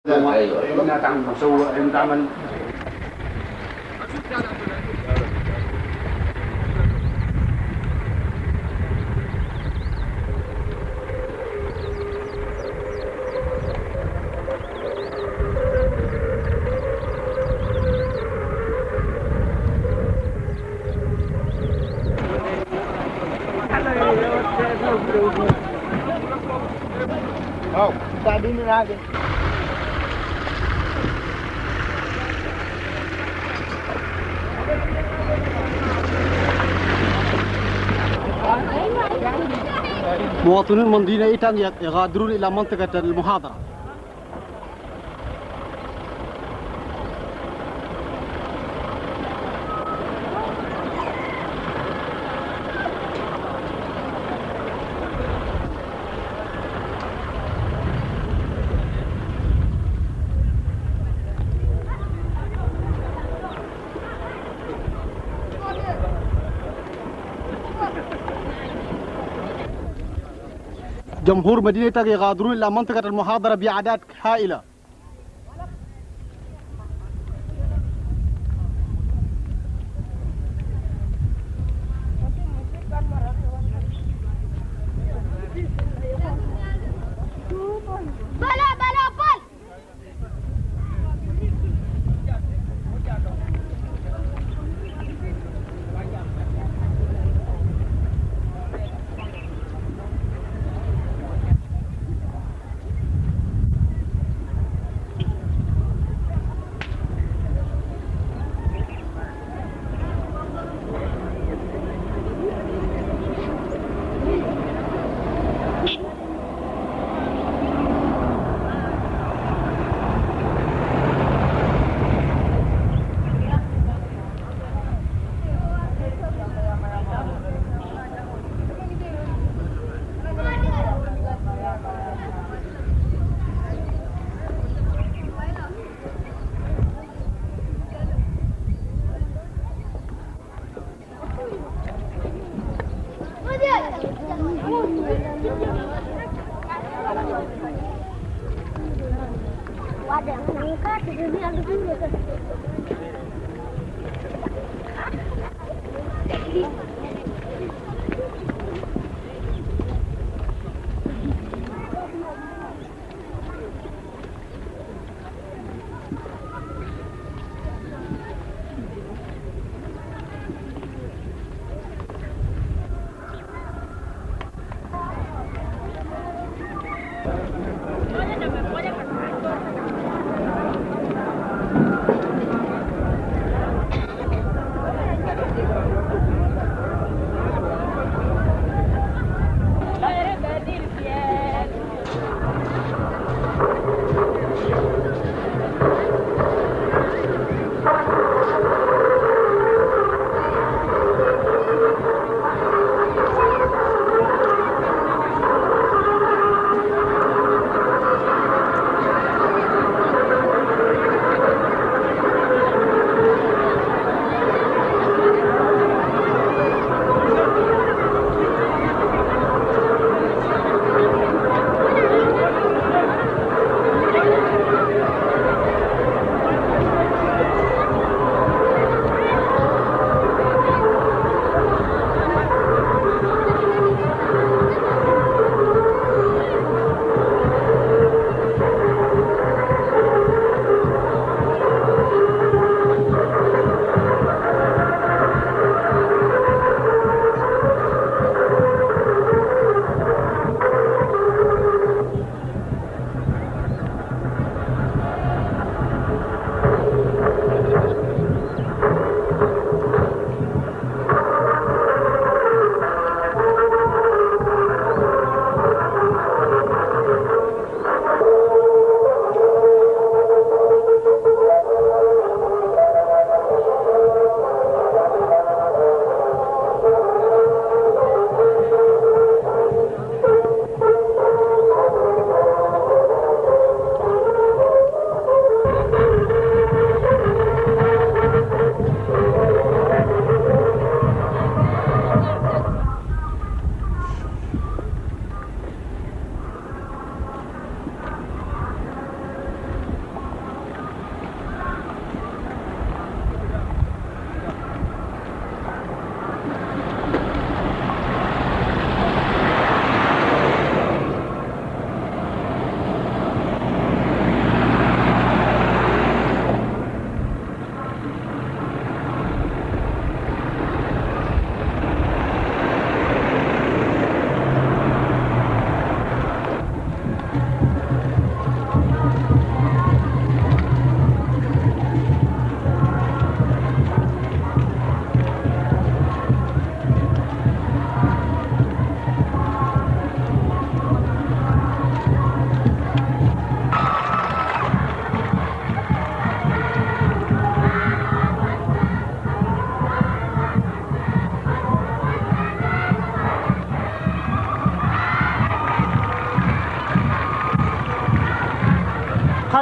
ايوه. انها تعمل مسوق، انها تعمل. مواطنون مدينة إيتانغ يغادرون إلى منطقة المحاضرة. جمهور مدينة إيتانغ يغادرون إلى منطقة المحاضرة بأعداد هائلة. بلا بلا بل.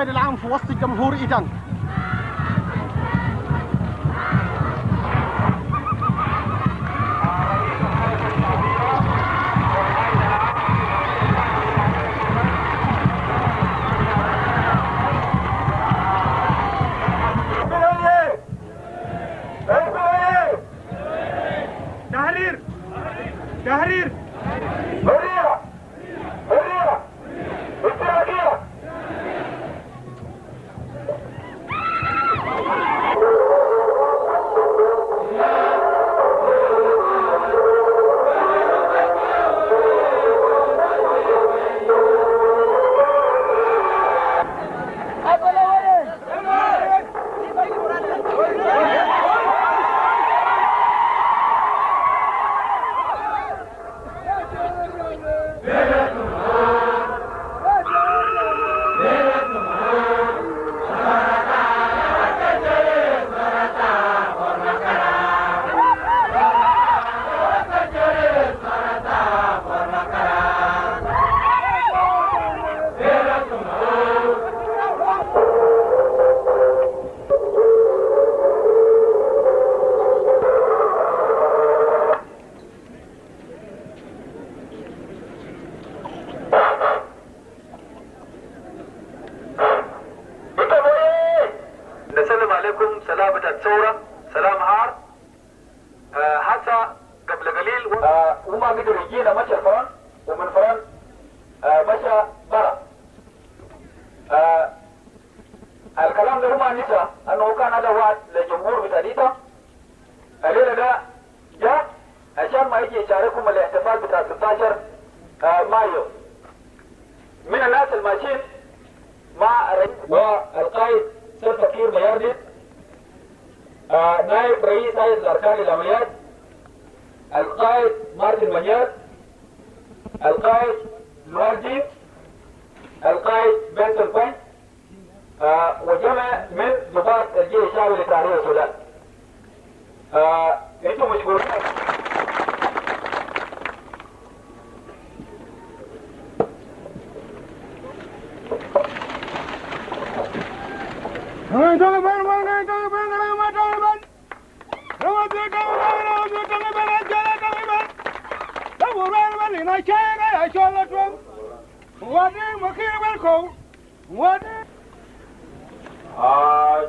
القائد العام في وسط جمهور إيتانغ. تحرير تحرير حرية حرية اشتراكية. نسلم عليكم سلامة الثورة، سلام هار. هسه قبل قليل وما قدر يجينا، مشى الفرن ومن فرن مشى برا. الكلام ده ما نسى انه كان هذا وعد للجمهور بتاع الليلة ده جاء عشان ما يجي يشاركهم الاحتفال بتاع 16 مايو. من الناس الماشيين مع الرئيس والقائد سلفا كير ميارديت، نائب رئيس هيئة الأركان للعمليات القائد مارتن منيار، القائد لوارجي، القائد بنسون بوينت، وجمع من ضباط الجيش الشعبي لتحرير السودان. انتم مشكورين.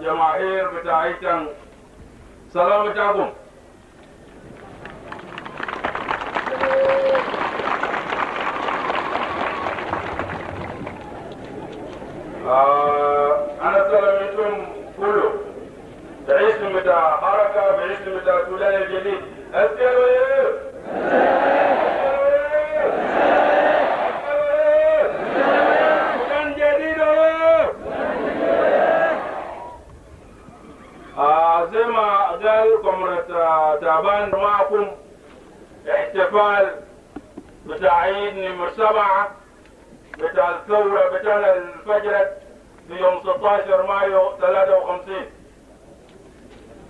جماهير بتاعتنا سلام بتاعكم. أنا سلامتكم كله باسم بتاع حركة، باسم بتاع السودان الجديد. أسألوا السودان جديد. زي ما قال كمرة تعبان معكم احتفال بتاع عيد نمر 7 بتاع الثورة بتاعنا الفجرت في يوم 16 مايو 53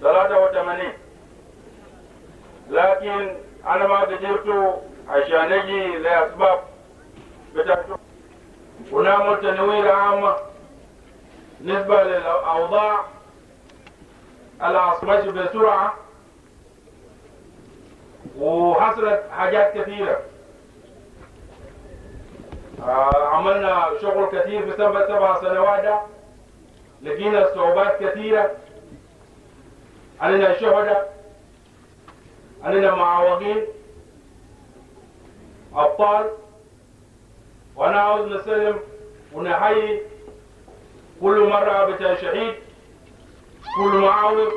83. لكن أنا ما قدرت عشان أجي لأسباب بتاع ونعمل تنوير عامة بالنسبة للأوضاع العاصمة بسرعة، وحصلت حاجات كثيرة. عملنا شغل كثير في 7 سنوات ده، لقينا صعوبات كثيرة، علينا شهداء، علينا معوقين، أبطال. وأنا عاوز نسلم ونحيي كل مرة بتاع شهيد، كل معاوض.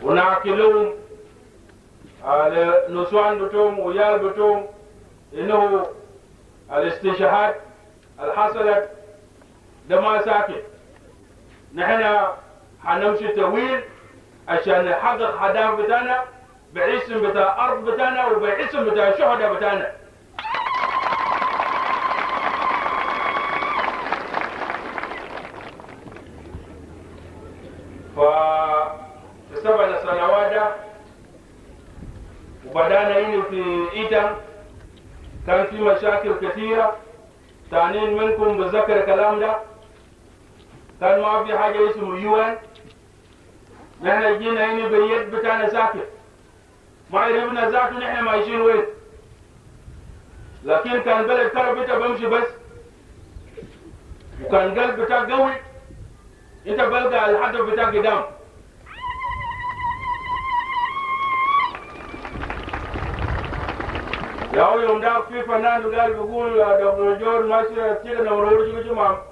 ونعقلهم نسوان بتوم ويال بتوم إنه الاستشهاد الحصلت ده ما ساكت. نحن حنمشي طويل عشان نحقق هدف بتاعنا باسم بتاع أرض بتاعنا وباسم بتاع الشهداء بتاعنا. ف 7 سنوات ده بدأنا هنا في إيتان كان في مشاكل كثيرة. تانين منكم بذكر الكلام ده، كان ما في حاجة اسمه UN. نحن جينا هنا بيد بتاعنا ساكت، ما عرفنا ذاته نحن ماشيين وين، لكن كان بلد كرب انت بمشي بس، وكان قلب بتاعك قوي انت بلقى الهدف بتاعك قدام. يا يوم ده في فنان قال بيقول دكتور جورج ماشي تيجي نمرور تيجي جمعة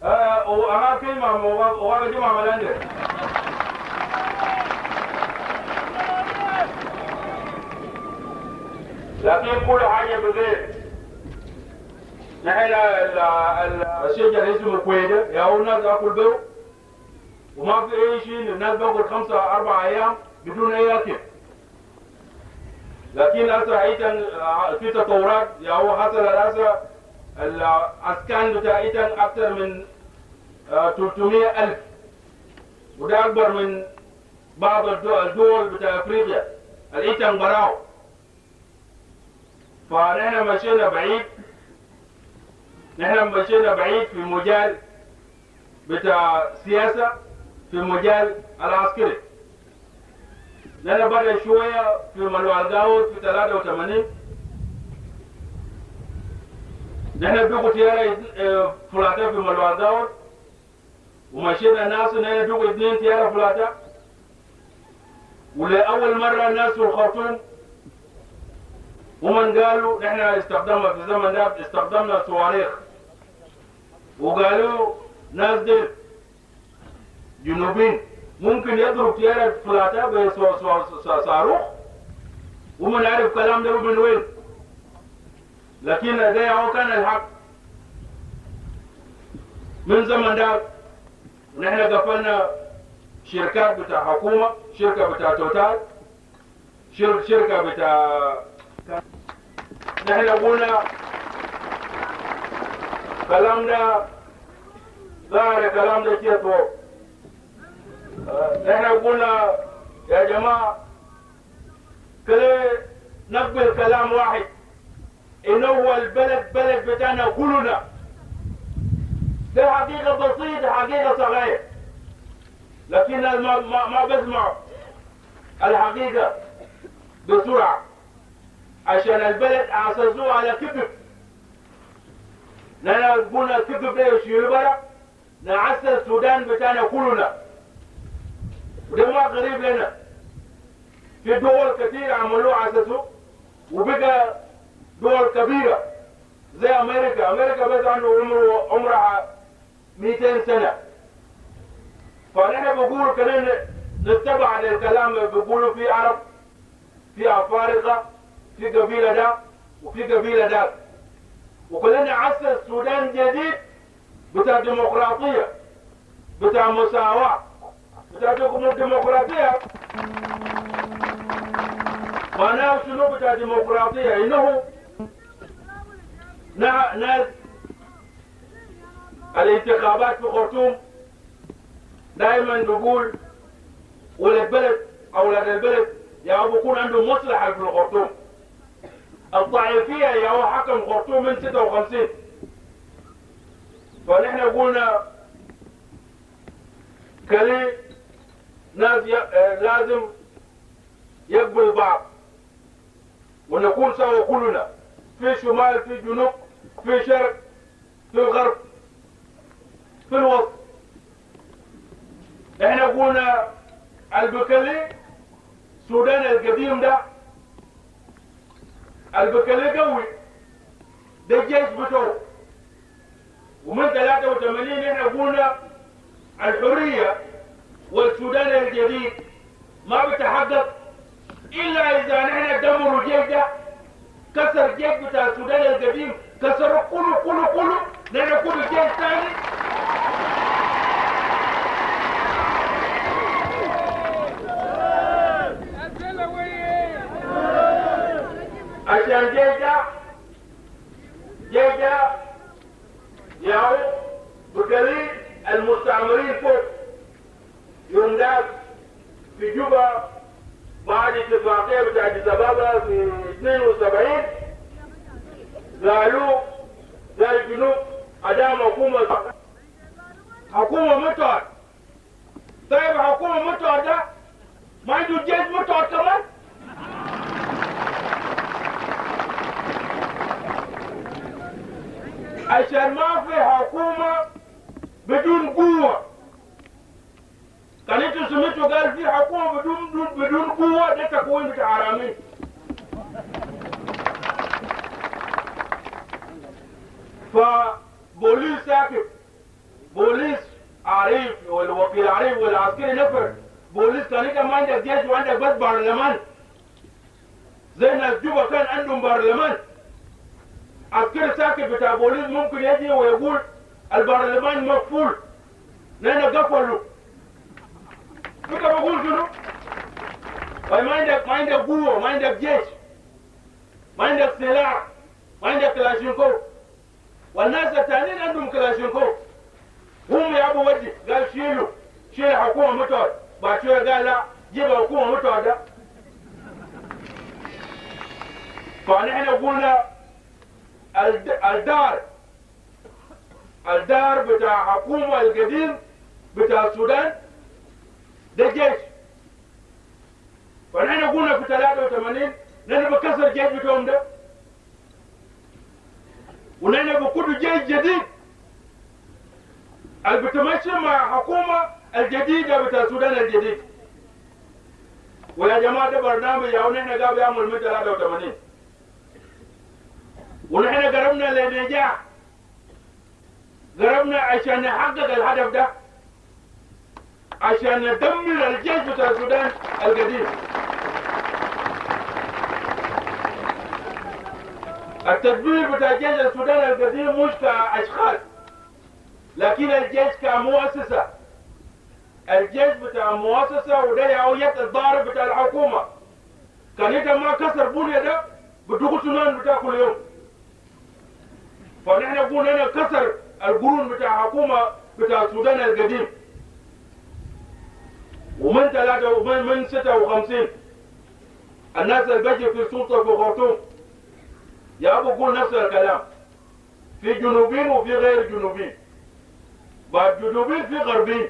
أنا كلمة وأنا جمعة ملانده. لكن كل حاجة بغير. نحن الشجر اسمه كويدة يا هو الناس أكل به وما في أي شيء، الناس باكل 5 4 أيام بدون أي أكل. لكن هسه ايتن في تطورات، يا هو حصل هسه الاسكان بتاع ايتن اكثر من 300,000، وده اكبر من بعض الدول بتاع افريقيا الايتن براو. فنحن مشينا بعيد، نحن مشينا بعيد في مجال بتاع سياسة، في مجال العسكري. نحن بدأ شوية في ملوال داود في 83، نحن بيقوا تيارة فلاتا في ملوال داود، ومشينا ناس نحن بيقوا 2 تيارة فلاتا. ولأول مرة الناس في الخرطوم ومن قالوا نحن استخدمنا في الزمن ده استخدمنا صواريخ، وقالوا ناس دي جنوبين ممكن يضرب تيارة فلاتا بصاروخ، ومن عرف كلام ده من وين، لكن ده هو كان الحق من زمن ده. ونحن قفلنا شركات بتاع حكومة، شركة بتاع توتال، شركة بتاع، نحن قلنا كلام ده ظاهر، كلام ده كيف. نحن قلنا يا جماعة كده نقبل كلام واحد، إنه هو البلد بلد بتاعنا كلنا. ده حقيقة بسيطة، حقيقة صغيرة، لكن ما بسمع الحقيقة بسرعة، عشان البلد أسسوه على كذب. نحن قلنا الكذب ده يشيل برا، نعسس السودان بتاعنا كلنا، وده ما غريب لنا. في دول كثير عملوه أسسوه وبقى دول كبيرة زي أمريكا. أمريكا بس عنده عمرها 200 سنة. فنحن بقول كلنا نتبع للكلام اللي بيقولوا في عرب، في أفارقة، في قبيلة ده وفي قبيلة ده، وكلنا عسس السودان جديد بتاع ديمقراطية، بتاع مساواة، بتاع ديمقراطية. معناه شنو بتاع ديمقراطية؟ إنه ناس الانتخابات في خرطوم دائما بيقول ولد بلد أولاد البلد يا أبو يكون عندهم مصلحة في الخرطوم. الضعيفية يا هو حكم خرطوم من 56. فنحن قلنا كلي ناس لازم يقبل بعض ونكون سوا كلنا، في شمال، في جنوب، في شرق، في الغرب، في الوسط. احنا قلنا البكلي السودان القديم ده البكلي قوي، ده الجيش بتوعه. ومن 83 احنا قلنا الحرية والسودان الجديد ما بتحقق إلا إذا نحن دمروا الجيش ده، كسر الجيش بتاع السودان القديم، كسروا كله كله كله، نحن كل جيش ثاني. عشان جيش ده جيش ده ياهو بكلي المستعمرين فوق يوم ده في جوبا بعد اتفاقية بتاع اديس ابابا في 72 قالوا قال الجنوب ادام حكومة متعد. طيب حكومة متعد ده ما عنده جيش متعد كمان؟ عشان ما في حكومة بدون قوة. كان انتوا سمعتوا قال في حكومة بدون قوة، ده تكوين بتاع حرامي. فبوليس ساكت، بوليس عريف والوكيل عريف والعسكري نفر بوليس. كان انت ما عندك جيش وعندك بس برلمان، زي ناس جوبا كان عندهم برلمان. عسكري ساكت بتاع بوليس ممكن يجي ويقول البرلمان مقفول، لأنه قفلوا. انت بقول شنو؟ ما عندك قوة، ما عندك جيش، ما عندك سلاح، ما عندك كلاشينكوف. والناس التانيين عندهم كلاشينكوف. هم يا ابو وجه قال شيلوا، شيل حكومة متعد. بعد شوية قال لا، جيب حكومة متعد. فنحن قلنا الدار بتاع حكومة القديم بتاع السودان ده جيش. فنحن قلنا في 83 نحن بكسر الجيش بتاعهم ده، ونحن بكل جيش جديد اللي بتمشي مع حكومة الجديدة بتاع السودان الجديد. ويا جماعة ده برنامج يا نحن قاعد يعمل من 83، ونحن قربنا للنجاح، قربنا عشان نحقق الهدف ده، عشان ندمر الجيش بتاع السودان القديم. التدمير بتاع جيش السودان القديم مش كأشخاص، لكن الجيش كمؤسسة. الجيش بتاع مؤسسة، وده يعوية الضارب بتاع الحكومة. كان انت ما كسر بنية ده بدخل سنان بتاع كل يوم. فنحن نقول انا كسر القرون بتاع حكومة بتاع السودان القديم. ومن 3 ومن 56 الناس اللي بيجي في السلطة في خرطوم يا ابو قول نفس الكلام، في جنوبين وفي غير جنوبين، بعد جنوبين في غربين،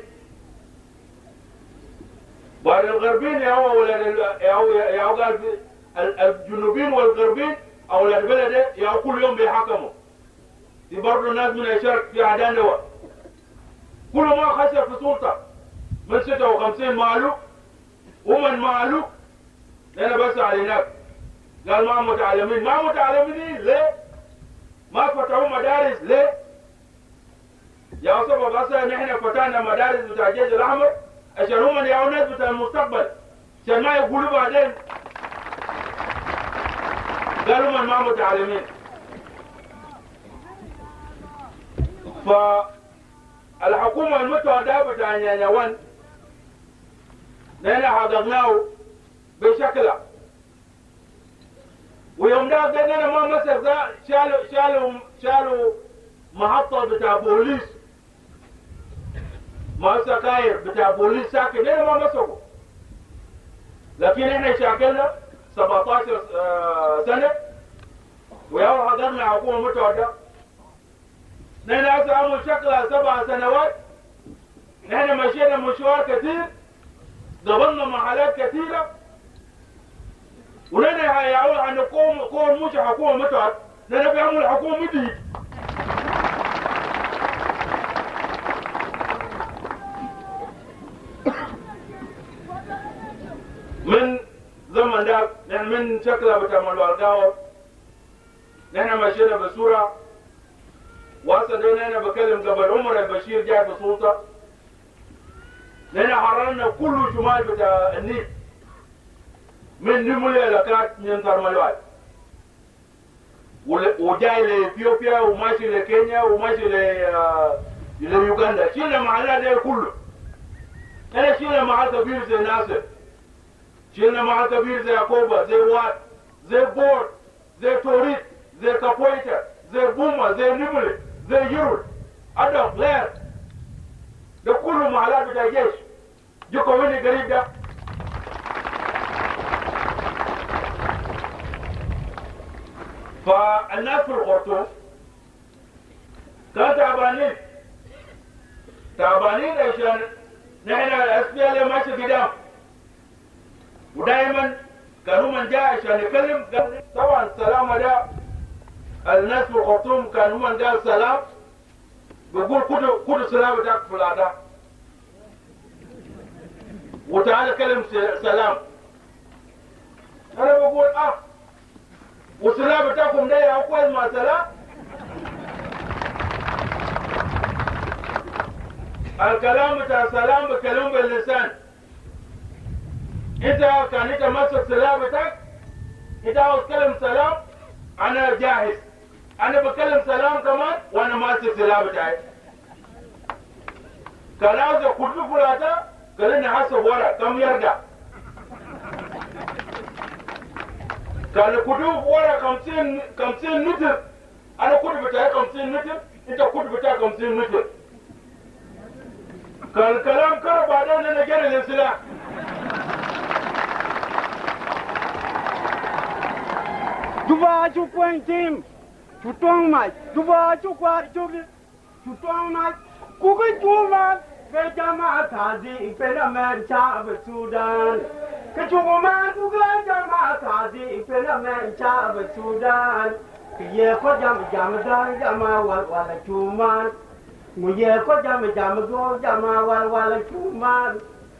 بعد الغربين يا هو ولاد يا هو قال الجنوبين والغربين اولاد بلد يا كل يوم بيحكموا. في برضه ناس من الشرق في عدنوة كل ما خشى في سلطة من 56 ماله ومن ماله. انا بس على هناك قال ما متعلمين، ما متعلمين ليه؟ ما فتحوا مدارس ليه؟ يا سبب اصلا نحن فتحنا مدارس بتاع الجيش الاحمر عشان هم يا ناس بتاع المستقبل، عشان ما يقولوا بعدين قالوا من ما متعلمين. فالحكومة المتوحدة بتاع نيانيوان نحن حققناه بشكله. ويوم ده قلنا ما مسك ده شالوا محطة بتاع بوليس، ما سكاير بتاع بوليس ساكن، نحن ما مسكوا. لكن احنا شاكلنا 17 سنة ويا حضرنا حكومة متوحدة. نحن هسه عمل شكلها 7 سنوات. نحن مشينا مشوار كثير، قبلنا محلات كثيرة، ونحن يعول عن قوم مش حكومة متعب، نحن بيعمل حكومة مديد. من زمن ده نحن من شكلها بتعملوا القهوة نحن مشينا بصورة. وهسه انا بكلم قبل عمر البشير جاي في السلطة، لأن حررنا كل شمال بتاع النيل من نمولي لكات من ترملوات، وجاي لإثيوبيا وماشي لكينيا وماشي ليوغندا. شيلنا معنا ده كله. أنا شيلنا مع كبير زي ناصر، شيلنا مع كبير زي يعقوبة، زي وات، زي بور، زي توريت، زي كابويتا، زي بوما، زي نمولي، زي يرول، أدم غير ده كله معلات بتاع الجيش. جوكو وين قريب ده؟ فالناس في الخرطوم كانوا تعبانين تعبانين عشان نحن ال SPLA ماشي قدام، ودائما كانوا من جاء عشان يكلم قال طبعا السلام ده. الناس في الخرطوم كانوا من قال سلام بيقول كدو سلام بتاعك في الأداء وتعالى كلم سلام. انا بقول والسلام بتاعكم ده يا اخوان مع سلام. الكلام بتاع سلام بكلم باللسان. انت كان انت ماسك سلام بتاعك، انت عاوز تكلم سلام، انا جاهز، انا بكلم سلام كمان وانا ماسك سلام بتاعي. كان عاوز يخش فلاتا قال لي حسب ورا كم يرجع. كان كتب ورا 50 متر، انا كنت بتاعي 50 متر، انت كنت بتاعك 50 متر. كان الكلام كره بعدين انا جري للسلاح. Juba chu kwen tim, chu tong mai, juba chu kwar chu chu tong mai, ku ke chu ma, ke jama tha ji pe na mer cha be Sudan. Ke chu ma ku ke jama tha ji pe na mer cha be Sudan. Ke ye ko jam jam da jama wal wal chu ma. Mu ye ko jam jam go jama wal wal chu ma.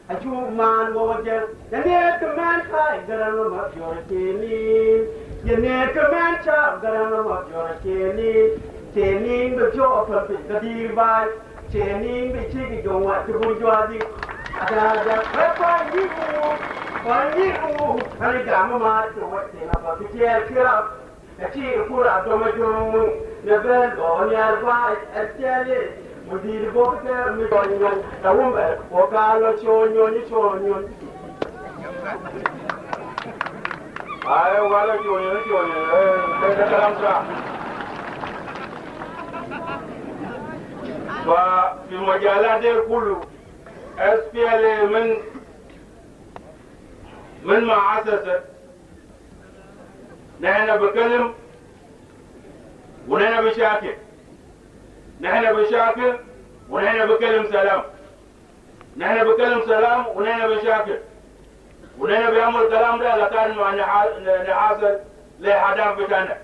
A chu man wo je, ne ke man kai garan ma jor ke ni. Ye ne ke man cha garan ma jor ke ni. Che ni be jo pa pi da di bai. Che ni be chi ki jong wa chu bu jwa di. Da da pa pa yi mu. Pa yi mu. Ha ri ga ma ma chu wa te na pa ki che ki ra. Chi ku ra do ma ju mu. Ne be lo nya ba e che le. Mu di bo ke mi do nyon. Da wu me wo ka lo cho nyon ni cho nyon. ايوه قال شو شو ده كلام صح. ففي المجالات دي كله SPLA من ما اسست نحن بكلم ونحن بشاكل، نحن بشاكل ونحن بكلم سلام، نحن بكلم سلام ونحن بشاكل، ونحن بيعمل الكلام ده لكان مع نحاصل لهدف بتاعنا.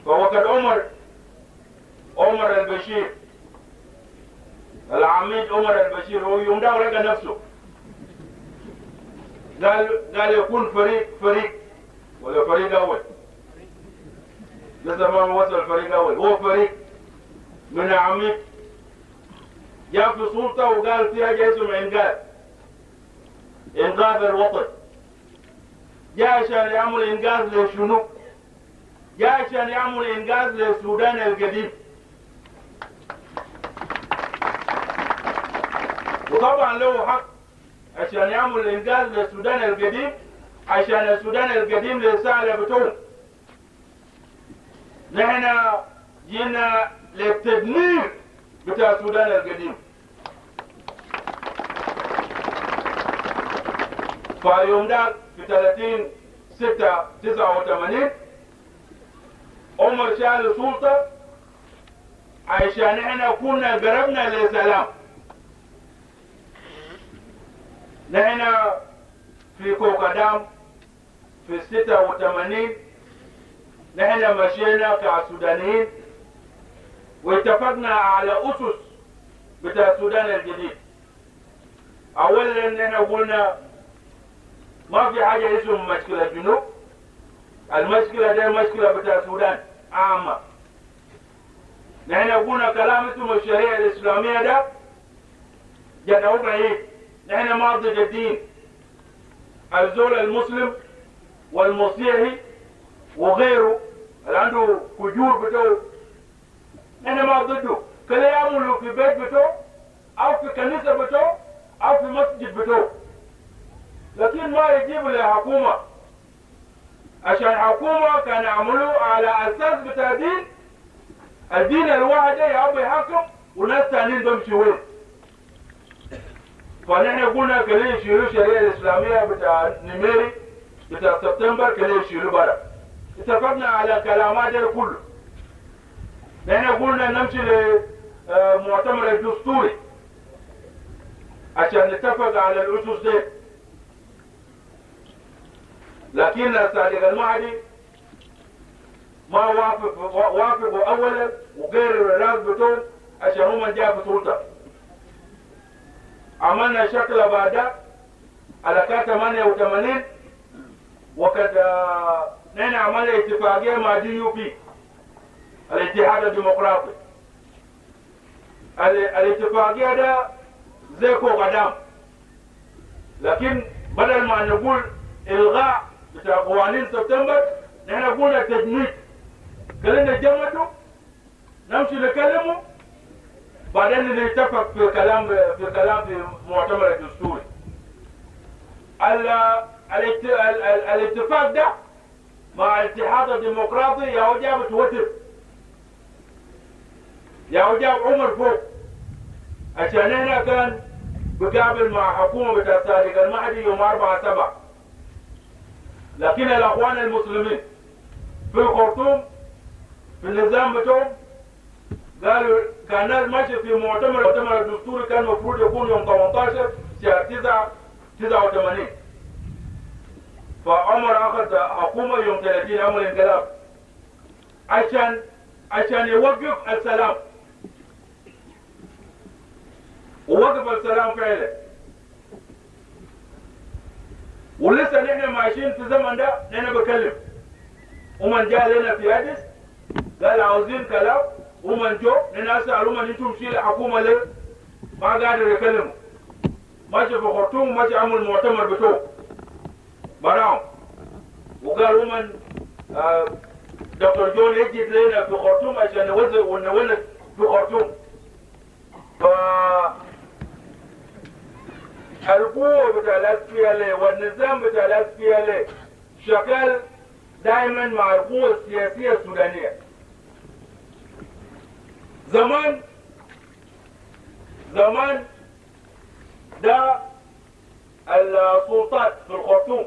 فوقت عمر البشير العميد عمر البشير هو يوم ده رجع نفسه قال يكون فريق ولا فريق اول، لسه ما وصل الفريق الاول، هو فريق من العميد جاء في سلطه وقال فيها جاي اسمه انقاذ الوطن. جاء عشان يعمل انقاذ لشنو؟ جاء عشان يعمل انقاذ للسودان القديم. وطبعا له حق عشان يعمل انقاذ للسودان القديم، عشان السودان القديم للسهل بتوعه. نحن جينا للتدمير بتاع السودان القديم. فيوم ذاك في 30/6/89 عمر شال السلطة عشان احنا كنا قربنا للسلام. نحن في كوكادام في 86 نحن مشينا كسودانيين واتفقنا على أسس بتاع السودان الجديد. أولا نحن قلنا ما في حاجة اسمها مشكلة جنوب، المشكلة دي مشكلة بتاع السودان عامة. نحن قلنا كلام اسمه الشريعة الإسلامية ده جدعوا بعيد، نحن ما ضد الدين. الزول المسلم والمسيحي وغيره اللي عنده فجور بتوعه نحن ما ضده، كلا يعملوا في بيت بتوعه أو في كنيسة بتوعه أو في مسجد بتوعه، لكن ما يجيبوا للحكومة، عشان الحكومة كان يعملوا على أساس بتاع دين، الدين الواحد ده يا أبو يحكم وناس تانيين بمشي وين. فنحن قلنا كلين يشيلوا الشريعة الإسلامية بتاع نميري بتاع سبتمبر، كلين يشيلوا برا. اتفقنا على كلامات ده كله. نحن قلنا نمشي لمؤتمر الدستوري عشان نتفق على الأسس دي، لكن الصادق المهدي ما وافق، وافقوا اولا وغير الناس بتوعهم عشان هم جاء في سلطة. عملنا شكل بعد على كان 88 وقد نحن عملنا اتفاقية مع DUP الاتحاد الديمقراطي. الاتفاقية ده زي قدام، لكن بدل ما نقول الغاء بتاع قوانين سبتمبر نحن قلنا تجميد. خلينا نجمده، نمشي نكلمه، بعدين نتفق في كلام في مؤتمر الدستوري. الاتفاق ده مع الاتحاد الديمقراطي يا جاب توتر، يا جاب عمر فوق، عشان هنا كان بقابل مع حكومة بتاع صادق المهدي يوم 4/7، لكن الأخوان المسلمين في الخرطوم في النظام بتوعهم قالوا كان الناس ماشي في مؤتمر الدستوري كان المفروض يكون يوم 18 شهر 9 89، فعمر اخذ حكومة يوم 30، عمل انقلاب عشان يوقف السلام، ووقف السلام فعلا. ولسه نحن ماشيين في زمن ده، نحن بكلم ومن جاء لنا في اديس قال عاوزين كلام، ومن جو نحن سألوا من انتم شيل الحكومة ليه؟ ما قادر يكلموا، ماشي في خرطوم ماشي عمل مؤتمر بتوع براهم، وقال ومن دكتور جون يجي لنا في خرطوم عشان نوزع ونولد في خرطوم. ف القوة بتاع ال SPLA والنظام بتاع ال SPLA شغال دائما مع القوة السياسية السودانية. زمان زمان ده السلطات في الخرطوم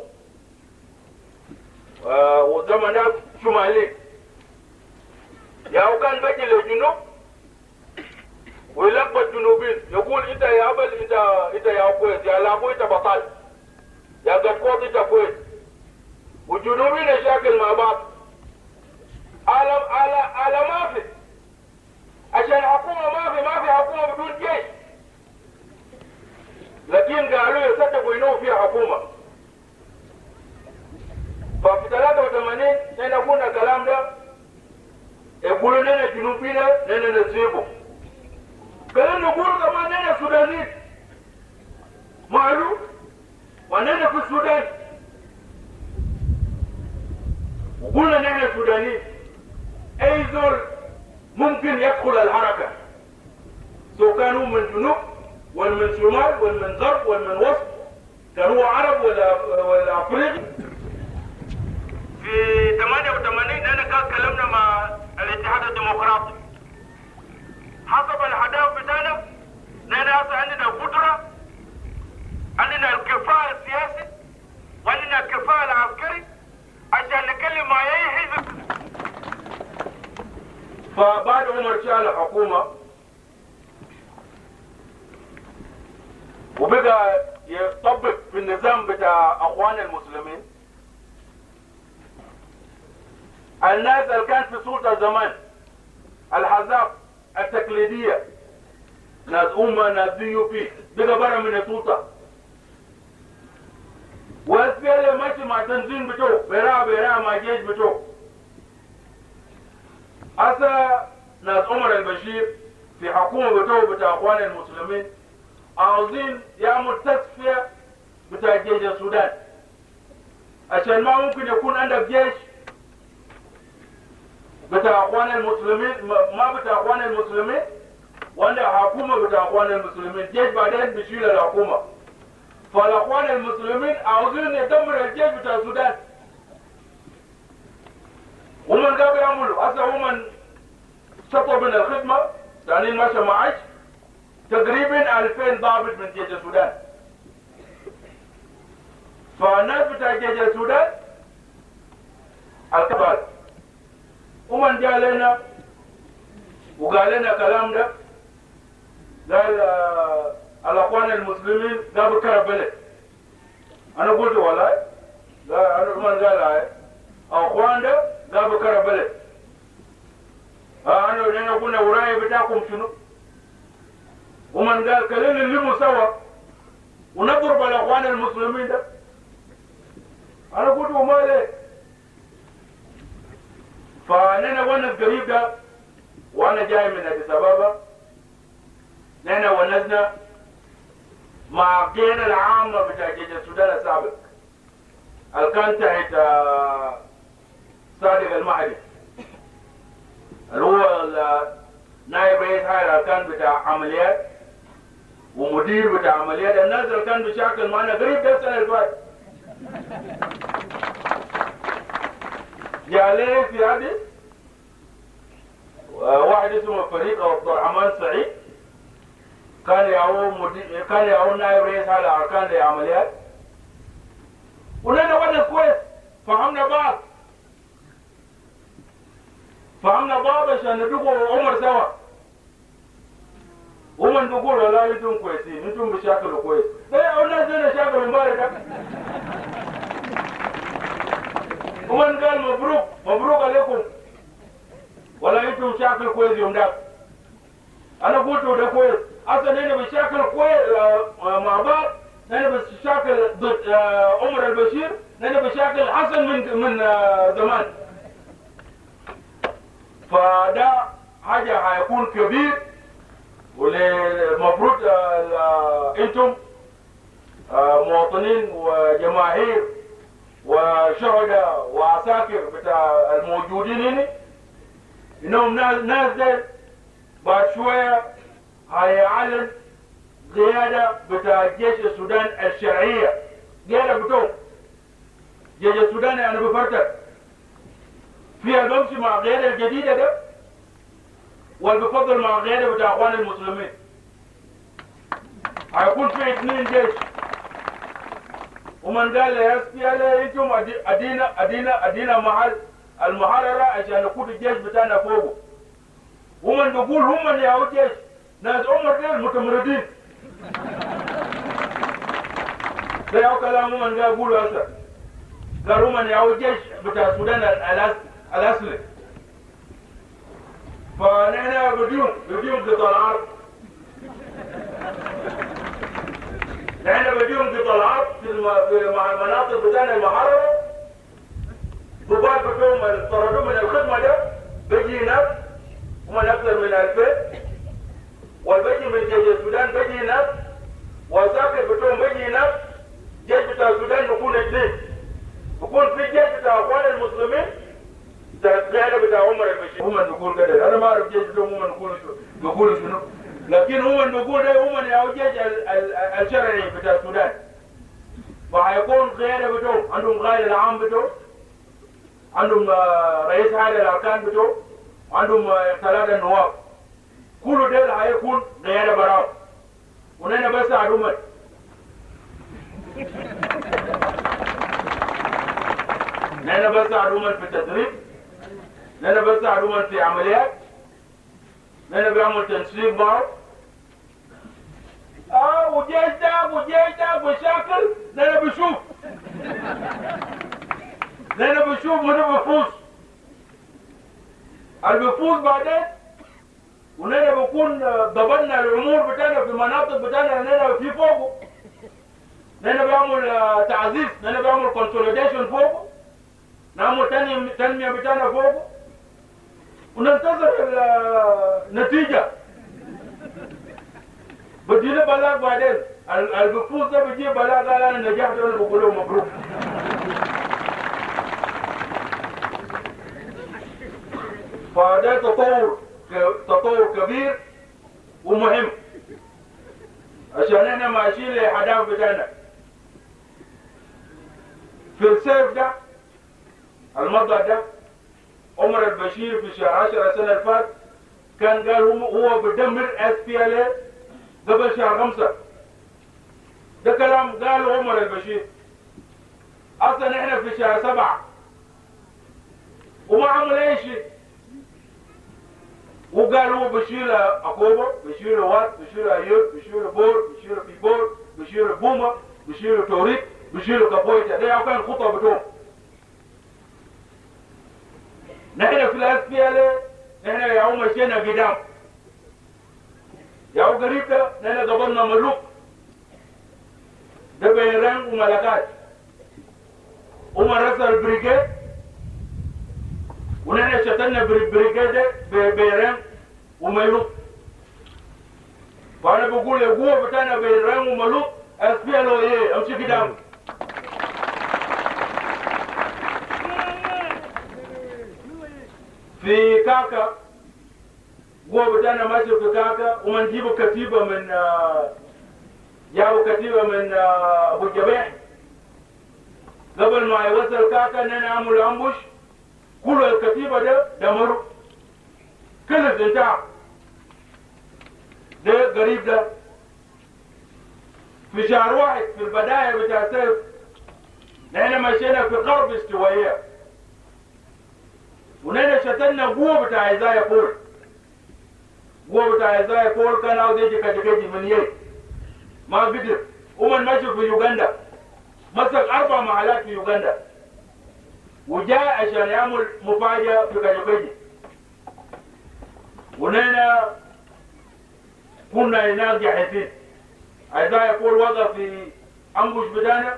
وزمان ده شمالي يا كان بيجي للجنوب ويلقى الجنوبيين يقول انت يا ابل، انت يا كويس، يا لابو انت بطل، يا قطقوط انت كويس، والجنوبيين يشاكل مع بعض على ما في، عشان حكومة ما في حكومة بدون جيش، لكن قالوا يصدقوا انه في حكومة. ففي 83 نحن قلنا الكلام ده، يقولوا لنا جنوبيين نحن نسيبه، كلام نقول كمان نحن سودانيين معلوم ونحن في السودان، وقلنا نحن سودانيين اي زول ممكن يدخل الحركة، سواء كانوا من جنوب ولا من شمال ولا من غرب ولا من وسط، كانوا عرب ولا افريقي. في 88 انا كان كلمنا مع الاتحاد الديمقراطي حسب الاهداف بتاعنا، نحن هسه عندنا قدره، عندنا الكفاءة السياسي وعندنا الكفاءة العسكري عشان نكلم مع اي حزب. فبعد عمر شال الحكومة وبقى يطبق في النظام بتاع اخوان المسلمين، الناس اللي كانت في السلطة زمان الحزاب التقليدية ناس أمة ناس DUP بقى برا من السلطة، و SPLA ماشي مع تنظيم بتوعه برا برا مع جيش بتوعه. هسه ناس عمر البشير في حكومة بتوعه بتاع اخوان المسلمين عاوزين يعمل تصفية بتاع جيش السودان، عشان ما ممكن يكون عندك جيش بتاع اخوان المسلمين ما بتاع اخوان المسلمين وعندك حكومة بتاع اخوان المسلمين، جيش بعدين بيشيل الحكومة. فالاخوان المسلمين عاوزين يدمر الجيش بتاع السودان، ومن قبل يعملوا هسه هم شطوا من الخدمة يعني ماشي معاش تقريبا 2000 ضابط من جيش السودان. فالناس بتاع جيش السودان الكبار. ومن جاء لنا وقال لنا كلام ده، قال الاخوان المسلمين جابوا كرب بلد. انا قلت والله لا، انا من قال هاي اخوان ده جابوا كرب بلد. انا قلنا وراي بتاعكم شنو؟ ومن قال كلنا نلموا سوا ونضرب الاخوان المسلمين ده. انا قلت وما ليه؟ فانا ونس قريب ده وانا جاي من اديس ابابا، نحن ونسنا مع القيادة العامة بتاع جيش السودان السابق اللي كان تحت صادق المهدي، اللي هو نائب رئيس هاي الاركان بتاع عمليات ومدير بتاع عمليات. الناس اللي كان بيشاكل معنا قريب ده السنة اللي فاتت جاء في اديس واحد اسمه فريق عبد الرحمن سعيد، كان يعو مدير، كان يعو نائب رئيس على اركان العمليات. ونحن ونس كويس، فهمنا بعض، فهمنا بعض عشان ندقوا عمر سوا. ومن بيقول والله انتم كويسين، انتم بشاكلوا كويس. ده الناس دي شاكلوا مبارك. ومن قال مبروك مبروك عليكم، ولا انتم شاكل كويس يوم ده. انا قلت ده كويس اصلا، انا بشاكل كويس مع بعض، انا بشاكل ضد عمر البشير، انا بشاكل حسن من زمان. فده حاجة هيكون كبير، والمفروض انتم مواطنين وجماهير وشهداء وعساكر بتاع الموجودين هنا، انهم ناس ديل بعد شوية هيعلن قيادة بتاع جيش السودان الشرعية، قيادة بتوع جيش السودان يعني بفرتك فيها بمشي مع القيادة الجديدة ده، واللي بفضل مع القيادة بتاع اخوان المسلمين. هيكون في 2 جيش. ومن قال يا SPLA انتم ادينا ادينا ادينا محل المحررة عشان نقود الجيش بتاعنا فوقه. ومن بيقول هم اللي ياهو جيش ناس عمر ديل متمردين. ده ياهو كلام هم قال قولوا هسه. قالوا هم ياهو جيش بتاع السودان الاصلي. فنحن بديهم قطع العرض. نحن بديهم قطع العرض في المناطق بتاعنا المحررة. ضباط بتوعهم اللي طردوه من الخدمة ده بيجي هناك هم أكثر من 2000، والبيجي من جيش السودان بيجي هناك، وعساكر بتوعهم بيجي هناك. جيش بتاع السودان بيكون 2، بيكون في جيش بتاع أخوان المسلمين بتاع القيادة بتاع عمر البشير. هم بيقول كده، أنا ما أعرف جيش بتوعهم هم بيقولوا شنو، لكن هم بيقول ده هم ياهو جيش الشرعي بتاع السودان. فهيكون قيادة بتوعهم، عندهم قائد العام بتوعهم، عندهم رئيس هذا الأركان بتوعهم، عندهم 3 نواب. كل ديل هيكون قيادة براو، ونحن بس عدومت. نحن بس عدومت في التدريب، نحن بس عدومت في عمليات، نحن بنعمل تنسيق معه. وجيش ده وجيش ده بشكل نحن بنشوف، نحن بنشوف منو بيفوز. اللي بيفوز بعدين ونحن بنكون ضبطنا الامور بتاعنا في المناطق بتاعنا اللي نحن في فوقه. نحن بنعمل تعزيز، نحن بنعمل consolidation فوقه، نعمل تنمية بتاعنا فوقه، وننتظر النتيجة. بدينا بلاغ بعدين اللي بيفوز ده بيجيب بلاغ قال انا نجحت، وانا بقول له مبروك. فده تطور كبير ومهم عشان احنا ماشيين للهدف بتاعنا. في الصيف ده المضى ده عمر البشير في شهر 10 السنة اللي فات كان قال هو بدمر SPLA قبل شهر 5. ده كلام قاله عمر البشير. اصلا احنا في شهر 7 وما عمل اي شيء. وقال هو بشيل اكوبا، بشيل وات، بشيل ايوب، بشيل بور، بشيل بيبور، بشيل بوما، بشيل توريت، بشيل كابويتا. ده كان خطه بتوم. نحن في ال SPLA نحن يا مشينا قدام يا قريب ده، نحن قبلنا ملوك ده بين رنك وملكات وما رسل brigade، ونحن شتلنا brigade بيران وملوك. فانا بقول القوه بتاعنا بيران وملوك SPLA امشي قدام. في كاكا قوة بتاعنا ماشي في كاكا، وما نجيب كتيبة من جابوا كتيبة من أبو الجبيح قبل ما يوصل كاكا نحن عملوا ambush، كل الكتيبة ده دمروا كل انتهى. ده قريب ده في شهر واحد في البداية بتاع الصيف نحن مشينا في غرب استوائية، ونحن شتلنا قوة بتاع إيزايا بول. قوة بتاع إيزايا بول كان عاوز يجي كجكجي من يي ما قدر، ومن مشي في يوغندا مسك 4 محلات في يوغندا وجاء عشان يعمل مفاجأة في كجكجي. ونحن كنا هناك جاهزين. إيزايا بول وقع في ambush بتاعنا،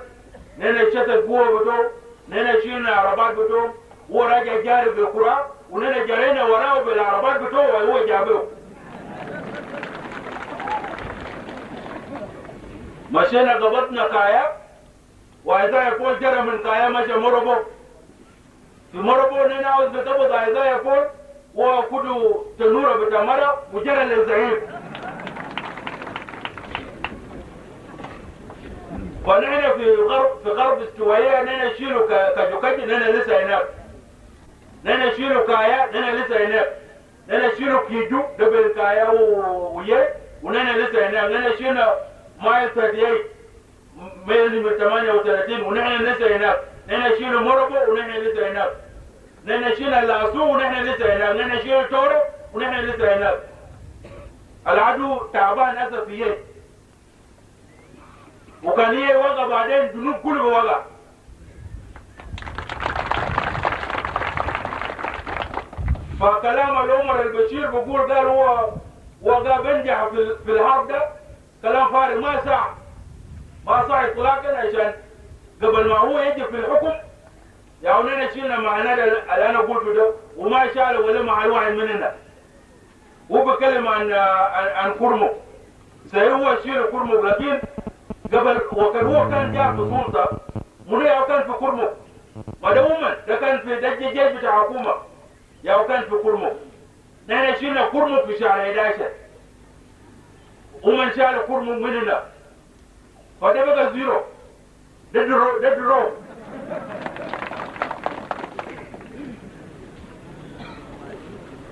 نحن شتت قوة بتوع، نحن شيلنا عربات بتوع، هو راجع جاري بالقرى ونحن جرينا وراه بالعربات بتوعه وهو جابه. مشينا قبضنا كايا، وإيزايا بول جرى من كايا مشى مربو. في مربو نحن عاوز نقبض إيزايا بول وكدو تنورة بتمرة وجرى للزعيم. فنحن في غرب استوائية نحن نشيلو كجوكاجي، نحن لسه هناك. نحن نشيلو كايا، نحن لسه هناك. نحن نشيلو كيجو دبل كايا ويه، ونحن لسه هناك. نحن نشيلو مايل 38 ميل من 38 ونحن لسه هناك. نحن نشيلو مربو ونحن لسه هناك. نحن نشيل العصو ونحن لسه هناك. نحن نشيل تورو ونحن لسه هناك. العدو تعبان أسفيين، وكان هي وقع بعدين جنوب كله وقع. فكلام العمر البشير بيقول قال هو وقع بنجح في الحرب ده كلام فارغ، ما صح ما صح اطلاقا. عشان قبل ما هو يجي في الحكم يعني انا شيلنا معنا اللي انا قلته ده وما شال ولا مع واحد مننا. هو بيتكلم عن كرمه، هو شيل كرمه، لكن قبل وكان هو كان جاء في سلطة منو كان في كرمه، ما ده ده كان في ده الجيش بتاع حكومة يا كان في كرمه. نحن شيلنا كرمه في شهر 11 ومن شال كرمه مننا فده بقى zero، ده draw ده draw.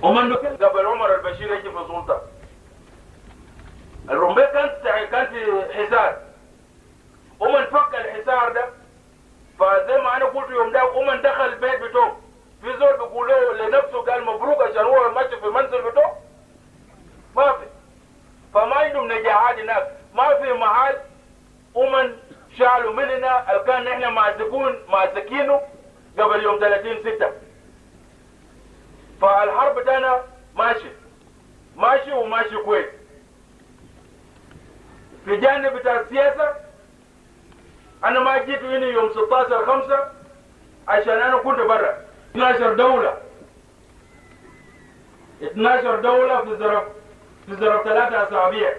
ومن قبل عمر البشير يجي في السلطة الرومبي كان في حصار، ومن فك الحصار ده فزي ما انا قلت يوم ده ومن دخل البيت بتوعه في زول بيقول له لنفسه قال مبروك عشان هو ماشي في المنزل بتوعه ما في. فما عندهم نجاحات هناك، ما في محل. ومن شالوا مننا اللي كان نحن ماسكينه قبل يوم 30/6. فالحرب بتاعنا ماشي ماشي وماشي كويس. في جانب بتاع السياسة أنا ما جيت هنا يوم 16/5 عشان أنا كنت برا. 12 دولة 12 دولة في ظرف 3 أسابيع.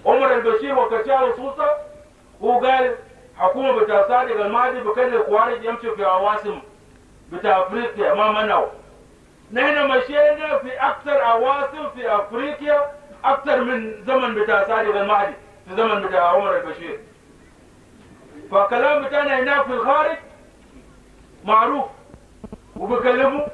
عمر البشير وكشال السلطة هو قال حكومة بتاع صادق المهدي بكل الخوارج يمشوا في عواصم بتاع أفريقيا ما منعوا. نحن مشينا في أكثر عواصم في أفريقيا أكثر من زمن بتاع صادق المهدي في زمن بتاع عمر البشير. فكلام بتاعنا هناك في الخارج معروف وبكلموا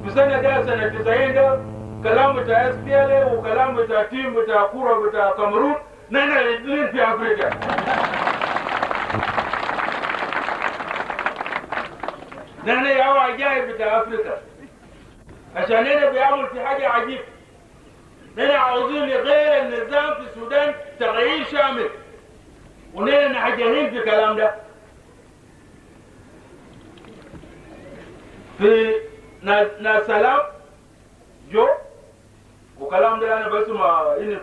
في سنة ده سنة 90 ده كلام بتاع SPLA وكلام بتاع team بتاع كورة بتاع كاميرون، نحن الاثنين في افريقيا. نحن يا عجائب بتاع افريقيا، عشان هنا بيعمل في حاجة عجيب. نحن عاوزين نغير النظام في السودان تغيير شامل، ونحن ناجحين في الكلام ده. في ناس سلام جو وكلام ده انا بسمع هنا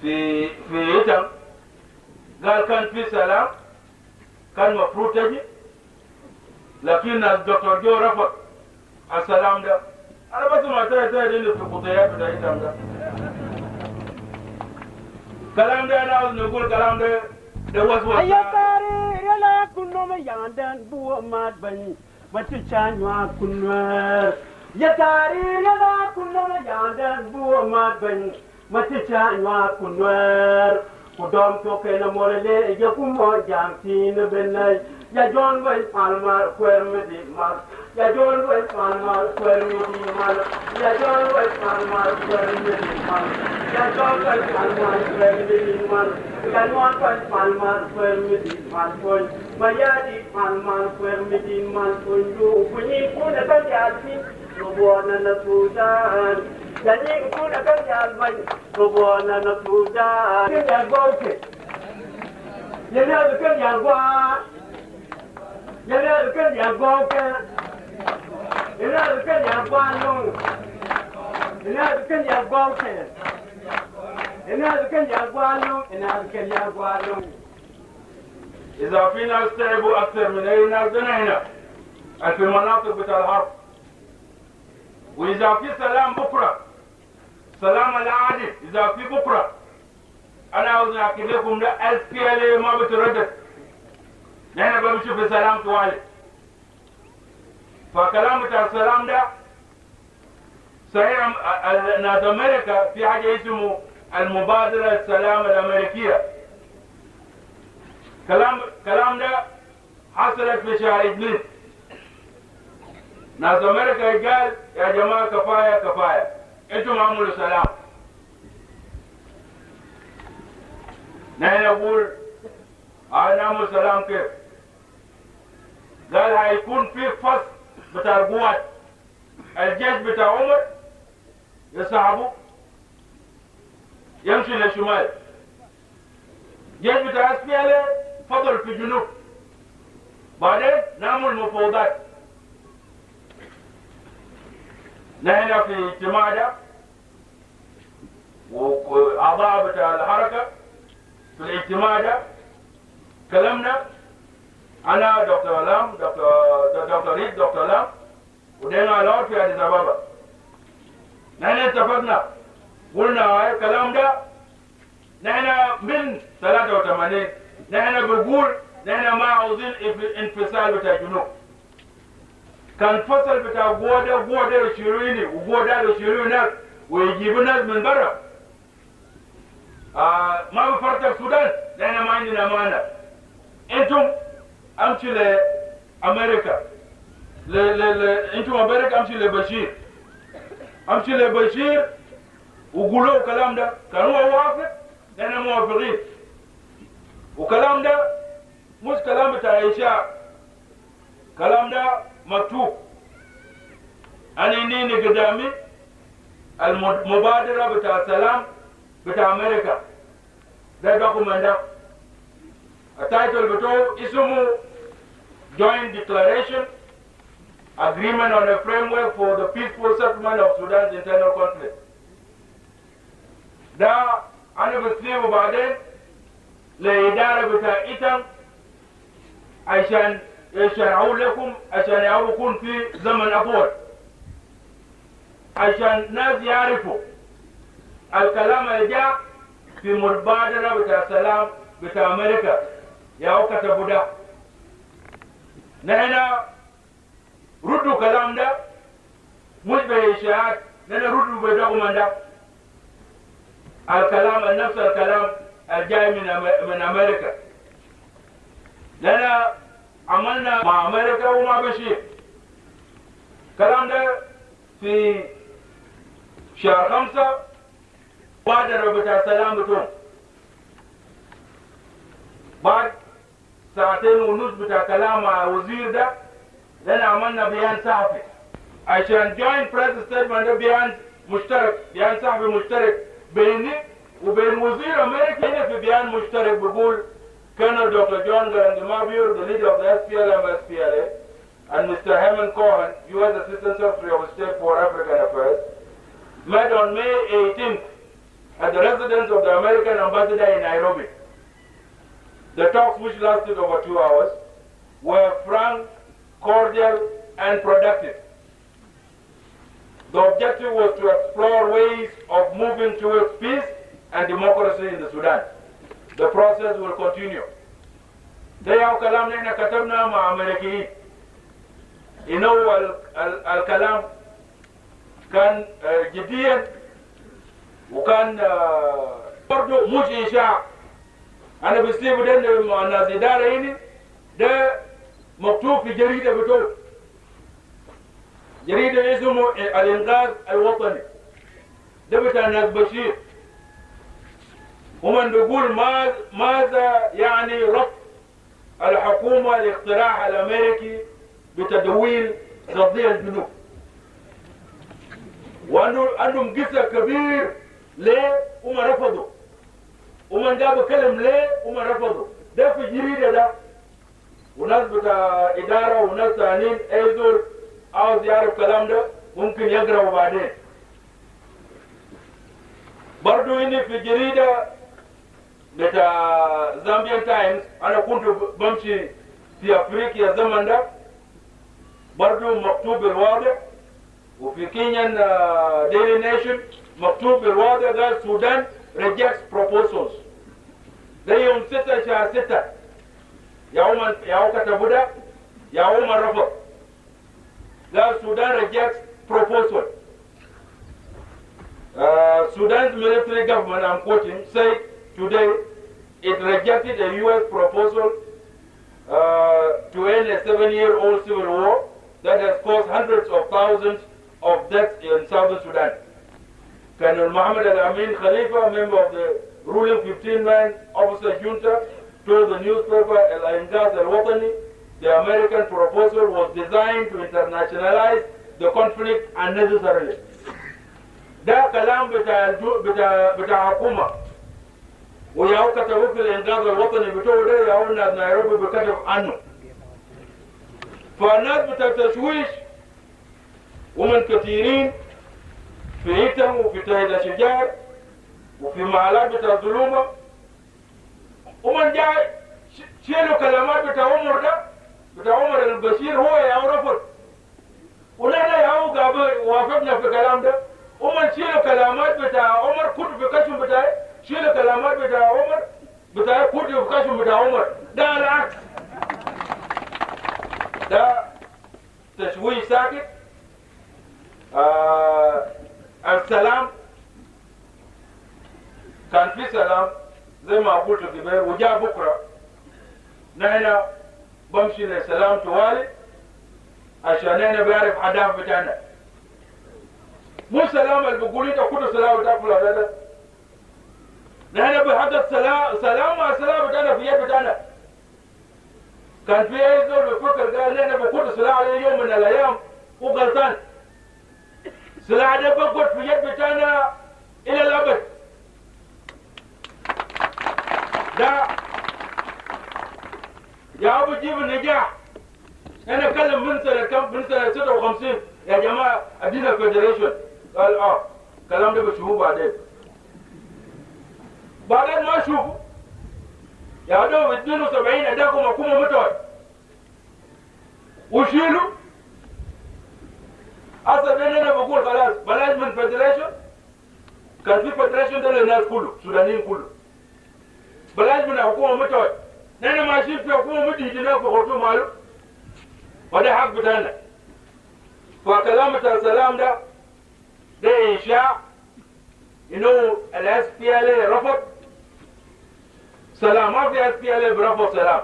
في إيتام، قال كان في سلام كان مفروض تجي، لكن الدكتور جو رفض السلام ده. انا بسمع تاني تاني في القضيات بتاع إيتام ده كلام ده. انا عاوز نقول كلام ده ده وسوسه. يا تاري لا كنو ما ياندن بو ما بني ما تشانوا كنور. يا تاري لا كنو ما ياندن بو ما بني ما تشانوا كنور. kudom to kena morele ya kumo jam tin benai ya jon wai palmar kwer medi mar ya jon wai palmar kwer medi mar ya jon wai palmar kwer medi mar ya jon wai palmar kwer medi mar ya jon wai palmar kwer medi mar koi mayadi palmar kwer medi mar koi lu kunyi kuna kan ya ti rubona na sudan yani kuna kan ya ban rubona na sudan ya goke ya na kan ya gwa ya na kan ya goke ya na kan ya gwa no ya na kan ya goke ya na kan ya gwa no ya na kan ya gwa no. إذا في ناس تعبوا أكثر من أي ناس هنا في المناطق بتاع الحرب، وإذا في سلام بكرة سلام العادي، إذا في بكرة أنا عاوز أحكي لكم ده SPLA ما بتردد، نحن بنمشي في سلام طوالي. فكلام بتاع السلام ده صحيح. ناس أمريكا في حاجة اسمه المبادرة السلام الأمريكية. كلام ده حصلت في شهر 2. ناس أمريكا قال يا جماعة كفاية كفاية، انتم عملوا سلام. نحن نقول نعمل سلام كيف؟ قال هيكون في فصل بتاع القوات، الجيش بتاع عمر يسحبوا يمشي للشمال، الجيش بتاع SPLA فضل في الجنوب، بعدين نعمل مفاوضات. نحن في اجتماع ده وأعضاء بتاع الحركة في الاجتماع ده كلامنا أنا دكتور لام دكتور ريد دكتور لام ودينا لور في أديس أبابا. نحن اتفقنا قلنا الكلام ده نحن من 83 نحن بنقول نحن ما عاوزين انفصال بتاع الجنوب. كان فصل بتاع قوة قوة يشيلوني وقوة يشيلوني هناك ويجيبوا ناس من برا. ما بفرق السودان، نحن ما عندنا مانع. انتم امشي لامريكا ل ل ل انتم امريكا امشي لبشير، امشي لبشير وقولوا الكلام ده، كان هو وافق نحن موافقين. وكلام ده مش كلام بتاع إشاع، كلام ده مكتوب. أنا نيني قدامي المبادرة بتاع السلام بتاع أمريكا، ده document ده ال title بتاعه اسمه Joint Declaration Agreement on a Framework for the Peaceful Settlement of Sudan's Internal Conflict. ده أنا بسلمه بعدين لإدارة بتاع إيتام عشان يشرعوا لكم، عشان يكون في زمن أطول، عشان ناس يعرفوا الكلام اللي جاء في مبادرة بتاع السلام بتاع أمريكا يا كتبوا ده. نحن ردوا كلام ده مش بإشاعات، نحن ردوا بدوكمان ده الكلام نفس الكلام الجاي من أمريكا. لأن عملنا مع أمريكا ومع بشير كلام ده في شهر 5 بادرة بتاع السلام بتوم. بعد ساعتين ونص بتاع كلام مع وزير ده، لنا عملنا بيان صحفي عشان joint press statement. ده بيان مشترك، بيان صحفي مشترك بيني وبين وزير امريكا. هنا في بيان مشترك بيقول: Colonel Dr. John Garang Mabior, the leader of the SPLM SPLA, and Mr. Herman Cohen, U.S. Assistant Secretary of State for African Affairs, met on May 18th at the residence of the American ambassador in Nairobi. The talks, which lasted over 2 hours, were frank, cordial, and productive. The objective was to explore ways of moving towards peace and democracy in the Sudan. The process will continue. ده ياو كلام نحن كتبنا مع أمريكيين. إنه ال ال الكلام كان جديا وكان برضه مش إشاعة. أنا بسيب ده مع الناس إدارة هنا، ده مكتوب في جريدة بتوع جريدة اسمه الإنقاذ الوطني، ده بتاع ناس بشير. هم بيقول ما ماذا يعني رفض الحكومة الاقتراح الأمريكي بتدويل قضية الجنوب، وأنه عندهم قصة كبير ليه هم رفضوا، ومن جابوا كلم ليه هم رفضوا. ده في جريدة ده، وناس بتاع إدارة وناس ثانيين، أي زول عاوز يعرف كلام ده ممكن يقرأ بعدين. برضو إني في جريدة بتاع Zambian Times، أنا كنت بمشي في أفريقيا الزمن ده، برضو مكتوب بالواضح. وفي Kenyan Daily Nation مكتوب بالواضح، قال Sudan rejects proposals. ده يوم 6 شهر 6 يوم ياو كتبوا ده، يوم رفض. قال Sudan rejects proposal. Sudan's military government, I'm quoting, said today it rejected a U.S. proposal to end a 7-year-old civil war that has caused hundreds of thousands of deaths in southern Sudan. Colonel Mohammed Al-Amin Khalifa, member of the ruling 15-man officer junta, told the newspaper Al-Inqaz Al-Watani the American proposal was designed to internationalize the conflict unnecessarily. ده كلام بتاع حكومة، وياو كتبوا في الإنقاذ الوطني بتوعه ده، ياو الناس نيروبي بكتب عنه. فالناس بتاع تشويش ومن كثيرين في إيتم وفي تحت الأشجار وفي محلات بتاع الظلومة، ومن جاء شيلوا كلامات بتاع عمر ده، بتاع عمر البشير، هو ياو رفض ونحن ياو وافقنا في الكلام ده. ومن شيلوا كلامات بتاع عمر كنت في كشم بتاعي، شيلوا كلامات بتاع عمر بتاع كنت في كشم بتاع عمر، ده العكس، ده تشويش ساكت. السلام كان في سلام زي ما قلت قبل، وجاء بكره نحن بمشي لسلام توالي عشان نحن بيعرف هدف بتاعنا، مو سلام اللي بيقول انت كل سلام بتاكل هذا. نحن بهذا السلام، سلام مع السلام بتاعنا في يد بتاعنا. كان في اي زول بيفكر قال نحن بكل سلاح على يوم من الايام وغلطان. سلاح ده بقعد في يد بتاعنا الى الابد. ده يا ابو جيب النجاح. انا اتكلم من سنه كم؟ من سنه 56. يا جماعه ادينا federation، قال كلام ده بتشوفوه بعدين. بعدين ما شوفوا، يا دوب 72 اداكم حكومه متوت وشيلوا. اصلا انا بقول خلاص بلاش من federation. كان في federation ده للناس كله، السودانيين كله. بلاش من حكومه متوت، نحن ماشيين في حكومه متي هناك في خرطوم ماله، وده حق بتاعنا. فكلام بتاع السلام ده انشاء انه ال SPLA رفض سلام. ما في SPLA برفض سلام.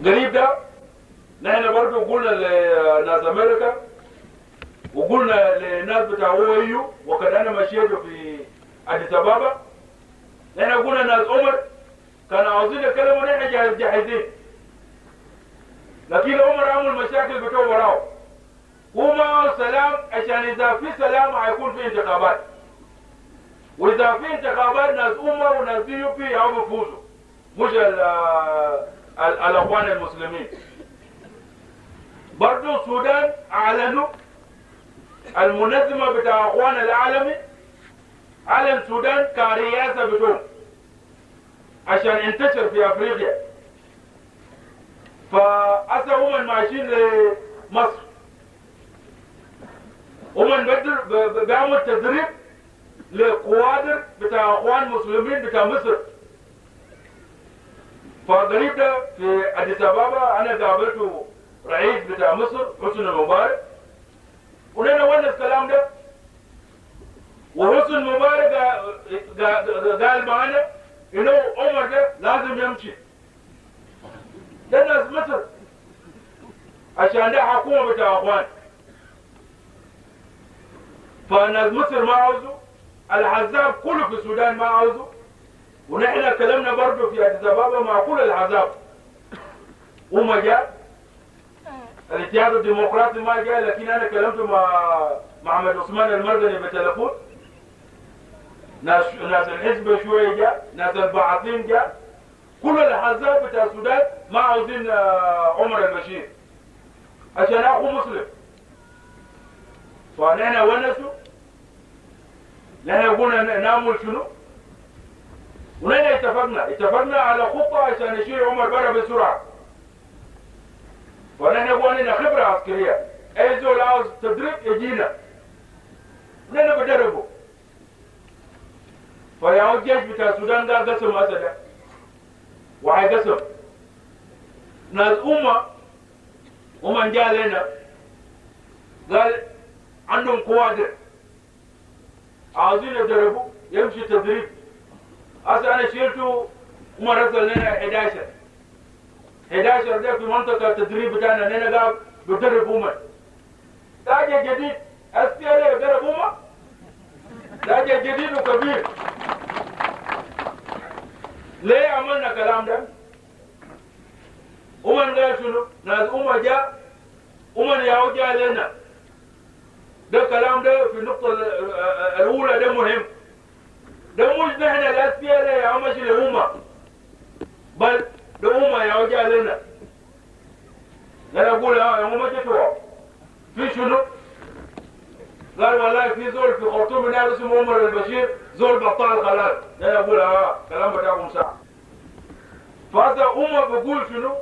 قريب ده نحن برضو قلنا لناس امريكا وقلنا لناس بتاع OAU، وقد انا مشيت في اديس ابابا. نحن قلنا ناس عمر كانوا عاوزين يتكلموا، نحن جاهزين، لكن عمر عمل مشاكل بتوع وراه. هو ما سلام، عشان اذا في سلام هيكون في انتخابات، واذا في انتخابات ناس امه وناس DUP او بيفوزوا، مش ال ال الاخوان المسلمين. برضو السودان اعلنوا، المنظمة بتاع اخوان العالمي اعلن السودان كرئاسه بتوعهم عشان انتشر في افريقيا. فأسا هم ماشيين لمصر، هم بدل بيعمل تدريب لكوادر بتاع اخوان مسلمين بتاع مصر. فقريب ده في اديس ابابا انا قابلته رئيس بتاع مصر حسن مبارك، ونحن ونس الكلام ده، وحسن مبارك قال معنا انه عمر ده لازم يمشي، ده ناس مصر عشان ده حكومة بتاع اخوان. فناس مصر ما عاوزوا، الحزاب كله في السودان ما عاوزوا، ونحن كلمنا برضه في اديس ابابا مع كل الحزاب وما جاء. الاتحاد الديمقراطي ما جاء، لكن انا كلمت مع محمد عثمان المرغني بالتليفون. ناس الحزب شوية جاء، ناس البعثين جاء، كل الحزاب بتاع السودان ما عاوزين عمر البشير عشان اخو مسلم. فنحن ونسوا، نحن قلنا نعمل شنو، ونحن اتفقنا على خطة عشان نشيل عمر برا بسرعة. ونحن قلنا خبرة عسكرية، اي زول عاوز تدريب يجينا نحن بدربه. فيا الجيش بتاع السودان قال قسم أسد وحيقسم ناس أمة، ومن جاء لنا قال عندهم كوادر عاوزين يدربوا يمشي تدريب. هسه انا شيلته وما رسل لنا 11 ده في منطقة التدريب بتاعنا، لنا قاعد بدرب أمة. ده جديد SPLA يدرب أمة، ده جديد وكبير. ليه عملنا كلام ده؟ أمم قال شنو؟ ناس أمة جاء، أمم ياو جاء لنا. ده كلام ده في النقطة الأولى ده مهم. ده مش نحن ال SPLA يا ماشي لأمة، بل ده أمة ياو جاء لنا. أنا أقول يا أمة جتوا في شنو؟ قال والله في زول في خرطوم هنا اسمه عمر البشير، زول بطال خلاص. أنا أقول كلام بتاعكم صح. فهذا أمة بقول شنو؟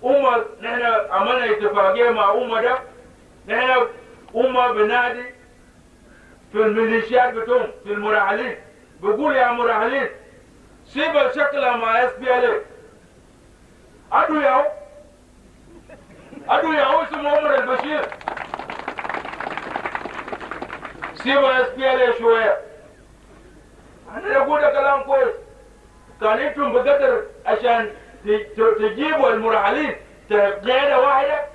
أمة نحن عملنا اتفاقية مع أمة ده، نحن أمة بنادي في الميليشيات بتوعهم في المراحلين، بقول يا مراحلين سيب الشكل مع SPLA، أدو ياو أدو ياو اسمه عمر البشير، سيب SPLA شوية. أنا أقول كلام كويس، كان انتم بقدر عشان تجيبوا المراحلين قيادة واحدة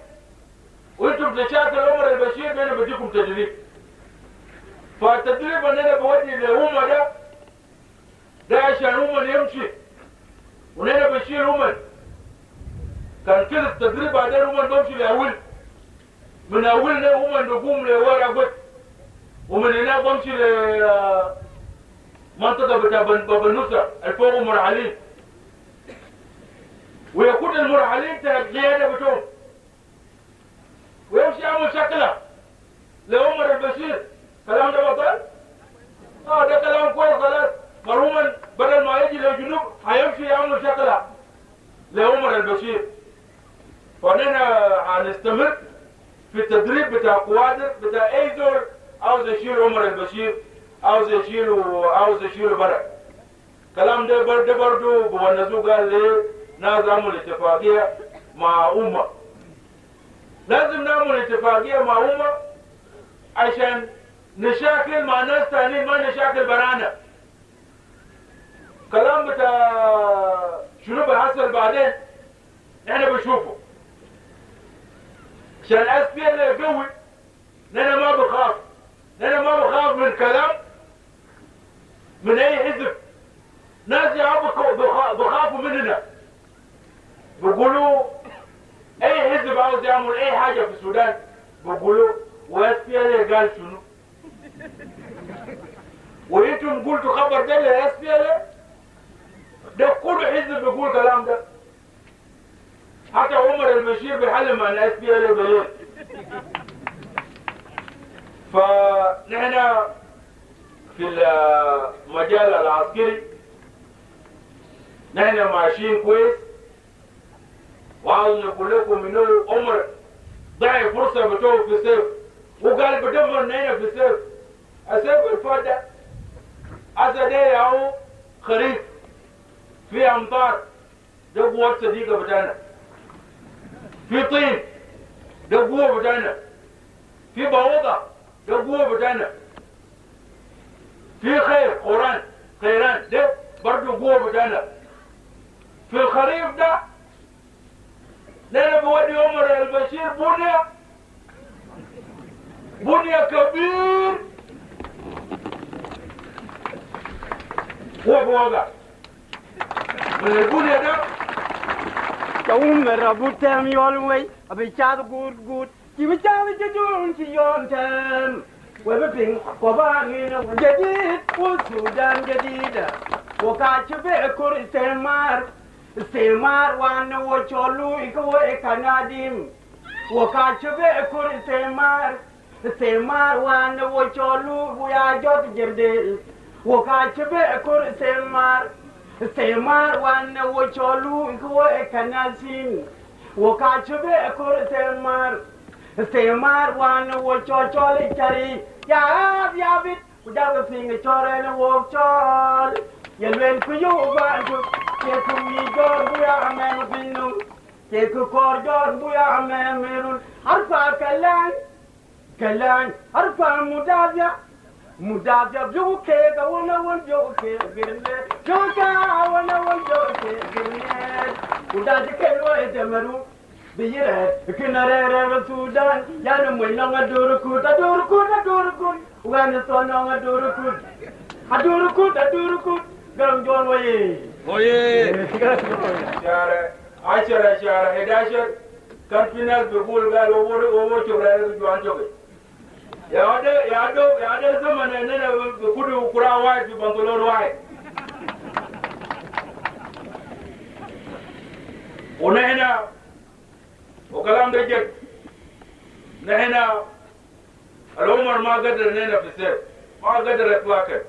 وانتم تشاكل عمر البشير بينه بديكم تدريب. فالتدريب اللي انا بودي لهم ده عشان هم يمشي ونحن بنشيل هم. كان كده التدريب بعدين هم بمشي لأول، من أولنا هم نقوم لورا قد، ومن هناك بمشي لمنطقة بتاع بنوسة الفوق مرحلين، ويكون المرحلين قيادة بتوعهم ويمشي يعمل شكله لعمر البشير. كلام ده بطل؟ ده كلام كويس خلاص. مرهوما بدل ما يجي للجنوب هيمشي يعمل شكله لعمر البشير. فنحن هنستمر في التدريب بتاع كوادر بتاع اي زول عاوز يشيل عمر البشير، عاوز يشيله برا. كلام ده برضه بونزو قال لي ناس عملوا اتفاقية مع أمة. لازم نعمل اتفاقية مع أمة عشان نشاكل مع ناس تانيين، ما نشاكل برانا. كلام بتاع شنو بيحصل بعدين احنا بنشوفه. عشان SPLA قوي، نحن ما بخاف، نحن ما بخاف من كلام من اي حزب. ناس يا بخافوا مننا، بيقولوا اي حزب عاوز يعمل اي حاجة في السودان بيقولوا و SPLA قال شنو؟ وانتم قلتوا خبر ده ل SPLA؟ ده كل حزب بيقول كلام ده. حتى عمر البشير بيحلم عن SPLA بالليل. فنحن في المجال العسكري نحن ماشيين كويس، وعاوز نقول لكم انه عمر ضيع فرصة بتوعه في الصيف، وقال بدمر نحن في الصيف. الصيف الفات ده هسه ده ياهو خريف في امطار، ده قوة صديقه بتاعنا، في طين ده قوة بتاعنا، في بعوضة ده قوة بتاعنا، في خير قران خيران ده برضه قوة بتاعنا. في الخريف ده نحن بودي عمر البشير بنية كبير هو بوضع من البنية ده. عمر أبو تام يولوي أبي شاد قود قود كي بشاد جدون سيون تام وببين قبانين جديد والسودان جديدة وكاتب كل استعمار استعمار وانا وشولو إكو إكناديم وكاتب كل استعمار استعمار وانا وشولو ويا جوت جردل وكاتب كل استعمار استعمار وانا وشولو إكو إكناسين وكاتب كل استعمار استعمار وانا وشولو كري يا يا بيت وجاب فيني شورين وشول يلوين كيو بانجو كيكو ميجور بويا عمان بينو كيكو كورجور بويا عمان ميرون أرفع كلان كلان أرفع مدافع مدافع بيوكي وانا وان بيوكي غيرني بيوكي وانا وان بيوكي غيرني وداجي كيلو إدمرو بيره كنارة السودان يا نموي دوركوت دوركوت دوركوت وانا صنع دوركوت دوركوت دوركوت قرم جون وي وي شهر 10 شهر 11 كان في ناس بيقول قال هو شغل جوان شغل يا ده يا ده يا ده زمن اننا بكل كرة واحد في بنطلون واحد. ونحن وكلام ده جد، نحن العمر ما قدر نحن في السيف ما قدر اطلاقا.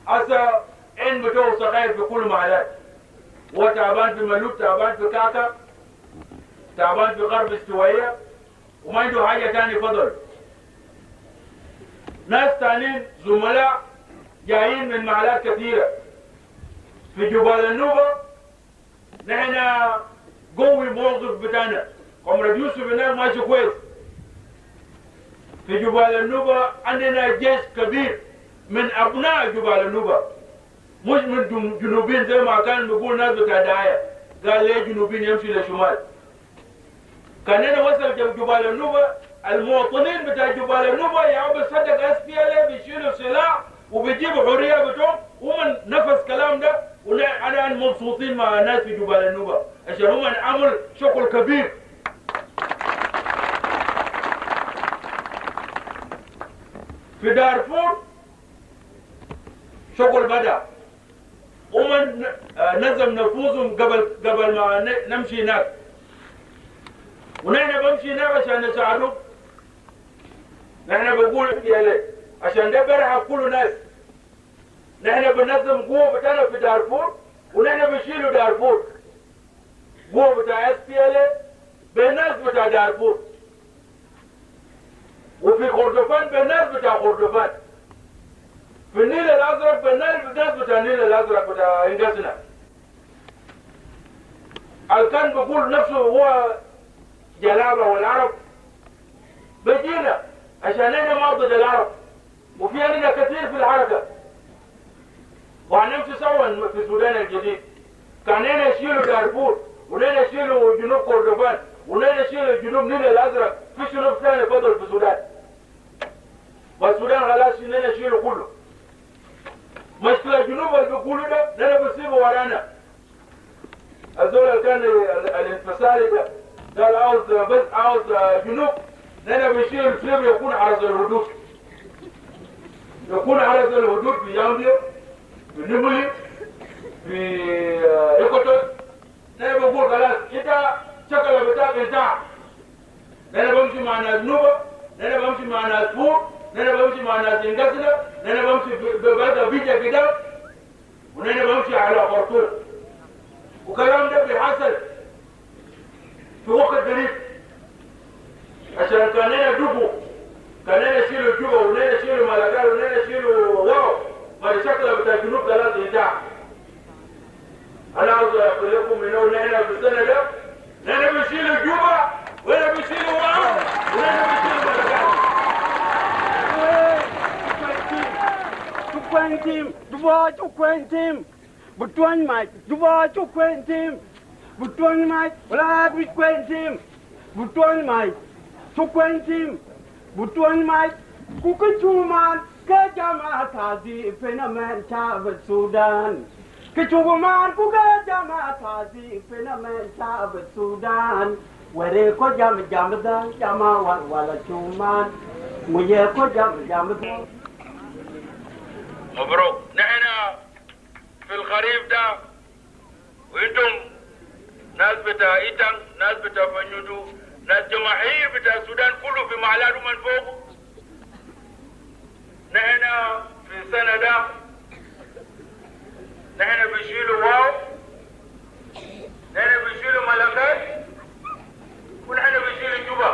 هسه عين بتوع صغير في كل محلات، هو تعبان في ملوك، تعبان في كاكا، تعبان في غرب استوائية، وما عنده حاجة تاني فضل. ناس تانيين زملاء جايين من محلات كثيرة في جبال النوبة. نحن قوي موقف بتاعنا عمر يوسف هناك ماشي كويس. في جبال النوبة عندنا جيش كبير من أبناء جبال النوبة، مش من جنوبين زي ما كان بيقول ناس بتاع دعاية، قال ليه جنوبين يمشي للشمال. كان هنا وصل جبال النوبة المواطنين بتاع جبال النوبة يا بيصدق SPLA بيشيلوا سلاح وبيجيبوا حرية بتوعهم، ومن نفس كلام ده. وانا مبسوطين مع الناس في جبال النوبة عشان هم عمل شغل كبير. في دارفور شغل بدأ، ومن نظم نفوذهم قبل ما نمشي هناك، ونحن بنمشي هناك عشان نساعدهم. نحن بنقول يا عشان ده برحة كل ناس. نحن بنظم قوة بتاعنا في دارفور، ونحن بنشيلوا دارفور قوة بتاع SPLA بالناس بتاع دارفور، وفي خردفان بالناس بتاع خردفان، في النيل الازرق بالناس بتاع النيل الازرق بتاع انجسنا. كان بيقول نفسه هو جلابه والعرب بيجينا عشان احنا ما ضد العرب، وفي عندنا كثير في الحركة، وهنمشي سوا في السودان الجديد. كان هنا يشيلوا دارفور، ونحن يشيلوا جنوب كردفان، ونحن يشيلوا جنوب النيل الازرق، في جنوب ثاني فضل في السودان. والسودان خلاص نحن نشيله كله. مشكلة الجنوب اللي بيقولوا ده نحن بنسيبه ورانا. الزول اللي كان الانفصالي ده قال عاوز بس عاوز جنوب، نحن بنشيل الفيلم يكون حرس الحدود، يكون حرس الحدود في ياوندي، في نيمولي، في إيكوتور. نحن بنقول خلاص انت شكل بتاعك انتهى. نحن بمشي مع ناس نوبة، نحن بمشي مع ناس فور، نحن بمشي مع ناس انقسنا، نحن بمشي بلد بيجا كده، ونحن بمشي على خرطوم. وكلام ده بيحصل في وقت قريب، عشان كان لنا دبو، كان لنا شيلوا جوبا، ونحن شيلوا ملكال، ونحن شيلوا واو، بعد شكل بتاع الجنوب خلاص انتهى. انا عاوز اقول لكم انه نحن في السنه ده نحن بنشيل جوبا، ونحن بنشيل واو، ونحن بنشيل ملكال. Chukwentim, duba chukwentim, butuan mai, duba chukwentim, butuan mai, wala chukwentim, butuan mai, chukwentim, butuan mai, kukuchuman, kajama tazi fenamen cha Sudan. Kichuguman kukajama tazi fenamen cha Sudan. Were ko jam jam da jama wal wala chuman, muye ko jam jam da. مبروك. نحن في الخريف ده وانتم ناس بتاع ايتان، ناس بتاع فنيودو، ناس جماهير بتاع السودان كله في معلاد من فوق. نحن في السنة ده نحن بنشيلوا واو، نحن بنشيلوا ملكات، ونحن بنشيلوا جوبا،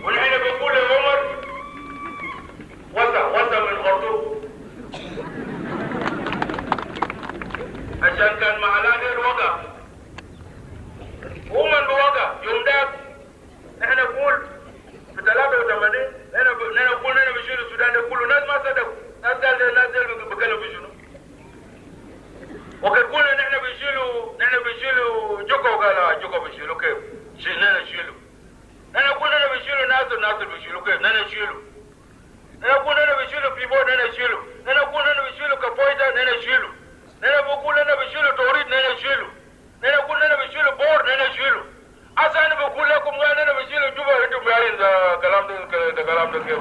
ونحن بنقول لعمر وسع وسع من خرطوم، عشان كان معلاد الوقع ومن بوقع يوم داك. نحن نقول في 83 نحن نقول نحن بنشيل السودان ده كله، ناس ما صدقوا، ناس قال ناس بيتكلموا في شنو. وقد قلنا نحن بنشيلوا، نحن بنشيلوا جوكو، قال جوكو بنشيلوا كيف؟ نحن نشيلوا. نحن قلنا نحن بنشيلوا ناصر، ناصر بنشيلوا كيف؟ نحن نشيلوا. نحن قلنا نحن بنشيلوا بيبو، نحن نشيلوا. نحن قلنا نحن بنشيلوا كفويتا، نحن نشيلوا. نحن بقول نحن بنشيلوا توريد، نحن نشيلوا. نحن قلنا نحن بنشيلوا بور، نحن نشيلوا. هسه انا بقول لكم نحن بنشيلوا جوبا، انتم قاعدين ده كلام ده، ده كلام ده كيف؟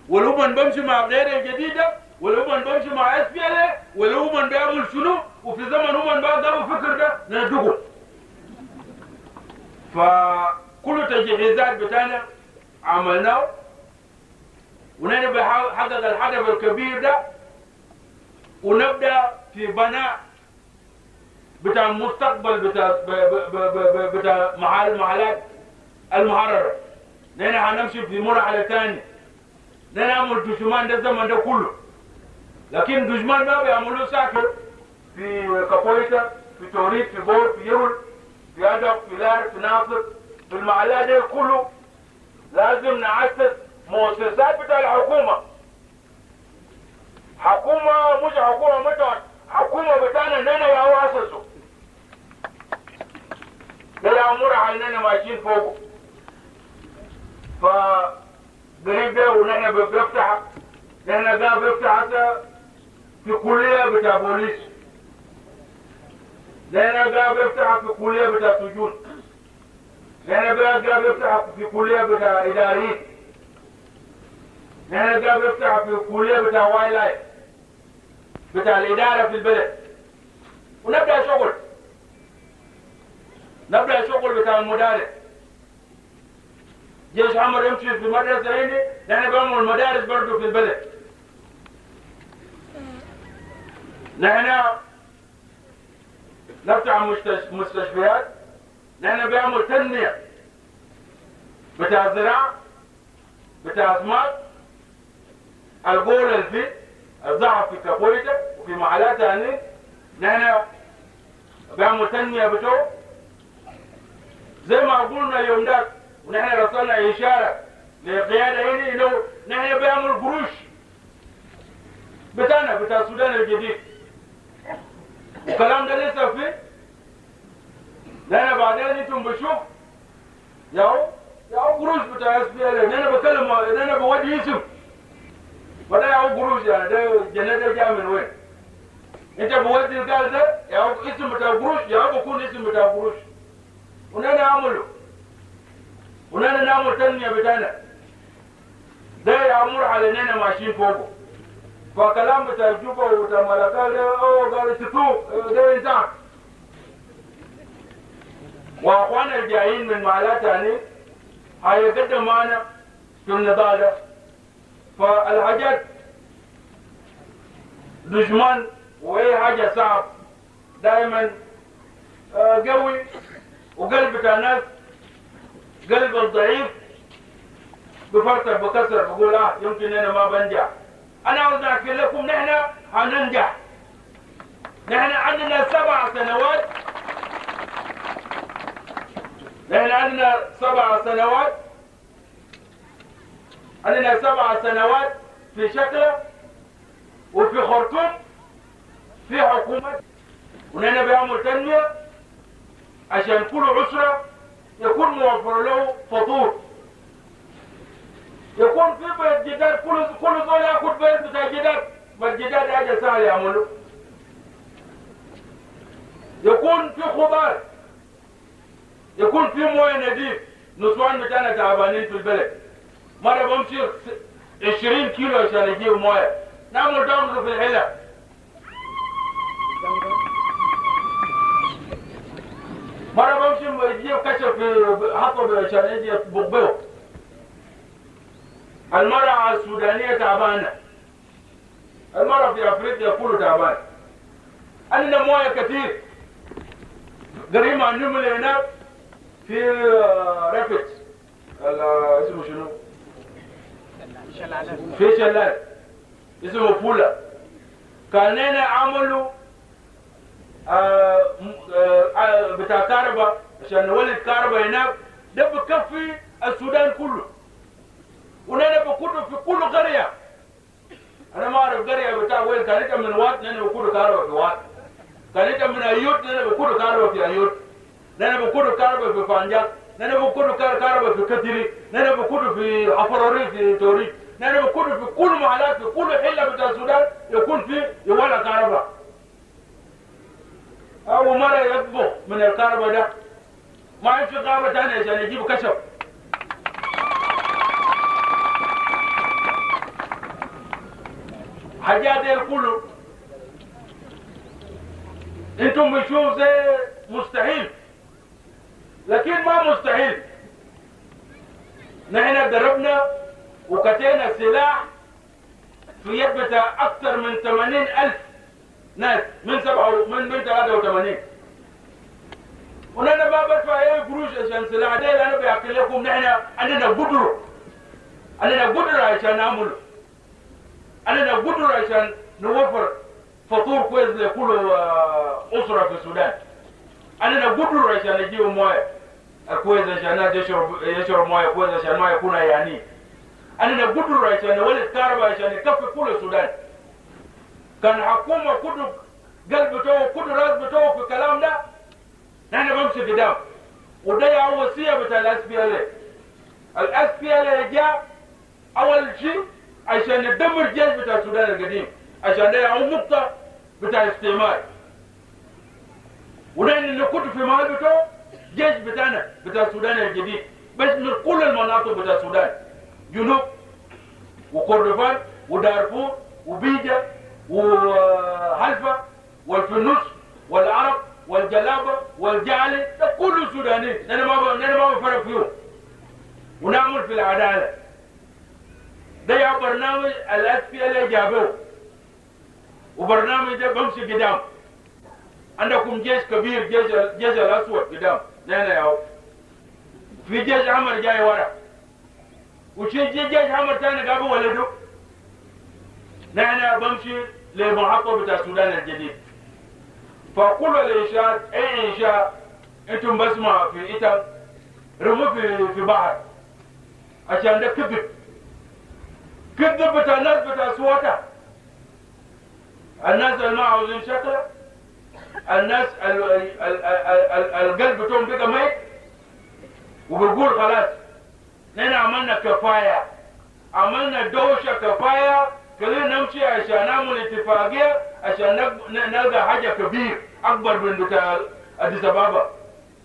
ولو من بمشي مع غير الجديدة، ولو من بمشي مع اس بي ال، ولو من بيعمل شنو، وفي زمن هم من بقى فكر ده ندقه. فكل التجهيزات بتاعنا عملناه، ونحن بنحقق الهدف الكبير ده، ونبدا في بناء بتاع المستقبل بتاع بتاع المحلات المحررة. نحن هنمشي في مرحلة ثانية، نعمل دشمان ده الزمن ده كله، لكن دشمان ما بيعملوه ساكن في كابويتا، في توريد، في بور، في يرول، في أدق، في لار، في ناصر، في المحلات ده كله. لازم نعسس مؤسسات بتاع الحكومة، حكومة مش حكومة متعد، حكومة بتاعنا نحن يا هو أسسه ده الأمور علينا ماشيين فوقه. ف قريب ده ونحن بنفتح، نحن قاعد بنفتح هسه في كلية بتاع بوليس، نحن قاعد بنفتح في كلية بتاع سجون، نحن قاعد بنفتح في كلية بتاع إداريين، نحن قاعد بنفتح في كلية بتاع وايلايف بتاع الإدارة في البلد. ونبدأ شغل، نبدأ شغل بتاع المدارس. جيش احمر يمشي في مدرسه هنا، نحن بنعمل مدارس برضه في البلد. نحن نفتح مستشفيات، نحن بنعمل تنمية بتاع زراعة بتاع اسماك. القول اللي فيه الزعف في كابويتا وفي محلات ثانية، نحن بنعمل تنمية بتوع زي ما قلنا يوم ذاك، ونحن رسلنا إشارة للقيادة هنا إنه نحن بنعمل قروش بتاعنا بتاع السودان الجديد، والكلام ده لسه فيه. لأن بعدين انتم بتشوف ياهو قروش بتاع SPLA. انا بكلم، انا بودي اسم وده ياهو قروش، يعني ده جنة ده جاي من وين؟ انت بودي قال ده ياهو اسم بتاع قروش، ياهو بكون اسم بتاع قروش. ونحن نعمله ونحن نعمل تنمية بتاعنا ده يأمر على اننا ماشيين فوقه. فكلام بتاع جوبا وبتاع ملكال ده او قال تتوب ده انسان. واخوانا الجايين من محلات ثانية هيقدم معنا في النضال ده. فالحاجات دشمن واي حاجة صعب دائما قوي، وقلب بتاع الناس قلب الضعيف بفرطر بكسر بقول يمكن انا ما بنجح. انا عاوز احكي لكم نحن هننجح. نحن عندنا 7 سنوات، نحن عندنا 7 سنوات، عندنا 7 سنوات في شكله وفي خرطوم في حكومة، ونحن بنعمل تنمية عشان كل عسرة يكون موفر له فطور، يكون في بيت جدار، كل زول ياخذ بيت بتاع جدار، ما الجدار حاجة سهلة يعملوا. يكون في خضار، يكون في مويه نظيف. نسوان بتاعنا تعبانين في البلد، مرة بمشي 20 كيلو عشان اجيب مويه، نعمل دمر في الحلة. مرة بمشي اجيب كشف في حطب عشان اجي اطبخ به. المرأة السودانية تعبانة، المرأة في أفريقيا كله تعبان. عندنا مويه كثير قريب عن هناك في رافت اسمه شنو؟ في شلال اسمه فولا. كاننا عملوا بتاع كهرباء عشان نولد كهرباء هناك، ده بكفي السودان كله. ونحن بكون في كل قرية، أنا ما أعرف قرية بتاع وين، كانت من وات نحن بكون كهرباء في وات، كانت من أيوت نحن بكون كهرباء في أيوت، نحن بكون كهرباء في فانجاك، نحن بكون كهرباء في كتيري، نحن بكون في عفروري في توري، نحن بكون في كل محلات في كل حلة بتاع السودان يكون في يولى كهرباء. أول مرة يطبخ من الكهرباء ده، ما يمشي كهرباء ثانية عشان يجيب كشف. حاجات دي كله انتم بتشوفوا زي مستحيل، لكن ما مستحيل. نحن دربنا وكتينا سلاح في يد بتاع اكثر من 80,000 ناس من 83. ونحن ما بدفع اي قروش عشان سلاح ده، انا بحكي لكم نحن عندنا قدره، عندنا قدره عشان نعمله، عندنا قدرة عشان نوفر فطور كويس لكل أسرة في السودان. عندنا قدرة عشان نجيب موية كويس عشان الناس يشرب موية كويس عشان ما يكون يعني. عندنا قدرة عشان نولد كهرباء عشان يكفي كل السودان. كان حكومة كل قلب بتوعه كل راس بتوعه في الكلام ده، نحن بنمشي قدام. وده يا وصية بتاع ال SPLA. ال SPLA جاء أول شيء عشان ندمر الجيش بتاع السودان القديم، عشان ده يعود نقطة بتاع الاستعمار. ونحن اللي كنت في محل بتاعه جيش بتاعنا بتاع السودان الجديد، بس من كل المناطق بتاع السودان، جنوب وكردفان ودارفور وبيجا وحلفة والفنوس والعرب والجلابة والجعلي، ده كله سودانيين. نحن ما بفرق فيهم. ونعمل في العدالة. ده يا برنامج ال SPLA جابوه، وبرنامج ده بمشي قدام. عندكم جيش كبير، جيش الاسود قدام نحن ياهو، في جيش احمر جاي ورا، وشي جيش احمر تاني قابل ولده. نحن بمشي لمحطة بتاع السودان الجديد. فكل الانشاءات، اي انشاء انتم بسمع في إيتام رموا في بحر، عشان ده كذب، كذب بتاع الناس بتاع سواتا، الناس اللي ما عاوزين شكله، الناس ال ال ال ال القلب بتاعهم بقى ميت وبيقول خلاص نحن عملنا كفاية، عملنا دوشه كفاية، خلينا نمشي عشان نعمل اتفاقية عشان نلقى حاجة كبير اكبر من بتاع اديس ابابا.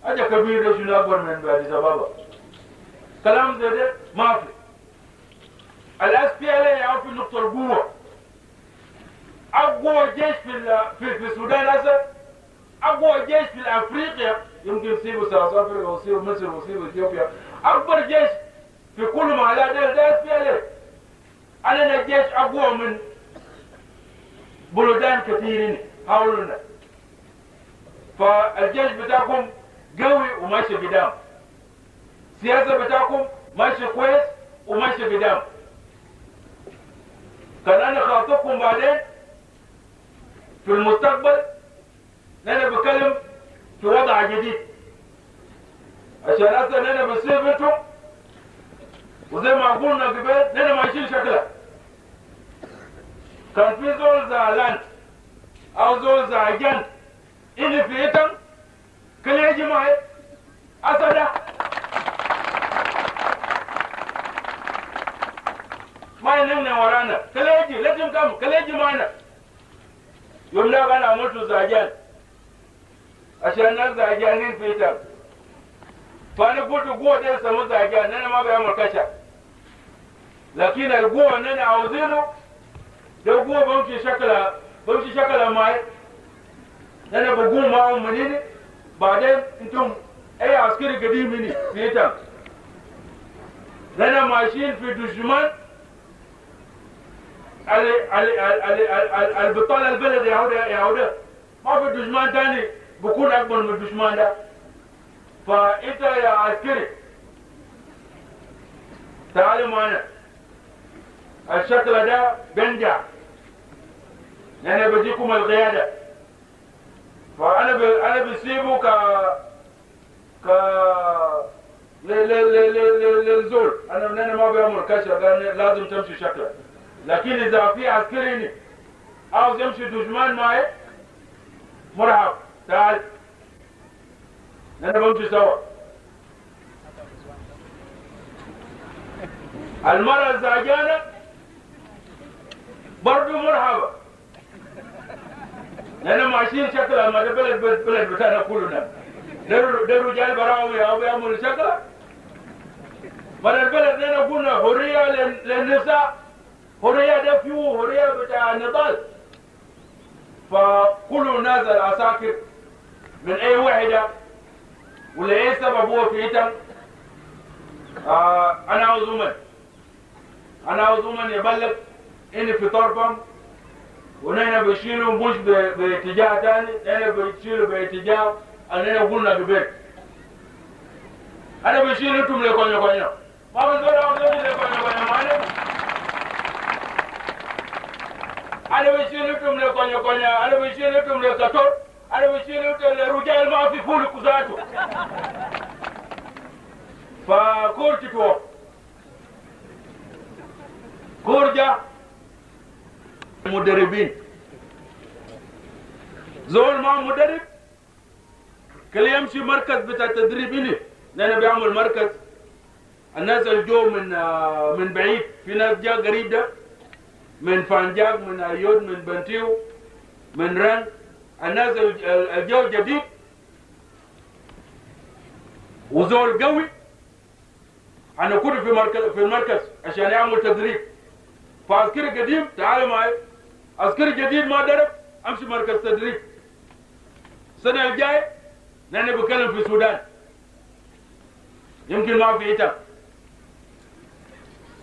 حاجة كبيرة شنو اكبر من اديس ابابا؟ كلام زي ده ما في. ال SPLA في نقطة القوة، اقوى جيش في السودان هسه، اقوى جيش في افريقيا، يمكن يصيبوا South Africa ويصيبوا مصر ويصيبوا اثيوبيا، اكبر جيش في كل محلات ده SPLA. عندنا جيش اقوى من بلدان كثيرين حولنا. فالجيش بتاعكم قوي وماشي قدام، السياسة بتاعكم ماشي كويس وماشي قدام. كان انا خاطبكم بعدين في المستقبل، انا بتكلم في وضع جديد، عشان اصلا انا بصير انتم وزي ما قلنا قبل انا ماشيين شكلها. كان في زول زعلان او زول زعجان إني في إيتم كل يجي معي أسدا ما ينمنا ورانا، كل يجي لازم كم كل يجي معنا. يوم لا أنا عملت زعجان عشان الناس زعجانين في إيتم، فأنا قلت قوة ده سمو زعجان، أنا ما بعمل كشف، لكن القوة اللي أنا عاوزينه ده قوة بمشي شكلها، بمشي شكلها معي. أنا بقوم معهم منين بعدين أنتم أي عسكري قديم مني في إيتم، لأنا ماشيين في دشمان البطالة البلد يعودة يعودة، ما في دشمان تاني بكون أكبر من الدشمان ده. فأنت يا عسكري تعالوا معنا، الشكل ده بنجح، أنا بديكم القيادة. فأنا أنا بسيبه ك ك للزول، أنا ما بعمل كشف، لازم تمشي شكله. لكن إذا في عسكري عاوز يمشي دشمان معي مرحب تعال، أنا بمشي سوا. المرأة الزعجانة برضو مرحبا، لأن ماشيين شكلها، ما ده بلد بتاعنا كلنا، ده رجال براوي أو بيعملوا شكلها. ما البلد لنا قلنا حرية للنساء، حرية ده فيه حرية بتاع النضال. فكل الناس العساكر من أي وحدة ولا أي سبب هو في إيتم، أنا عاوز من، أنا عاوز من يبلغ إني في طرفهم، ونحن بنشيله مش باتجاه تاني، نحن بنشيله باتجاه أننا قلنا قبل. أنا بشيل أنتم لكونيا كونيا، ما بنزول عاوز لكونيا كونيا معنا. أنا بشيل أنتم لكونيا كونيا، أنا بشيل أنتم لكتور، أنا بشيل أنتم لرجال ما في فول كزاتو. فكورتي تو كورجا مدربين، زول ما مدرب كل يمشي مركز بتاع التدريب هنا، لأنه بيعمل مركز. الناس اللي جو من بعيد، في ناس جا قريب ده من فانجاك، من ايود، من بنتيو، من ران، الناس الجو جديد وزول قوي هنكون في مركز، في المركز عشان يعمل تدريب. فعسكري قديم تعال معي، عسكري جديد ما درب امشي مركز تدريب. السنة الجاية نحن بنتكلم في السودان، يمكن ما في إيتام،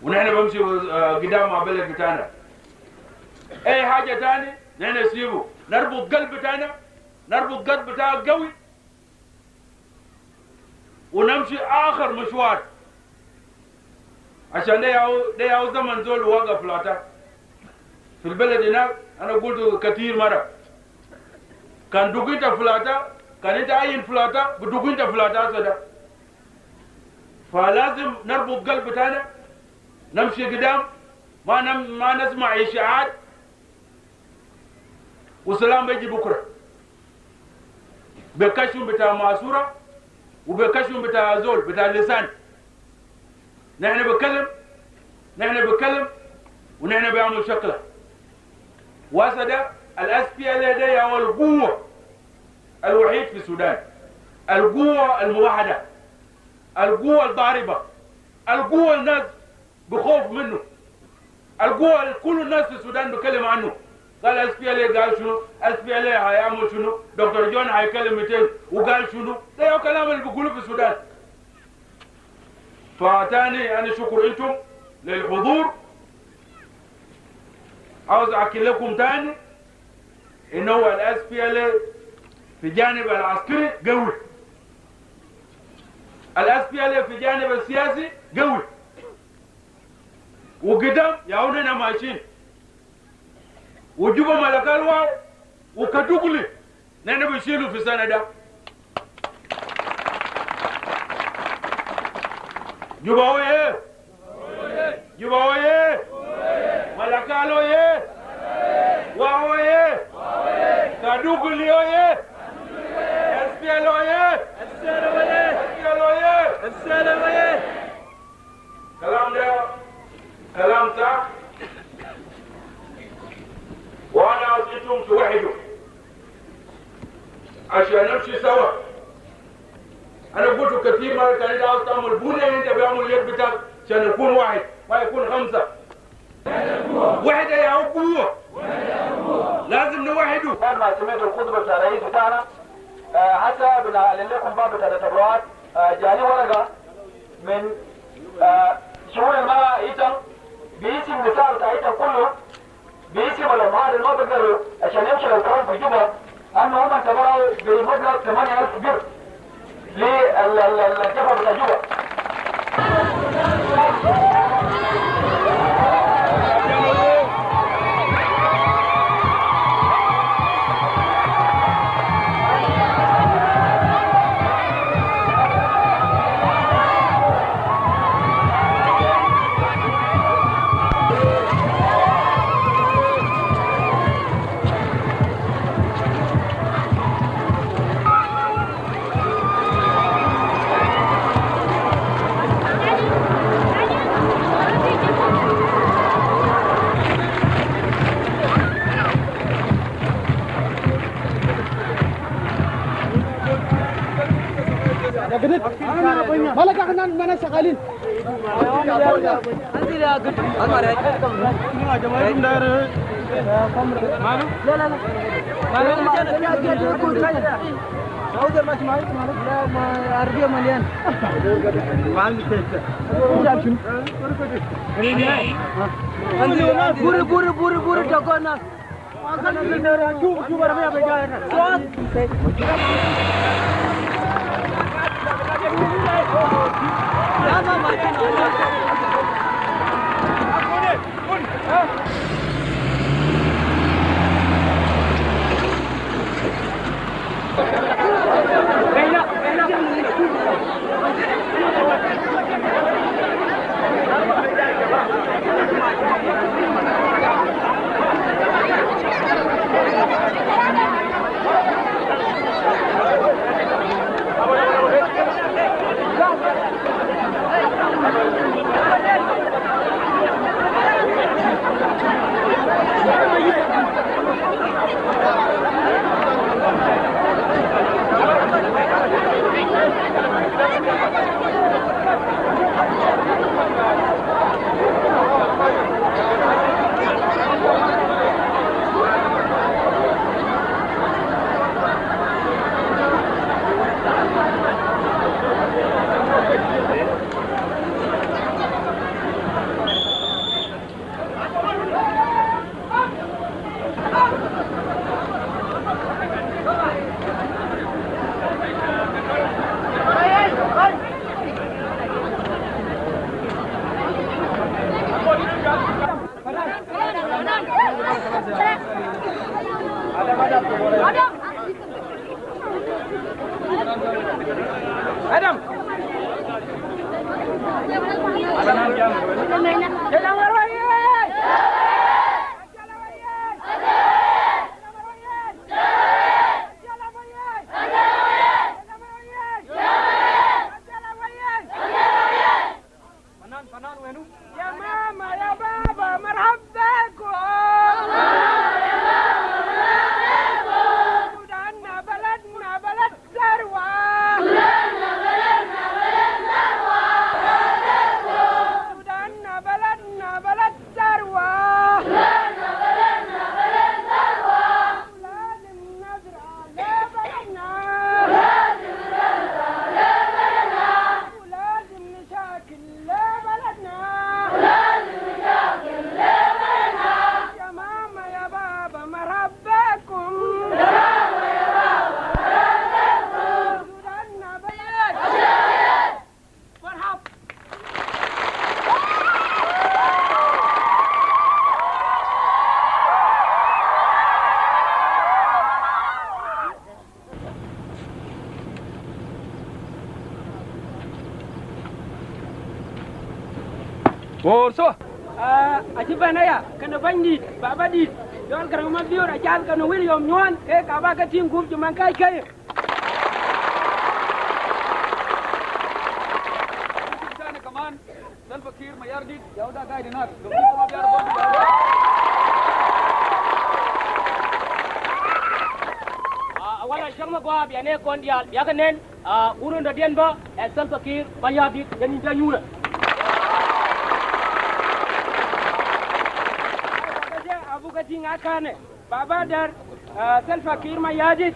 ونحن بمشي قدام مع بلد بتاعنا. اي حاجة تاني نحن نسيبه، نربط قلب بتاعنا، نربط قلب بتاعك قوي ونمشي اخر مشوار، عشان ده ياو زمن زول وقف لاتا في البلد هناك. انا قلت كثير مرة، كان دوقيت فلاتا، كان انت عين فلاتا بدوقيت فلاتا سدا. فلازم نربط قلب بتاعنا، نمشي قدام، ما نسمع اشاعات. وسلام بيجي بكره بكشف بتاع ماسوره وبكشف بتاع زول بتاع اللسان. نحن بنتكلم، نحن بنتكلم ونحن بيعمل شكله. واسد ال SPLA ده هو القوة الوحيد في السودان، القوة الموحدة، القوة الضاربة، القوة الناس بخوف منه، القوة كل الناس في السودان بيتكلم عنه. قال SPLA قال شنو؟ SPLA هيعمل شنو؟ دكتور جون هيكلم 200 وقال شنو؟ ده هو كلام اللي بيقولوه في السودان. فتاني انا شكر انتم للحضور. عاوز احكي لكم تاني انه هو ال SPLA في جانب العسكري قوي، ال SPLA في جانب السياسي قوي، وقدام ياوننا ماشيين وجوبا ملكال واو وكدوغلي نحن بنشيلوا في السنة ده. جوبا اويه، جوبا اويه، ملكال اويه، واو اويه، كدوغلي اويه، SPLA اويه، SPLA اويه، SPLA اويه. كلام ده كلام صح، وانا عاوز انتم توحدوا عشان نمشي سوا. انا قلت كثير مرة كان انت عاوز تعمل بنية، انت بيعمل اليد بتاعك عشان يكون واحد، ما يكون خمسة. وحدة يا قوة، لازم نوحده. بعد ما سمعت الخطبة بتاع الرئيس بتاعنا، حتى بنعلن لكم بعض التبرعات. جاني ورقة من شؤون المرأة ايتم باسم النساء بتاع ايتم كله، باسم الأمهات اللي ما بيقدروا عشان يمشوا للقرار في جوبا، أنه هم تبرعوا بمبلغ 8000 بر للجبهة بتاع جوبا. مالك احنا ما شغالين. لا لا لا لا عربية مليان. بوري بوري بوري بوري تقولنا. Adam. يا ماما يا بابا مرحبا بكم سوداننا بلدنا بلد ثروة سوداننا بلدنا بلد ثروة لازم نزرع لبلدنا ولازم نشاكل لبلدنا يا ماما يا بابا مرحباكم سوداننا بلد مرحب. Worso. A ci bana ya kana bandi baba di don karang ma biyo a jal kana William Nyon ke ka ba ka tin gup man kai kai. تاني كمان سلفا كير ما يردد يا ودا قاعد هناك لو انت ما بيعرف برضه يا ودا. Wala shangma gwa bi ane kon dial ya kanen urun da den ba Salva Kiir bayadi yani da yura abu ka tin akane baba dar Salva Kiir mayadit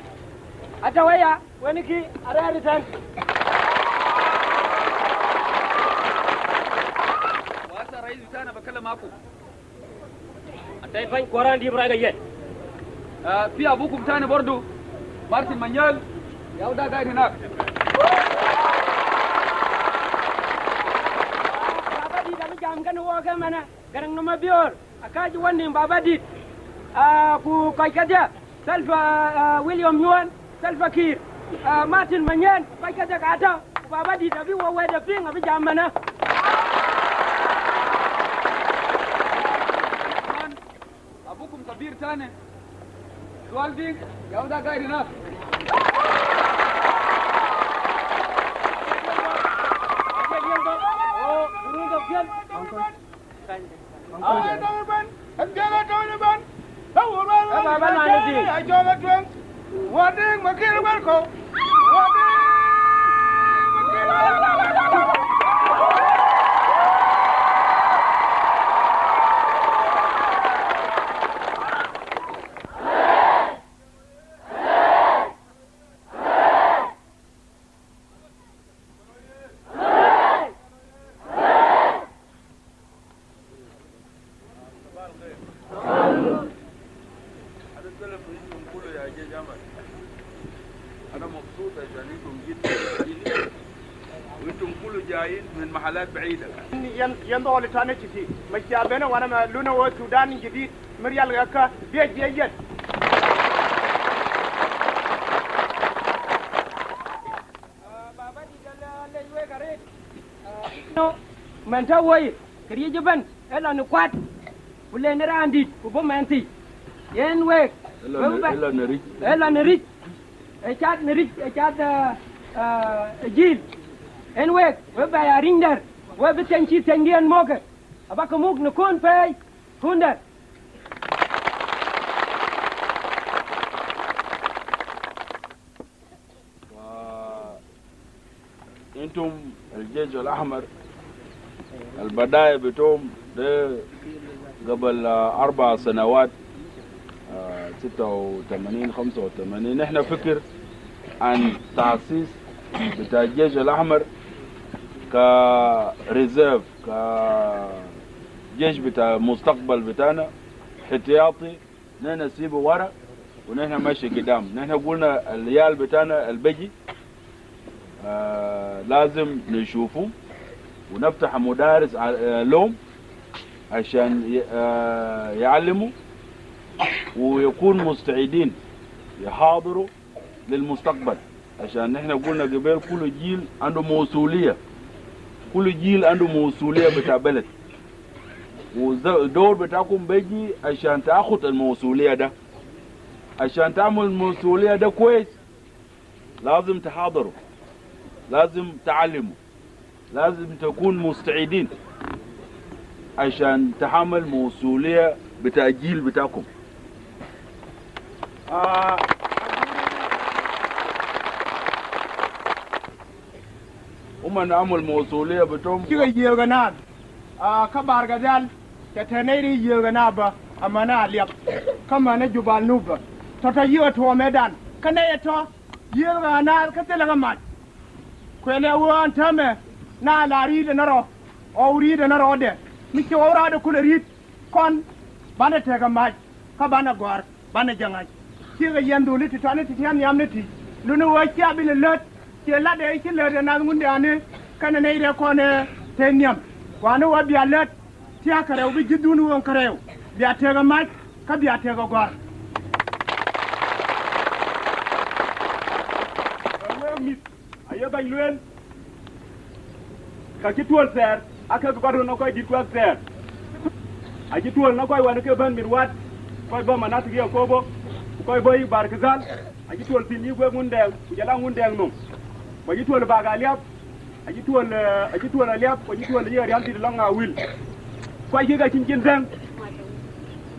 atawaya wani ki araritan. وهسه الرئيس بتاعنا بكلم معكم. Atay fan koran di braga yen. في ابوكم تاني برضه مارتن مانيال يا ودا قاعد هناك. Baba di dami jam kan wo ka mana garang no mabior akaji wonni baba di ku kai kaja Salva William Yuan Salva Kiir Martin Manyan kai kaja ka ta baba di dabi wo we da ping abi jam mana. كمان ابوكم كبير تاني سوالدينج يا ودا قاعد هناك. أنا أتكلم باسمكم كله يا جيش أمل. أنا مبسوط عشان أنتم جيتوا وأنتم كله جايين من محلات بعيدة. Yendo tane chiti macha bena wana ma luna wo Sudan jidid miryal ka biye biye. Baba di dala le ywe kare no man ta woy kriye jiban ela no kwat ule ne randi ku bo menti yen we إلا نريد. Ela ne rik e chat ne rik e chat jil en we we ba ya rinder we bi tenchi tengian moke abaka muk ne kon pay hunder. انتم الجيش الاحمر البداية بتوم ده قبل 4 سنوات، 86 85، نحن فكر عن تأسيس بتاع الجيش الأحمر ك reserve، كجيش بتاع مستقبل بتاعنا احتياطي. نحن نسيبه ورا ونحن ماشي قدام. نحن قلنا العيال بتاعنا البجي لازم نشوفه ونفتح مدارس لهم عشان يعلموا ويكون مستعدين يحاضروا للمستقبل. عشان نحن قلنا قبل كل جيل عنده مسؤولية، كل جيل عنده مسؤولية بتاع بلد، والدور بتاعكم بيجي عشان تاخد المسؤولية ده. عشان تعمل المسؤولية ده كويس لازم تحاضروا، لازم تعلموا، لازم تكون مستعدين عشان تحمل مسؤولية بتاع الجيل بتاعكم. هم نعمل مسؤولية بتوم Kiga yelga na ka barga dal ta taneri yelga na ba amana liap kama na jubal nuba to ta yiwa to medan kana ya to yelga na ka tela ga ma kwele won tame na la ri de naro o ri de naro de mi ki ora de kula ri kon bana te ga ma ka bana gor bana janga kiga yendu li ti tani ti yan yam ne ti lunu wa kya bi le lot ke la de ki le de na ngunde ane kana ne ire ko ne te nyam wani wa biya let tiya karew bi jidunu won karew biya tega maj ka biya tega gor. Mit aye bañ luel ka ci tuol ser aka ko no koy dit ko ser a ci tuol na koy wan ke ban mir wat koy bo manat gi ko bo koy boy bar kizal a ci tuol tin yi go ngunde ku jala ngunde num ko ci tuol baga liap a ci tuol a ci tuol liap ko ci tuol yi real di longa wil koy gi ga ci jin deng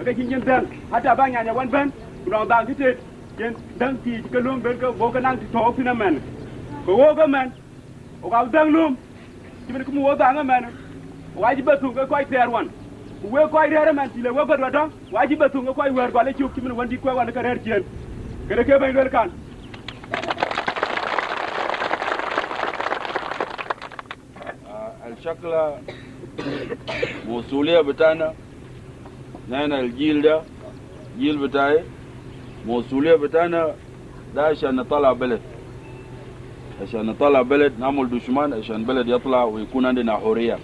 ga ci jin deng hata ba nya nya wan ben ku no bang ti jen dang ti ke lum ben ko bo ka nang ti to fi na men ko wo ga men o ga dang lum ti ben ko mu wo ga men o ga ji ba tu ko koy ter wan we koy re men ti le wo ga do wa ji ba tu ko koy wer go le ci men wan di ko wan ka rer jen ke ke bay lol kan. الشكل مسؤولية بتاعنا نحن الجيل ده جيل بتاعي مسؤولية بتاعنا ده عشان نطلع بلد، عشان نطلع بلد نعمل دشمان عشان بلد يطلع ويكون عندنا حرية.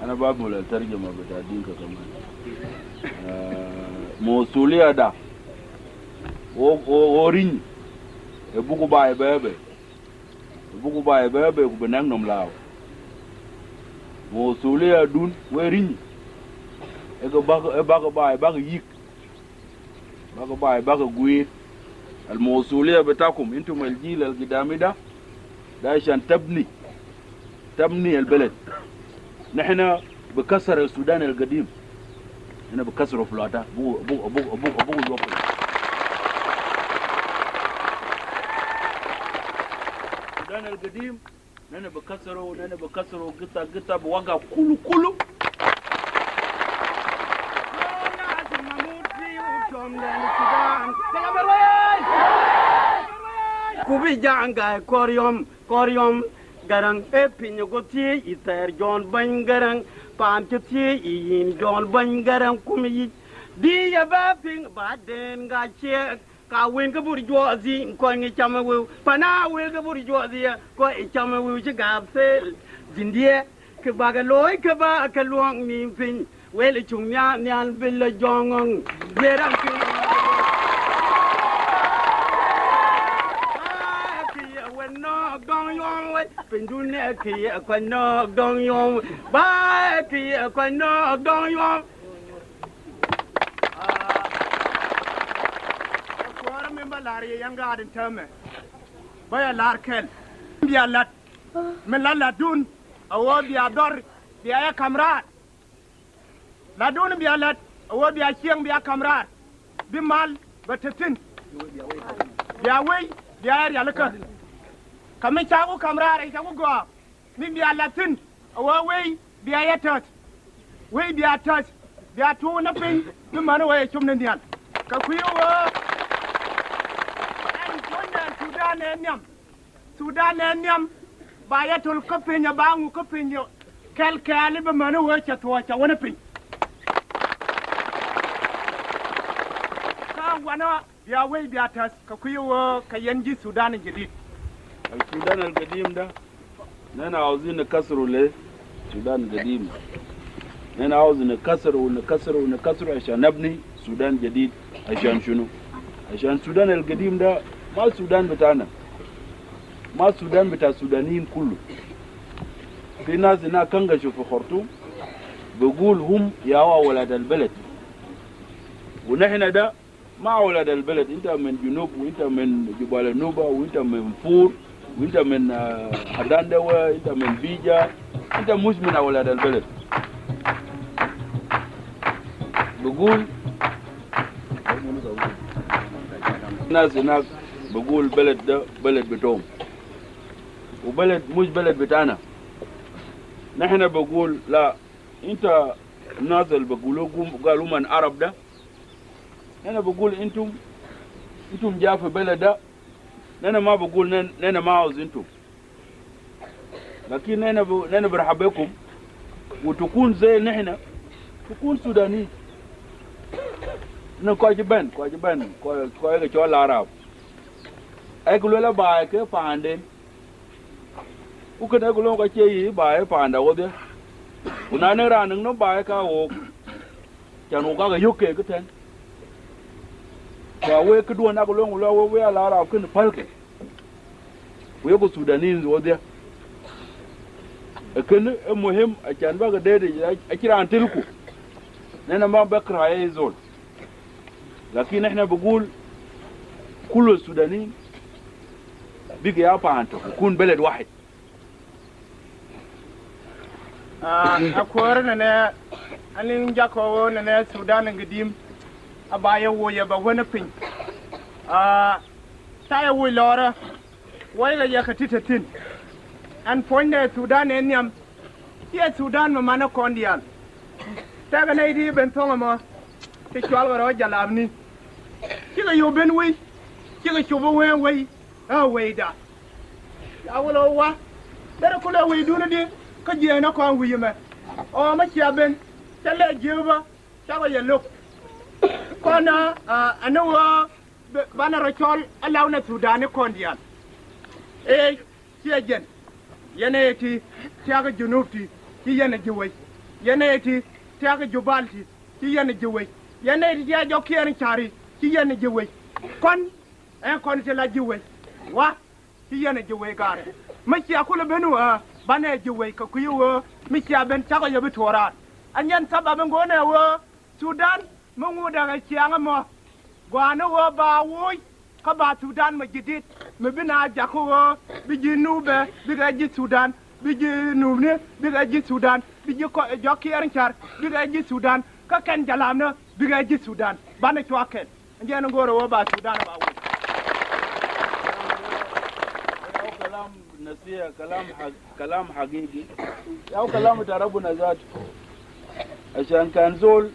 أنا بعمل الترجمة بتاع دينك كمان. مسؤولية ده ورين يبوكو باي بيبي buku baye bebe ku benang nom law mosulia dun werin e go bag e bag baye bag yik bag baye bag guir الموصولية بتاعكم انتم الجيل القدامي ده ده عشان تبني البلد. نحن بكسر السودان القديم، نحن بكسره في الوقت بو بو بو بو بو الوقت. السودان القديم نحن بكسره، نحن بكسره قطع قطع بوقع كله كله. Kubi janga koryom koryom garang e pinyo go ti iter jon ban garang pan ti ti yin jon ban garang kum yi di ya ba ping ba den ga che ka wen ka bur jo zi ko ngi cham wu pa na wen ka bur jo zi ko i cham wu chi ga se jindie ke ba ga loy ke ba ka luong ni pin we le chung nya nyan bil le jongong ye ram ki pin du ne ki ko no dong yong ba ki ko no dong yong ko min ba lar ye yang gadin tame ba ya lar kel biya lat min la ladun awo biya dor biya ya kamrat ladun biya lat awo biya kieng biya kamrat bi mal ba tetin biya wei biya ya yalka kamin chagu kamrar ai chagu go min biya latin awo wei biya ya tot wei biya tot biya tu na pin bi man wa chum ne ndian ka ku yo an konda sudan ne nyam sudan ne nyam ba ya tul ko pin ya ba ngu ko pin yo kel kel bi man wa cha to cha wona pin. wana biya wai biya tas ka kuyi ka yanji Sudan jadid. السودان القديم ده نحن عاوزين نكسره ليه؟ السودان القديم نحن عاوز نكسره ونكسره ونكسره عشان نبني سودان جديد. عشان شنو؟ عشان السودان القديم ده ما السودان بتاعنا، ما السودان بتاع السودانيين كله. في ناس هناك كنغشوا في خرطوم بيقول هم يا ولاد البلد، ونحن ده ما ولاد البلد. انت من جنوب، وانت من جبال النوبة، وانت من فور، وانت من هدندوة، انت من بيجا، انت مش من اولاد البلد. بقول ناس هناك بقول بلد ده بلد بتوم، وبلد مش بلد بتاعنا. نحن بقول لا، انت الناس اللي بقولوا قالوا من عرب ده، انا بقول انتم جا في بلد ده. انا ما بقول انا ما عاوز انتم، لكن انا برحب بكم، وتكون زي نحن تكون سوداني. نحن كواجبان كواجبان كواجب شو العرب أقول لا بايك فاندين وكنا أقول لك شيء باي فاندا وده ونحن رانن نو باي كا وك كانوا كا يوكي كتن wa we kudu na ko longu lo we ala ara kun palke we ko sudanin zo dia kun muhim a can ba ga dede a kira an tilku nana ma bakra ay zol. لكن احنا بقول كل السودانيين بيجي يابا انت يكون بلد واحد. أكورنا أنا أني نجاكو السودان القديم أبايا ويا بوانا بين تايا ويلورا ويا يا كتيتين أن فوين السودان إنيام هي السودان ما مانا كونديان تاعنا نيدي بنتوما ما تشوال ورا جلابني كذا يوبن وي كذا شوفوا وين وي وي دا أول هو ده كله وي دون دي كجينا كون وي ما أو ما شابن تلا جيوبا شابا يلوك كنا أنا هو بنا رجال الله السودان كونديان إيه سيجن ينتي تياغ جنوبتي كي ينجوي ينتي تياغ جبالتي كي ينجوي ينتي تياغ جوكيان شاري كي ينجوي كون أن كون تلا جوي وا كي ينجوي غار مشي أقول بنو بنا جوي ككيو مشي أبن تياغ يبتوران أن ينسب من غونه و سودان من ودا كيان ما غوانو و باوي كبا سودان مجدد مبنا جاكو بيجي نوبة بيجي سودان بيجي نوبني بيجي سودان بيجي جوكيان شار بيجي سودان ككن جلامنا بيجي سودان بانا شواكن نجي نقول هو با سودان باوي. كلام نسيه كلام حقيقي أو كلام تربنا ذاته. عشان كان زول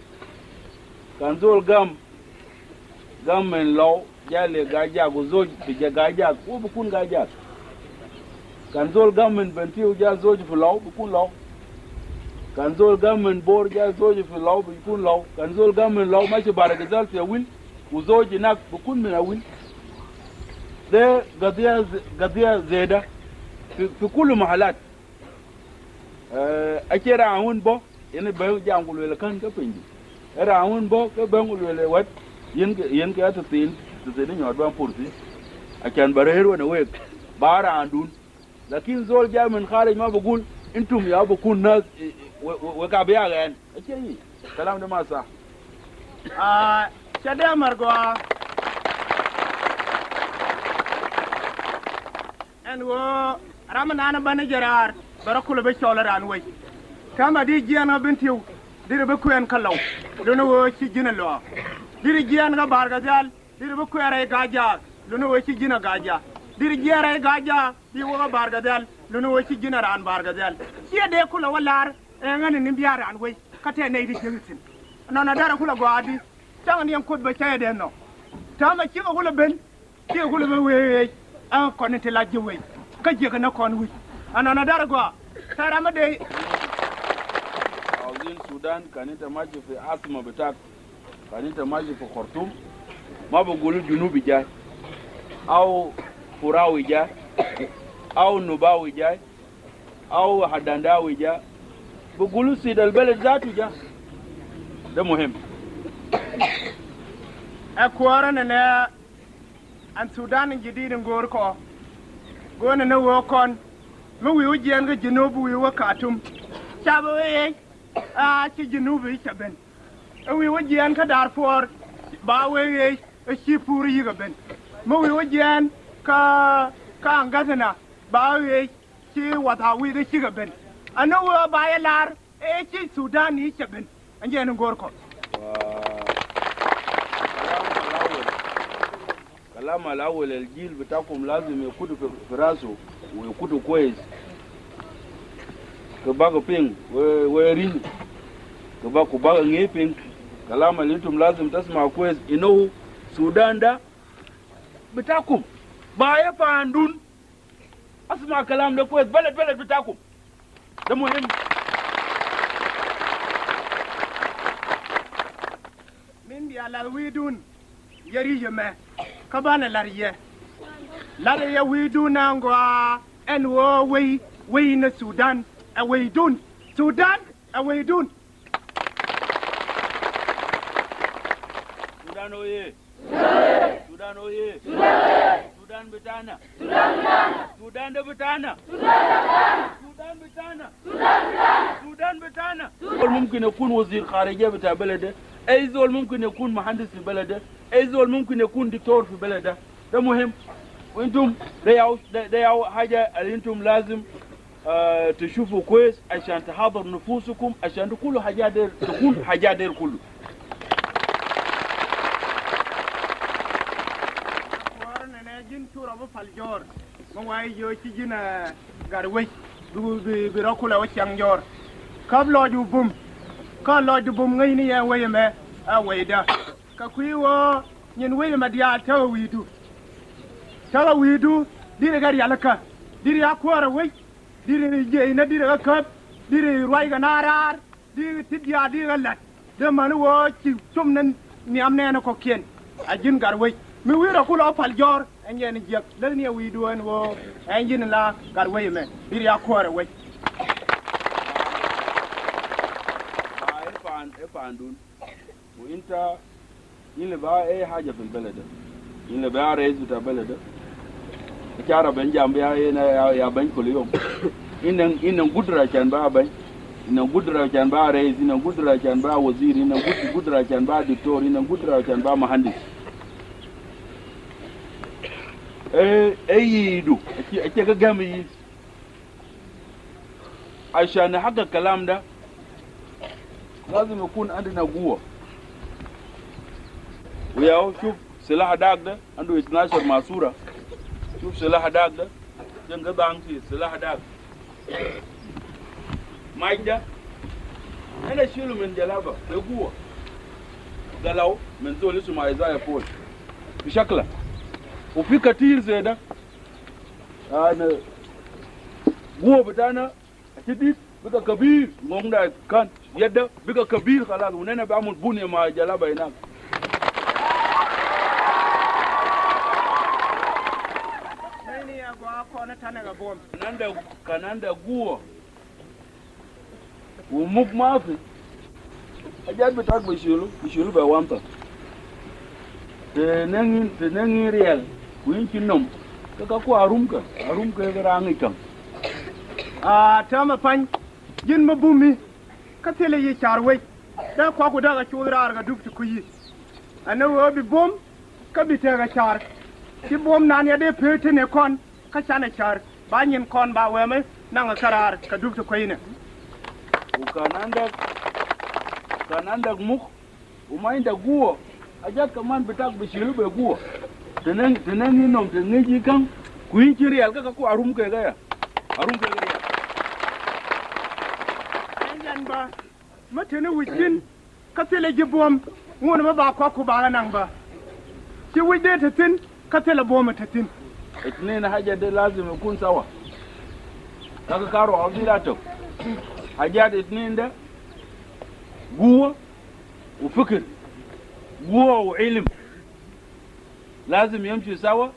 قام من لو جالي قاجاك وزوج بيجا قاجاك هو بيكون قاجاك. كان زول قام من بنتي وجا زوج في لو بيكون لو. كان زول قام من بور جا زوج في لو بيكون لو. كان زول قام من لو ماشي بارك في أول وزوج هناك بيكون من أول. ده قضية زيادة في كل محلات. أكيد عون بو يعني بيو جانقول ولا كان كبينجي. راون بو كبنقول ولا وات ين كاتين تزيني يودان بورسي عشان برهر وانا ويك بارا عندون. لكن زول جاي من خارج ما بقول انتم يا بكون ناس وكابيا يعني اكيد كلام ده ما صح. شدا مرغوا ان و رامنا بنجرار بركول بشولران وي كما دي جيانا بنتيو دير بكوين كلاو لونو شي جينا لو دير جيانا بارغزال دير بكويري غاجا لونو شي جينا غاجا دير جياري غاجا دي وغا بارغزال لونو شي جينا ران بارغزال شي دي كولا ولار ngani nimbiara an wai kate ne di jinsin no na dara kula gwadi tan ni ko be chayde no tama ci ko kula ben ci kula be we an konete la jiwe ka je na kon wi ana na dara gwa tara ma de عاوزين السودان كان انت ماشي في عاصمة بتاعك، كان انت ماشي في خرطوم ما بقولوا جنوبي جاي او فراوي جاي او نوباوي جاي او هدنداوي جاي، بقولوا سيد البلد ذاته جاي. ده مهم. أكوارن أنا أن السودان الجديد نقول كو قولنا نو كون مو ويجي جنوب ويوكاتم شابو إيه ci junubi chaben wi wajian ka Darfur ba we ci pur yiga ben mo wi wajian ka ka angatana ba we ci wata wi de ci ben ano wa ba ya lar e ci Sudan ni chaben anje no gorko. كلام الأول الجيل بتاعكم لازم يكون في راسه ويكون كويس كباغ بين ويرين كباغ كباغ نيبين. كلام اللي انتم لازم تسمع كويس انه السودان ده بتاعكم بايا فاندون. اسمع كلام ده كويس، بلد بلد بتاعكم ده مهم. من بيالا ويدون يري يمه kabana lariye lariye widuna ngwa en wo wei wei na Sudan a weidun Sudan a weidun. Sudan oye! Sudan oye! Sudan بتاعنا! سودان ده بتاعنا! سودان بتاعنا! سودان بتاعنا! ممكن يكون وزير خارجية بتاع بلده، أي زول ممكن يكون مهندس في بلده، أي زول ممكن يكون دكتور في بلده. ده مهم. وانتم ده ياو حاجة اللي انتم لازم تشوفوا كويس عشان تحضر نفوسكم، عشان تقولوا حاجات دير، تكون حاجات دير كله. Jin tura bu faljor mo way yo ci jina garwe du bi bi rokula wa chang jor kab lo ju bum ka lo ju bum ngai ni ya way me a way da ka kui wo nyin way ma dia ta wi du ta wi du dire gar yalaka dire ya ko ra way dire je ina dire ka dire roi ga narar dire tidya dire lat de man wo ci tum nan ni am ne na ko kien a jin garwe mi wira kula faljor enjen jek lel ni wi duwen wo enjin la garwe me bir ya kore we افعل وانت اللي بقى اي حاجه في البلد ده اللي بقى رئيس بتاع البلد ده تعرف بن جنب يا يا بن كل يوم ان ان قدره كان بقى بن ان قدره كان بقى رئيس ان قدره كان بقى وزير ان قدره كان بقى دكتور ان قدره كان بقى مهندس اي يدو اكي غامي عشان نحقق الكلام ده لازم يكون عندنا قوة. وياو شوف سلاح داك ده عنده 12 ماسورة. شوف سلاح داك ده جنگ بانكي سلاح داك مايك ده أنا شيله من جلابة بقوة قالوا من زول اسمه إيزايا فول بشكله وفي كتير زي ده. أنا قوة بتاعنا شديد بقى كبير موندا كان يده بقى كبير خلاص ونحن بعمل بنية مع جلابة هناك. كان قوة ومك ما في حاجات بتاعك بيشيلوا بوانطة تنين ريال ويمكن نوم كاكو أرومك راني كم tama pan jin mabumi ka tele yi charwe da kwa ku daga chudra ga duk ku yi ana wo bi bom ka bi te ga char ti bom nan ya de pete ne kon ka chana char ba nyin kon ba we me nan ga karar ka duk ku yi ne ukananda kananda muk umainda guo ajat kaman bitak bishilu be guo tenen tenen nom tenen ji kan kuin chiri alka ka ku arum ke ga ya arum ke ga ba matene wikin ka tele gibom ngon ma ba kwa ku ba nan ba ki wide ta tin ka tele bom ta tin اتنين حاجه دي لازم يكون سوا كاكا كارو عبدالله حاجات اتنين ده قوة وفكر قوة وعلم لازم يمشي سوا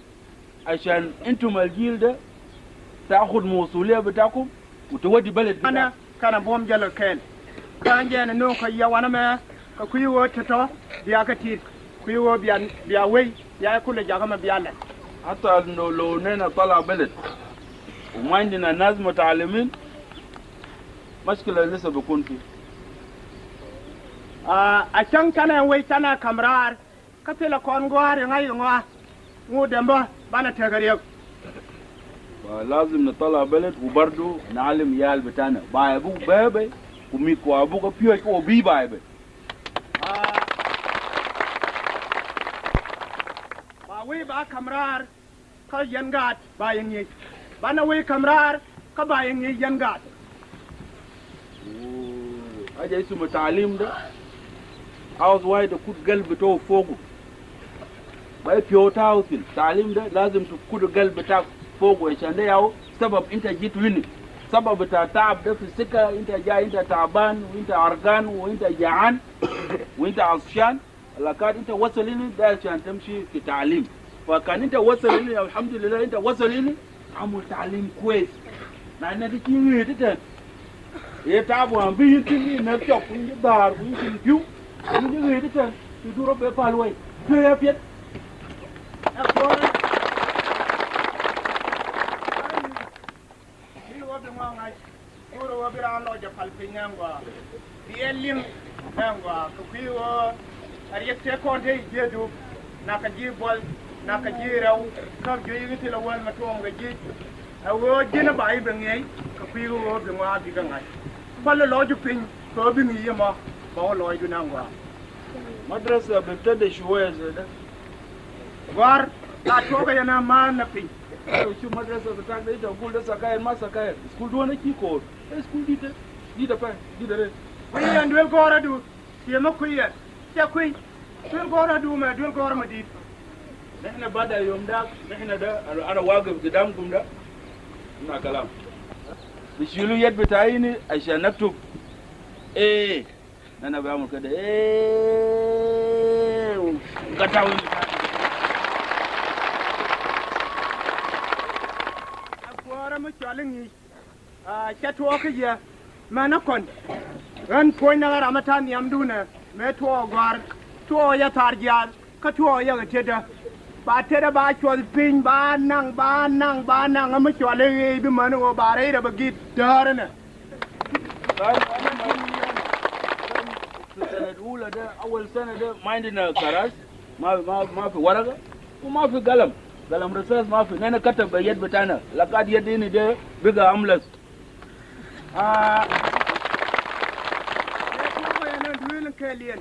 عشان انتم الجيل ده تاخذ مسؤولية بتاعكم وتودي بلد ana بتاعكم. kana bom jalo kel kan jene no ka yawana me ka kuyi wo tato biya ka tir kuyi wo biya biya wei ya kula jaga ma biya la. حتى انه لو نينا طلع بلد وما عندنا ناس متعلمين، مشكلة لسه بيكون فيه. A can kana wei tana kamrar ka tela kon gwar ngai ngwa ngu demba bana tegare. فلازم نطلع بلد وبرضه نعلم عيال بتاعنا بايبو بابي وميكو ابوك بيو كو بي بايبي. Ba wei ba kamrar ka yangat ba yin bana wei kamrar ka ba yin yangat. حاجة اسمه تعليم ده عاوز واحد يكون قلب بتاعه فوقه ما بيوتاوثن. تعليم ده لازم تكون قلب بتاعك فوقه، عشان ده ياو سبب انت جيت وين، سبب بتاع تعب ده في السكة. انت جاي انت تعبان وانت عرقان وانت جعان وانت عطشان، لكن انت وصل لي ده عشان تمشي في تعليم. فكان انت وصل لي، الحمد لله انت وصل لي، عمل تعليم كويس مع ان دي كي ye tabu an bi yin ni na chok ni bar ku yin piu ni ni ni ta ti duro be palwai pe ya pet. Ni wo bi ngwa ngai uro wo bi ran lo ja pal pe nyangwa bi elim nyangwa ko kuyi wo ar yekte ko te jedu na ka ji bol na ka ji raw ka jo yi ti la wal ma to ga ji a wo jina ba yi be ngai ka kuyi wo bi ngwa bi ga ngai pal lo ju pin ko bi mi yema ba wo lo ju nangwa. مدرسة ببتدي شوية زي ده. War ta to ga yana ma na pin. شو مدرسة بتاعك ده؟ انت تقول ده سكاير ما سكاير school دو انا كي كور school دي ده دي ده فاهم دي ده. Kuyi duel gora du yema kuyi ya kuyi duel gora du ma duel gora ma di. نحن بدا يوم ده نحن ده انا واقف قدامكم ده ما كلام بيشيلوا يد بتاعيني عشان نكتب ايه، انا بعمل كده ايه قطعوا. Agora ma chwali ngi a cha to ka ye ma na kon ran po na ra ma ta niam du na me to gwar to ya tar ja ka to ya ga te da ba te da ba chwal pin ba nang ba nang ba nang ma chwali ngi bi ma no ba re da ba gi dar na. في السنة الأولى ده، أول سنة ده، ما عندنا كراس، ما في ورقة وما في قلم، قلم رصاص ما في. نحن كتب بيد بتاعنا، لقد يديني ده بقى أملس. A to ya na duel ke lien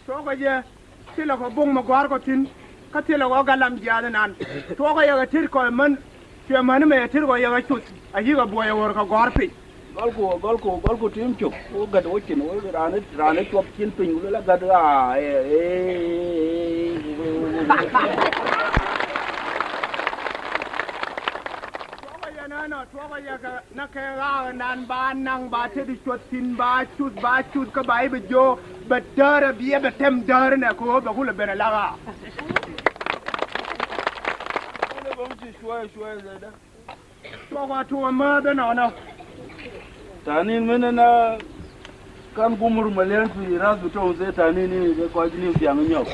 to ga ye tila ko bung ma gwar ko tin ka tila ko galam ja nan to ga ya ga tir ko man che man me tir ko ya ga chut a yi ga bo ya wor ka gwar pi. Golko golko golko tim chuk o gad o chin o rane rane chop chin pin la gad a e. To ga ya na no to ga ya ga na ke ga nan ba nang ba te di chot tin ba chut ba chut ka ba be jo ba dar bi ba tem dar na ko ba kula bena la ga. انا بمشي شوية شوية زي ده. To ga to ma da no no. تانين مننا كان قمر مليان في راس بتوعهم زي تانين ده كواجنين في عمنيو.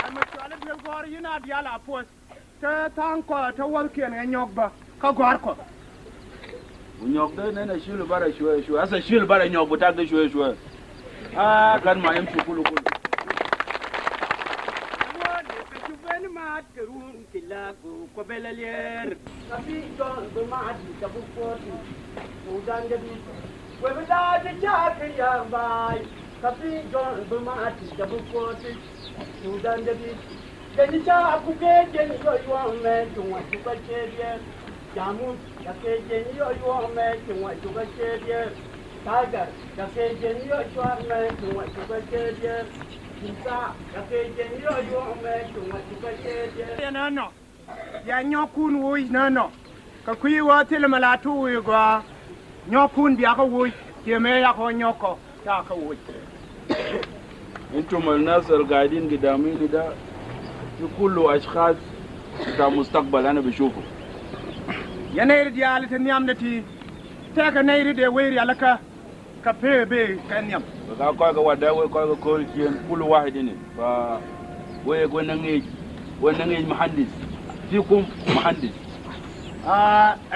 Amma chwale bi gor yina diala pos ta tan ko ta wal ken ga nyok ba ka gor ko. ونيوك ده نحن شيل برا شوية شوية، هسه شيل برا نيوك بتاعك ده شوية شوية كان ما يمشي كله كله. Ya na no ya nyokun wo na no ka kui wa til mala tu wi gwa nyokun biya ka wo ke me ya ko nyoko ta ka wo. انتم الناس القاعدين قدامي ده في كل اشخاص بتاع مستقبل انا بشوفه. Yanayri diyaali te niyam ti te ka nayri de weeri ala ka ka pebe ka niyam. Ka ko ga wada we ko ga kol kien كل واحد هنا ف we go nangi we nangi مهندس فيكم مهندس.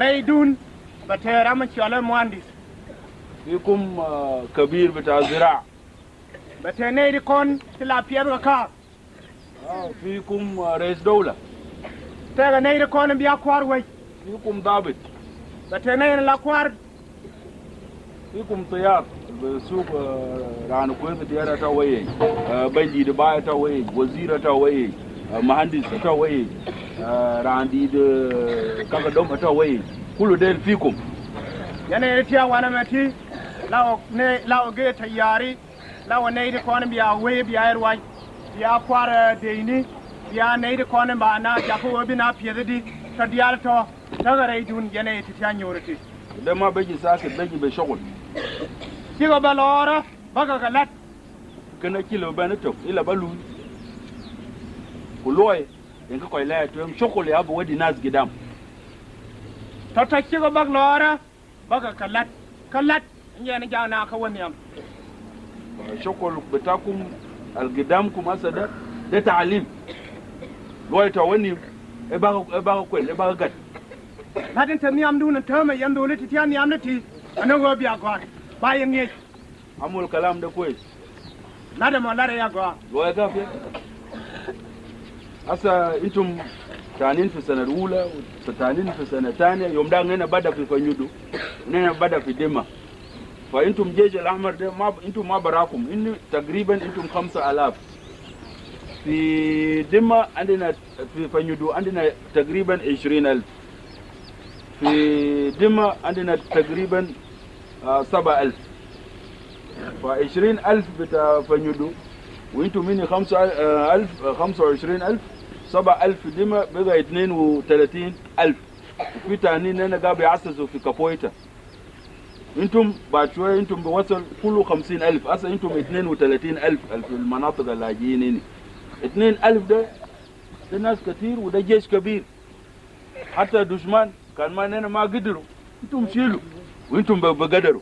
Ray dun ba te rama ci ala muhandis. فيكم كبير بتاع زراعة. Ba te nayri kon ti la piyeb ka. فيكم رئيس دولة. Te ka nayri kon biya kwar way. فيكم ضابط. Ba te nayri la kwar. فيكم طيار بسوق ران كويس ديارة تاوي بنجي دباية تاوي وزيرة تاوي مهندس تاوي راندي كاكا دوم تاوي كل ديل فيكم. Yanayri tiya wana mati lawo ne lawo ge tayari lawo nayri kon biya we biya erwai biya kwar deini biya nayri kon ba na japo bi na piyede di ta diyal to ta ray dun yanayri tiya nyorti. ده ما بيجي ساكت بيجي بشغل. Sigo balora baga galat. Kana kilo bana tok ila balu kuloy yanka koy la to شغل يا ابو ودي ناس قدام. To ta sigo bag lora baga kalat kalat nyene jana ka woniyam. شغل بتاعكم القدامكم هسه ده ده تعليم لوي توني ابا ابا كل ابا قد. Ladin ta niyam dun ta ma yando le tiya niyam le ti ana go biya go ba yin ne. عمو الكلام ده كويس. Lada mo lada ya go. لوي كافيه هسه انتم تانين في السنة الأولى وتانين في السنة الثانية يوم ده هنا بدأ في فنيدو هنا بدأ في دمة فانتم جيش الأحمر ده ما انتم ما براكم إن تقريبا انتم 5000 في دمة عندنا في فنيدو عندنا تقريبا 20000 في دمة عندنا تقريبا 7000 ف 20000 بتاع فنيدو وانتم مني 5000 25000 7000 دمة بقى 32000 وفي تانيين هنا قاعد بيعسسوا في كابويتا انتم بعد شويه انتم بوصل كله 50000 اصلا انتم 32000 في المناطق اللاجئين هنا 2000 ده ده ناس كثير وده جيش كبير حتى دشمان كان ما هنا ما قدروا انتم شيلوا وانتم بقدروا.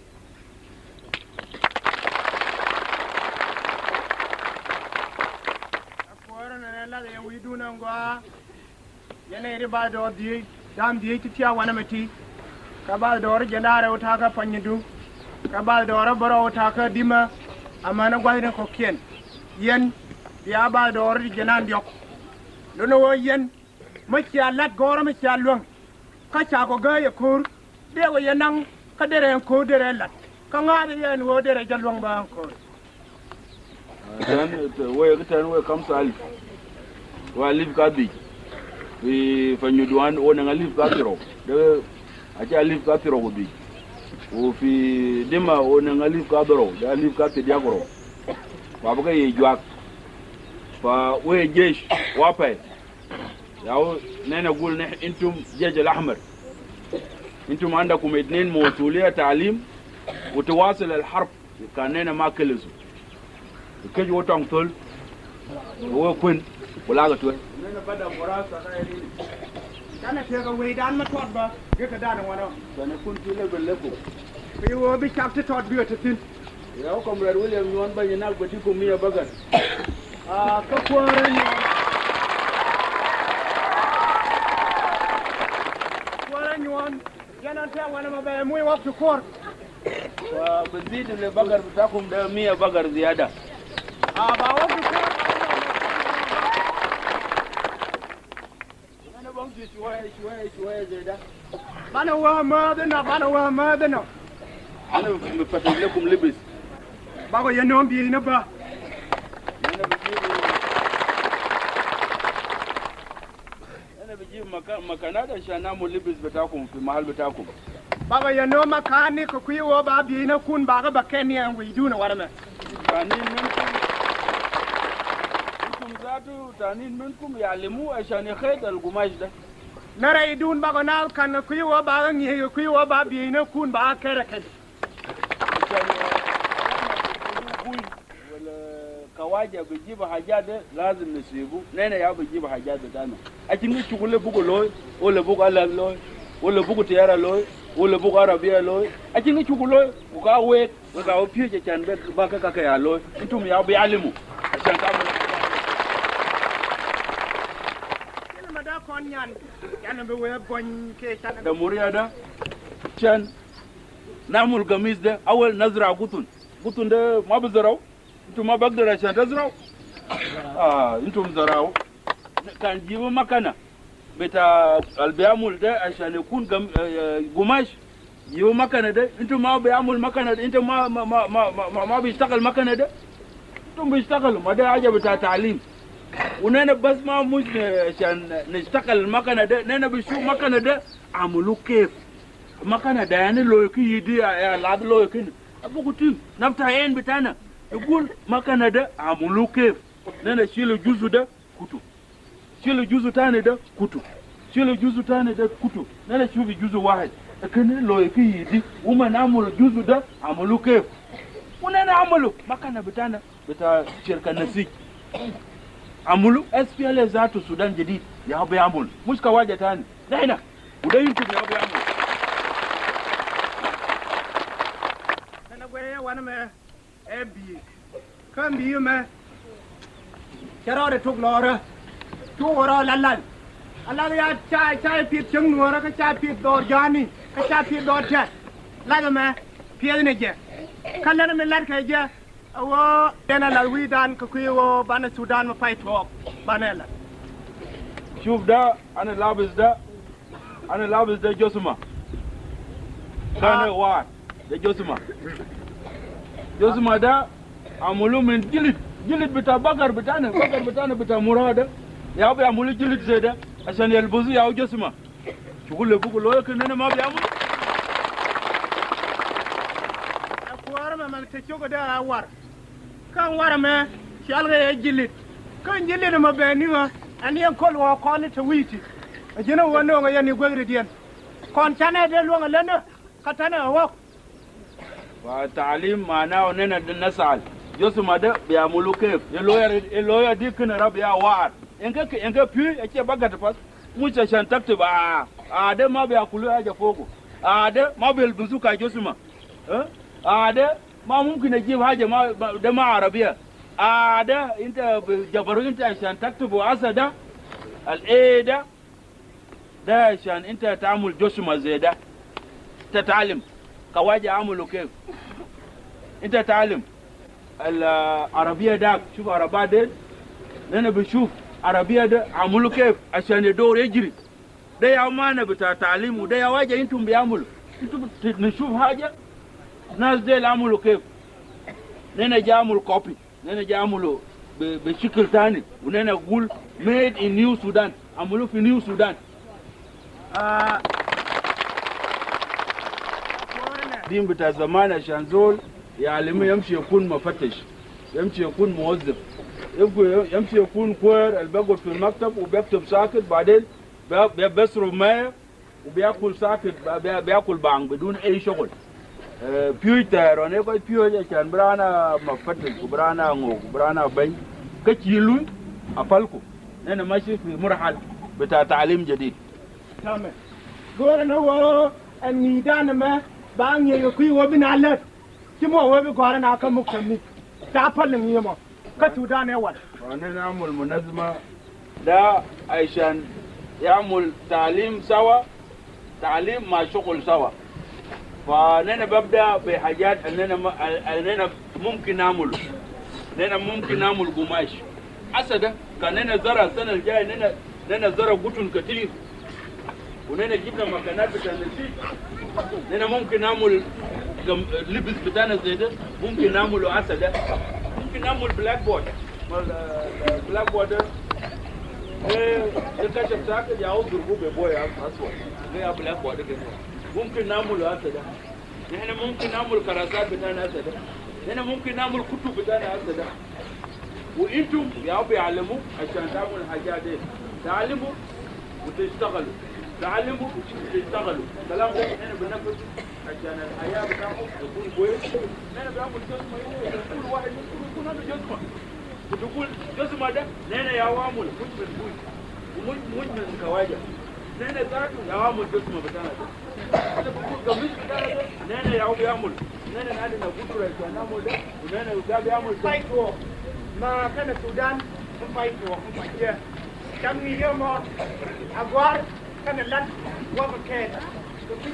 Yanayri ba do di dam di ti tiya wana mati ka ba do jenare wata ka fanyidu ka ba do boro wata ka dima amana gwayne ko kien yen ya ba do jenan yok no wo yen ma ciya lat goro ma ciya luang ka cha ko ga ya kur de wo yenang ka dere ko dere lat ka nga de yen wo dere jaluang ba ko. Tan we tan we 5000 wa alif ka bi في فنيدوان وانا الف كاترو ده اجي الف كاترو بي وفي دما وانا الف كادرو ده الف كاتي دياغرو فابقى يجواك فوي جيش وابي ياو نحن نقول نحن انتم جيش الاحمر انتم عندكم اثنين مسؤوليه تعليم وتواصل الحرب كاننا ما كلسوا كيجي وتong تول هو كوين ولا غتوي نحن بدا مراسة Kana te ga we dan ma tot ba ge ka dan wana. سنكون في لبل لكم. Bi wo bi chap te tot bi te tin. يا كومراد ويليام يوان بني ناك بديكم 100 بقر. Ka kwara ni. Kwara nyuan yana ta wana ma ba mu waktu kor. فبزيد البقر بتاعكم ده 100 بقر زيادة. Ba waktu kor. أنا بمشي شوية شوية شوية زي ده. Bana wa ma dana bana wa ma dana. أنا بفتح لكم لبس. Ba ko yenon bi na ba. أنا بجيب مكانات عشان نعمل لبس بتاعكم في المحل بتاعكم. Baba yeno makani ko kuyi wo ba bi na kun ba ga ba ken yan wi duna warama. تانين منكم انتم ذاته تانين منكم يعلموه عشان يخيط القماش ده. Nara idun ba na kan kuyi wo ba ngi kuyi wo ba bi na kun ba kere ken. عشان ولا كواجه بيجيب حاجات لازم نسيبه. نحن يا بيجيب حاجات بتاعنا. أكيد شغل بقول لوي ولا بقول الله لوي ولا بقول تيارة لوي ولا بقول عربية لوي. أكيد شغل لوي وكاوي وكاو بيجي كان بك كاكا يا لوي. أنتم يا بيعلموا عشان تعملوا. ده موريا ده عشان نعمل قميص ده أول نزرع قطن. قطن ده ما بزرعوا. انتم ما بقدر عشان تزرعوا. انتم زرعوا. كان جيبوا مكنه بتاع اللي بيعمل ده عشان يكون قماش. جيبوا مكنه ده. انتم ما بيعمل مكنه ده. انتم ما ما ما ما, ما, ما بيشتغل مكنه ده. انتم بيشتغلوا. ما ده حاجه بتاع تعليم. ونحن بس ما مش عشان نشتغل المكنه ده. نحن بنشوف مكنه ده عملوا كيف. مكنه ده يعني لو يكي يدي يا لاد لو يكي ابو كتير نفتح عين بتاعنا يقول مكنه ده عملوا كيف. نحن شيل جزء ده كتو، شيل جزء ثاني ده كتو، شيل جزء ثاني ده كتو. نحن شوف جزء واحد لكن لو يكي يدي وما نعمل جزء ده عملوا كيف. ونحن عملوا مكنه بتاعنا بتاع شركه نسيج عملوا SPLA ذاته السودان جديد يا بيعمل مش كواجه ثاني. نحن وده يمكن يا بيعمل. أنا قوي وأنا ما أبي كم بيوم شرارة تقلارة تورا لالال الله يا شاي شاي بيت شنورة كشاي بيت دور جاني كشاي بيت دور جات لا ما بيد نجى كلنا من لار كجى أو أنا لويدان كويو بنا السودان ما فايت هوك بنا لا. شوف ده أنا لابس ده أنا لابس ده جسمه كان واحد ده جسمه جسمه ده عملوه من جلد جلد بتاع بقر بتاعنا بقر بتاعنا بتاع مرادة يا أبي عملوا جلد زي ده عشان يلبسوا يا جسمه. شغل اللي بقول له لكن أنا ما بيعمل. أكوار ما ملتشوك ده أوار كان وار ما شالغة جلد كان جلد ما بيني أني أقول وقالة تويتي أجينا ونو يعني قدر كان كان ده لون لنا كتنا هو. والتعليم معناه إننا نسأل جسمه ده بيعملوا كيف. اللوير دي كنا رب يا وار إنك إنك بي أشي بقى تفاس مش عشان تكتب ده ما بيأكلوا حاجة فوقه ده ما بيلبسوا كجسمه ده ما ممكن أجيب حاجة ما ده ما عربية ده أنت جبروا أنت عشان تكتب عسى ده الإيه ده ده عشان أنت تعمل جسمه زي ده تتعلم كواجه عملوا كيف. أنت تعلم العربية داك شوف عربية ده أنا بشوف عربية ده عملوا كيف عشان يدور يجري ده يا مانا بتاع تعليم وده يا واجه أنتم بيعملوا أنتم نشوف حاجة ناس ديل عملوا كيف. نحن جامل copy نحن جاملوا بشكل ثاني ونحن نقول made in New Sudan عملوا في New Sudan. دين بتاع زمان عشان زول يعلمه يمشي يكون مفتش يمشي يكون موظف يمشي يكون كوير اللي بيقعد في المكتب وبيكتب ساكت بعدين بيصرف مية وبياكل ساكت بياكل بانك بدون اي شغل. بيوي تيرون كوي بيوي عشان برانا مفتش وبرانا ngو وبرانا بين كتشيلو أفلكو أنا ماشي في مرحلة بتاع تعليم جديد. تمام. قولنا هو النيدان ما باني يكوي وبنعلت كم هو بقارن أكمل مكمل تعبان لي كسودان أول. أنا نعمل منظمة ده عشان يعمل تعليم سوا تعليم مع شغل سوا. فأنا ببدأ بحاجات أننا ممكن نعمله. أننا ممكن نعمل قماش. حسدا كان أنا زرع السنة الجاية أننا زرع قطن كتير. ونحن جبنا مكانات بتاع النسيج. نحن ممكن نعمل لبس بتاعنا زي ده، ممكن نعمله عسل ده، ممكن نعمل blackboard. blackboard ده ده كشف ساكت يا عاوز ضربوه ببويا أسود. ده blackboard كده. ممكن نعمله عسل ده. نحن ممكن نعمل كراسات بتاعنا عسل ده. نحن ممكن نعمل كتب بتاعنا عسل ده. وانتم يا بيعلموا عشان تعملوا الحاجات دي. تعلموا وتشتغلوا. تعلموا وتشتغلوا. الكلام ده احنا بننفذ عشان الحياه بتاعهم تكون كويس. احنا بنعمل جزمه هنا كل واحد منكم يكون عنده جزمه. وتقول جسمه ده نحن يا وامل مش من بوي ومش مش من كواجه، نحن ذاته يا وامل جسمه بتاعنا ده. أنا بقول قميص بتاعنا ده نحن يا بيعمل، نحن عندنا قدرة عشان نعمل ده، ونحن ده بيعمل ده. فايتو ما كان السودان هم فايتو هم فايتو كم يوم أقوار كان لن وقت كان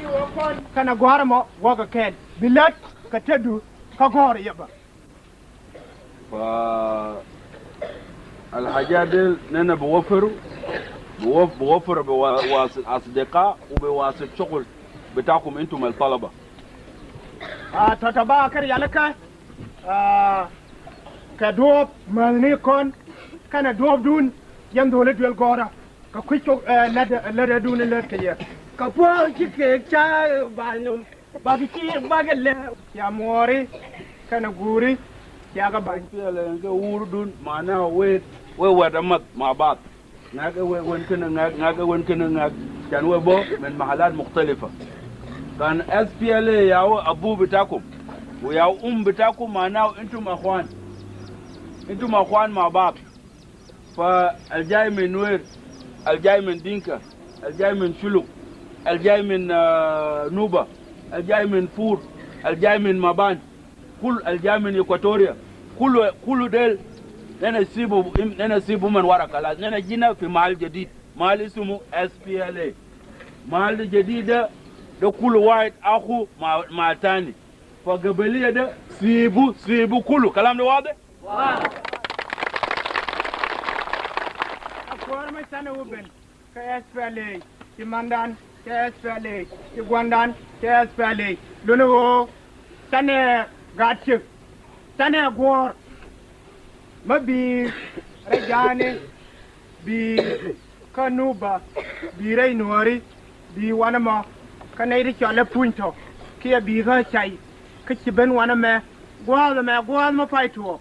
وقون كان أقوار ما وقت كان بلاد كتدو كغور يبا. فالحاجات دي نحن بوفروا بوفر بواسطة أصدقاء وبواسطة شغل بتاعكم انتم الطلبة. تتبا كر يالك كدوب مالني كون كان دوب دون يندول دوال غورا ككويتو لد لد دون لد كيه كبو كيك cha ba ba ki ba le ya mori kana guri ya ga ba ga wurdun معناها وين وين مع بعض وين كنا وين كنا كان وبو من محلات مختلفة. كان SPLA يا ابو بتاعكم ويا ام بتاعكم معناه انتم اخوان، انتم اخوان مع بعض. فالجاي من نوير، الجاي من دينكا، الجاي من شلوك، الجاي من نوبة، الجاي من فور، الجاي من مابان، كل الجاي من إكواتوريا، كل ديل نحن نسيبه من ورا خلاص. نحن جينا في محل جديد، محل اسمه SPLA. محل جديد ده كل واحد أخو مع تاني. فقبلية ده سيبوا كله. كلام ده واضح؟ واضح. أكوار ما سنة وبن كSPLA كماندان كSPLA كغواندان كSPLA لونه سنة غاتشف سنة غور ما بي رجاني بي كنوبا بي رينوري بي وانما كنيري شالة بونتو كيا بي غشاي كتبن وانما غوال ما غوال ما فايتو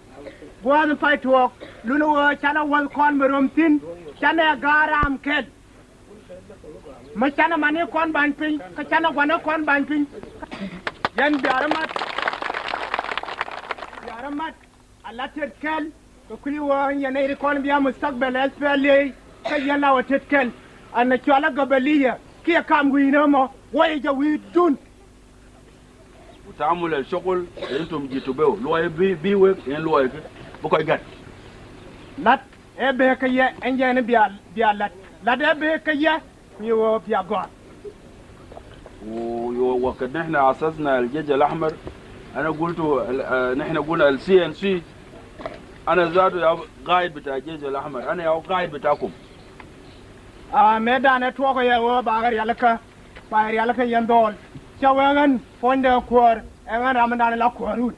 غوال فايتو لونه شالا وان كون مرمتين شانا غارام كد ما شانا ماني كون بانبين كشانا وانا كون بانبين ين بيارمات بيارمات الله تتكل كل وان ينيري كون بيا مستقبل SPLA كيلا وتتكل أنا شالا قبلية كي كام وينما ويجا ويدون وتعمل الشغل اللي انتم جيتوا به لو بي بي ويك ان لو بكو يقعد لات ebe kaya enjene biya biya lat lat ebe kaya يو بيا غور. وقد نحن اسسنا الجيش الاحمر. انا قلت نحن قلنا السي ان سي. انا زاد يا قائد بتاع الجيش الاحمر، انا يا قائد بتاعكم. ميدان توكو يا باغر يالك باغر يالك يندول شاوغن فوند كور انا رمضان لا كورون.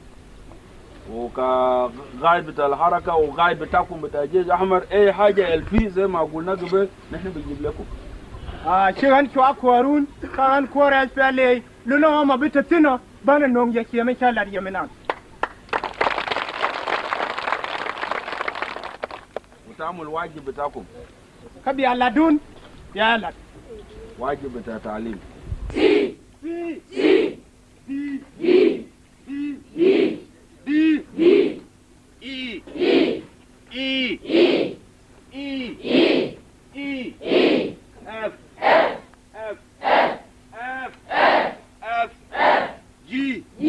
وكقائد بتاع الحركه وقائد بتاعكم بتاع الجيش الاحمر، اي حاجه الفي زي ما قلنا قبل نحن بنجيب لكم. شغن شوا كورون كان كور SPLA لونه ما بتتنا بنا نونج يكيم شاء يمنان. وتعمل واجب بتاعكم. كبي على دون يا لا. واجب بتاع تعليم. C C D D D E E E E F F F F G G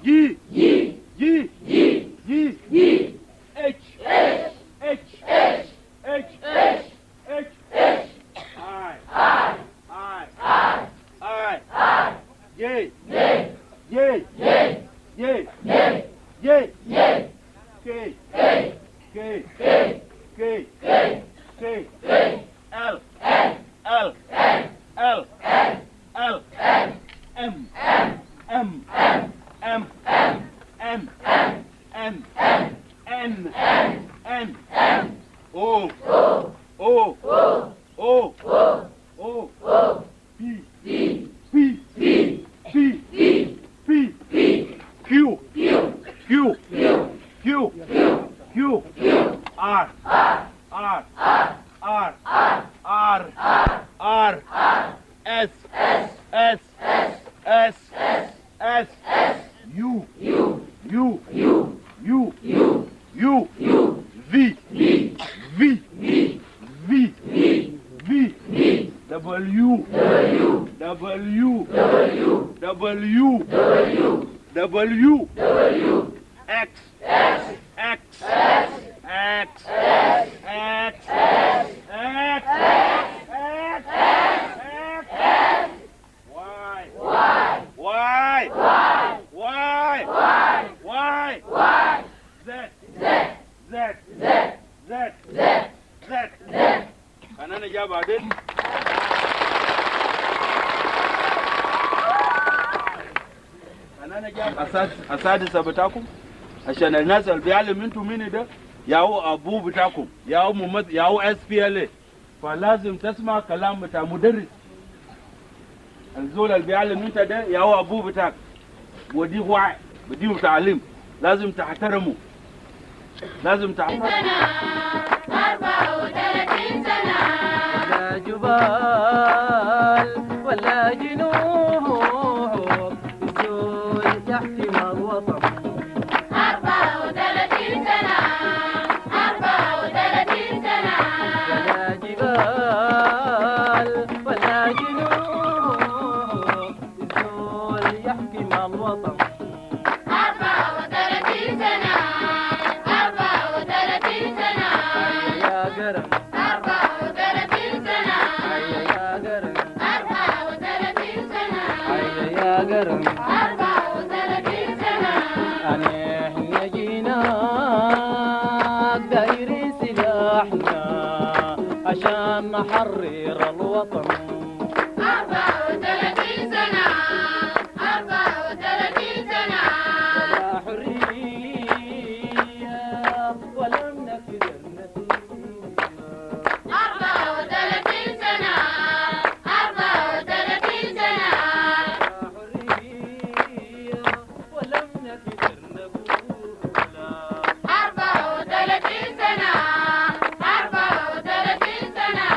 G G H H H H I I I J J J J K K K K L L L L M M M M M N N O O O O P P P P Q Q Q Q R R R R R S S S S U U U U U V V V V V W W W W X X X X X X X Y Y Y Y Y Z Z Z Z أنا جاي بعدين. أنا جاي أساتذة بتاعكم عشان الناس اللي بيعلم انتوا مين ده ياهو ابوه بتاعكم، ياهو ممثل، ياهو SPLA، فلازم تسمع كلام بتاع مدرس. الزول اللي بيعلم انت ده ياهو ابوه بتاعك، وديه وعي، بديه تعليم، لازم تحترمه، لازم تحترمه. 34 سنة. ولا جبال ولا جنوب، الزول يحكم الوطن. 34 سنة، 34 سنة. ولا جبال ولا جنوب، الزول يحكم الوطن. 34 سنة، 34 سنة. يا قرم. 34 سنة. يا قرم. 34 سنة. يا قرم. 34 سنة. أنا جيناك دايرين سلاحنا عشان نحرر الوطن. 34 سنة، 34 سنة. ولا حرية ولم نقدر نسيبها. 34 سنة، 34 سنة. ولا حرية ولم نقدر نقولها. 34 سنة، 34 سنة.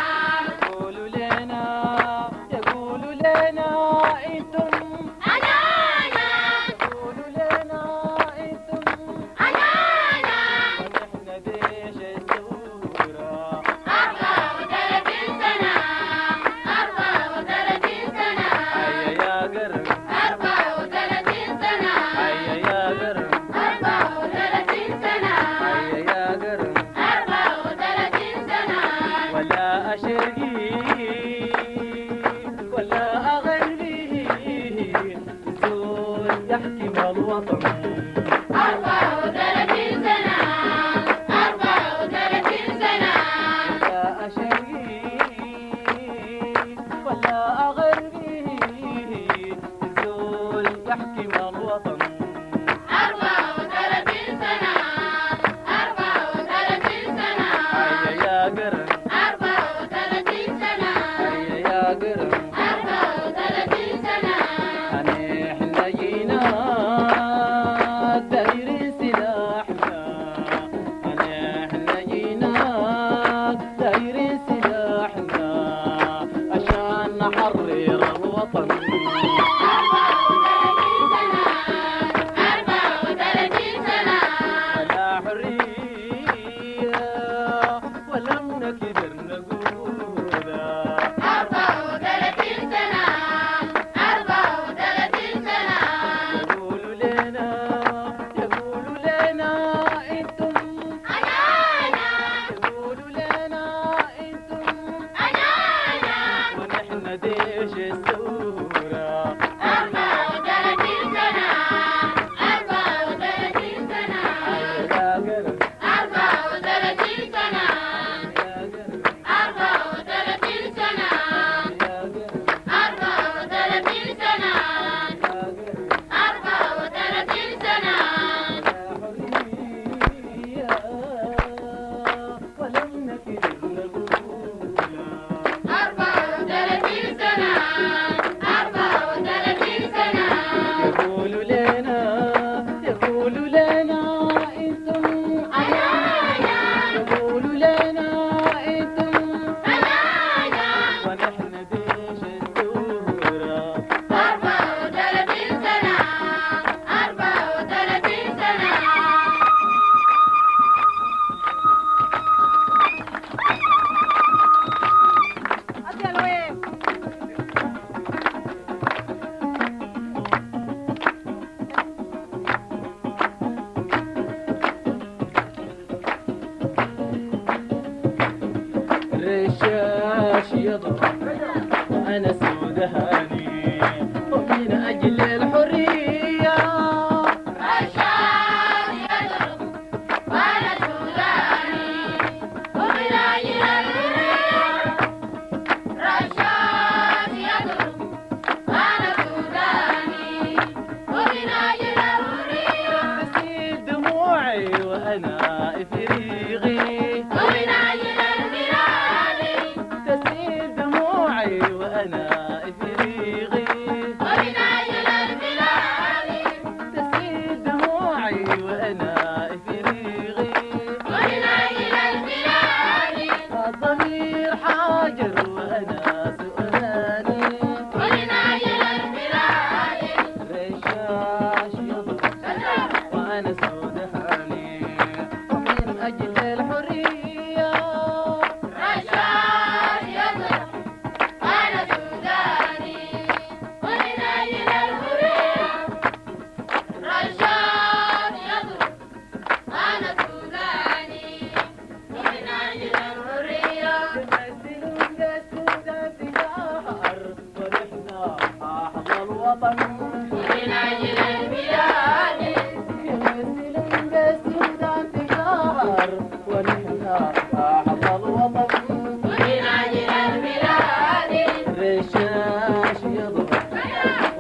يقولوا لنا، يقولوا لنا انتم أنا أنا. يقولوا لنا انتم أنا أنا. ونحن بيش يضرب وأنا سوداني ومن أجل الحرية. رشاد يضرب وأنا سوداني ومن أجل الحرية. رشاد يضرب وأنا سوداني ومن أجل الحرية. تسيل دموعي وأنا إفريقي ومن أجل البلاد. تسيل دموعي وأنا إفريقي ومن أجل البلاد. تسيل دموعي وأنا إفريقي ومن أجل البلاد. الضمير حاجر وأنا سوداني ومن أجل البلاد. رشاش يضرب وأنا سوداني ومن أجل الحرية. رشاد يضرب وأنا سوداني ومن أجل الحرية. رشاد يضرب وأنا سوداني ومن أجل الحرية. يمثلون السودان تجاهر ونحن أحلى الوطن. ومن أجل البلاد. يمثلون السودان تجاهر ونحن أحلى الوطن. ومن أجل البلاد. رشاش يضرب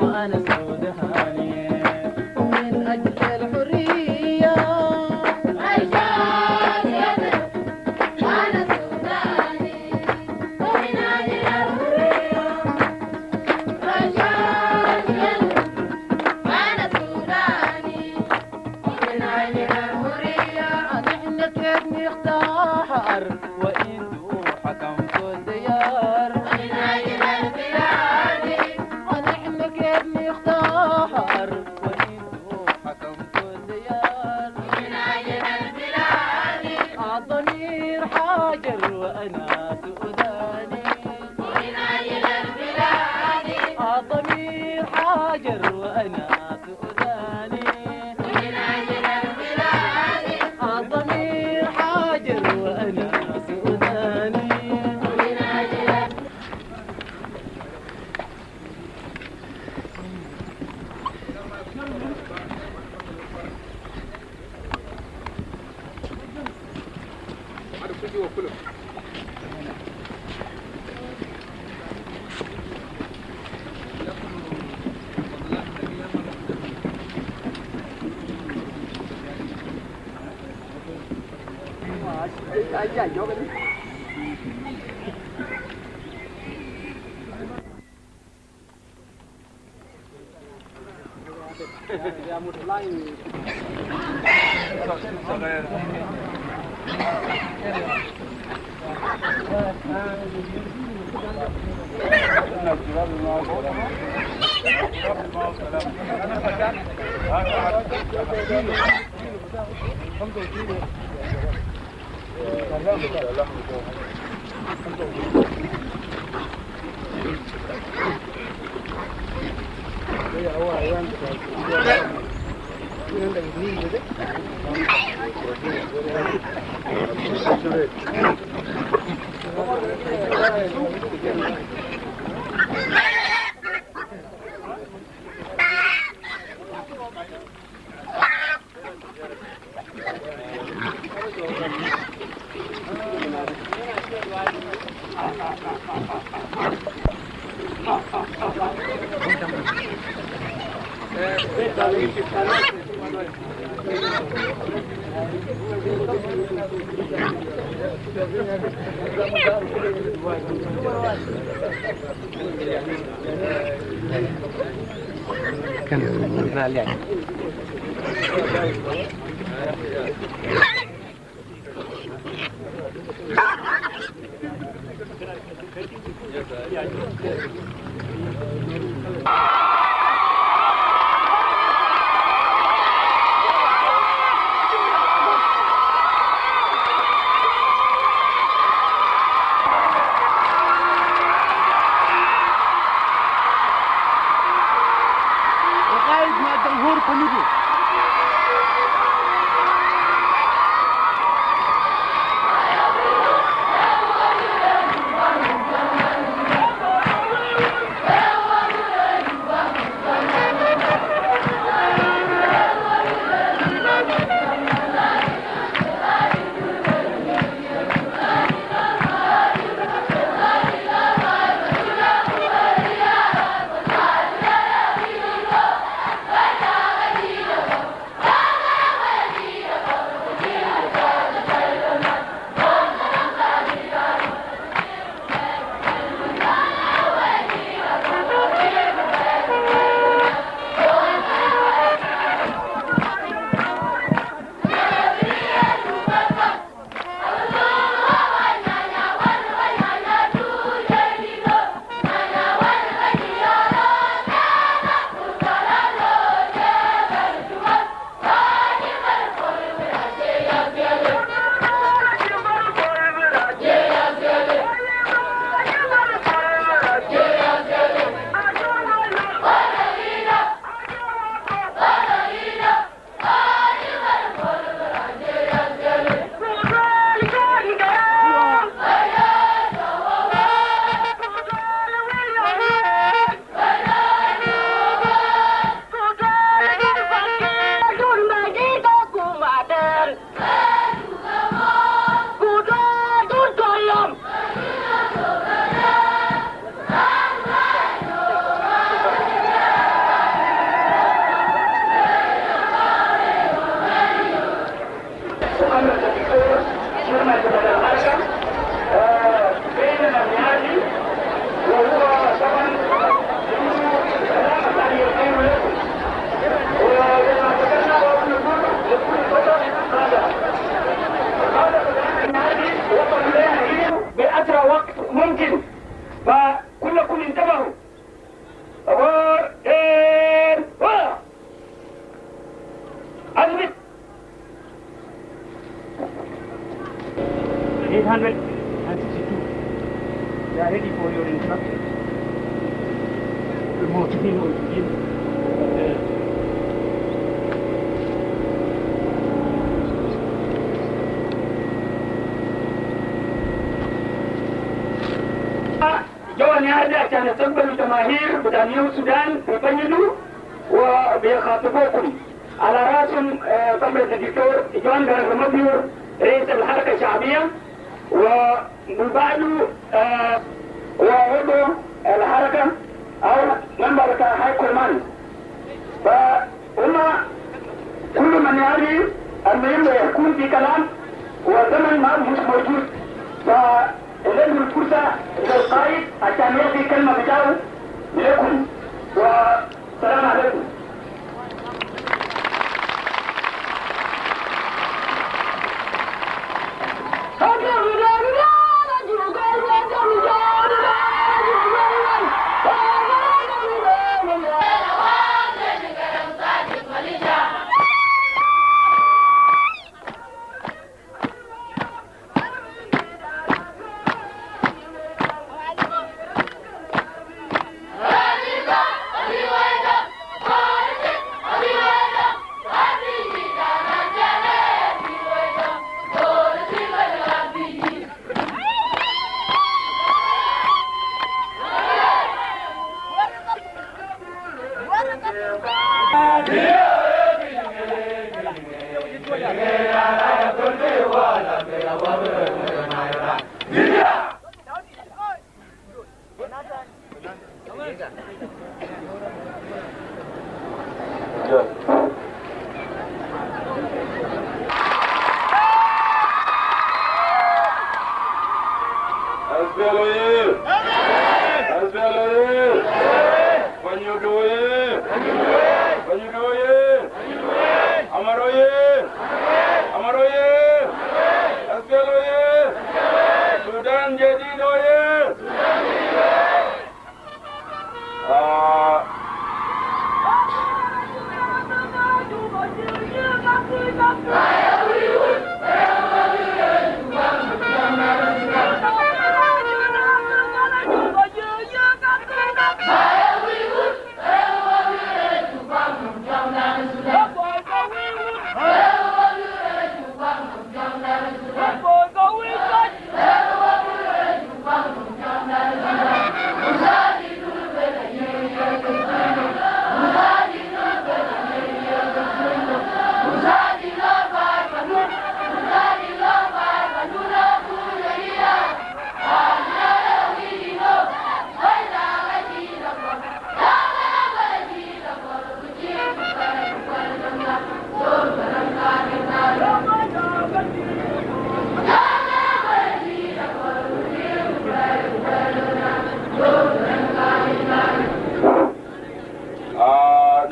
وأنا سوداني ومن أجل الحرية. رشاد يضرب وأنا سوداني ومن أجل الحرية. رشاد يضرب وأنا سوداني ومن أجل الحرية. نحن كيف نختار وإنتو حكمتوا الديار. ومن أجل البلاد. ونحن كيف نختار وإنتو حكمتوا الديار. ومن أجل البلاد. الضمير حاجر وأنا سوداني ومن أجل البلاد. الضمير حاجر وأنا سوداني ومن أجل البلاد. الضمير حاجر وأنا سوداني. ومن أجل وقائد مع الجمهور كله. Thank بتاع الحركة بيننا النهائي، وهو طبعا عنده كلام عشان يلقيه لكم. وزي ما ذكرنا نقول لكل فترة قادة قادة النهائي وصلوا لنا هنا بأسرع وقت ممكن، فكلكم انتبهوا. أثبت. 862. They are ready for your instructions. الموجودين موجودين. جو النهارده عشان يستقبلوا جماهير بتاع نيو السودان في بنيلو وبيخاطبوكم. على راسهم فضيلة الدكتور جون مبيور رئيس الحركة الشعبية، ومن بعده وعضو الحركة أو member بتاع high command. فهم كل من يعني المهم يكون في كلام وزمن ما مش موجود، فلازم الفرصة للقائد عشان يلقي كلمة بتاعه لكم. والسلام عليكم. سودان جديد.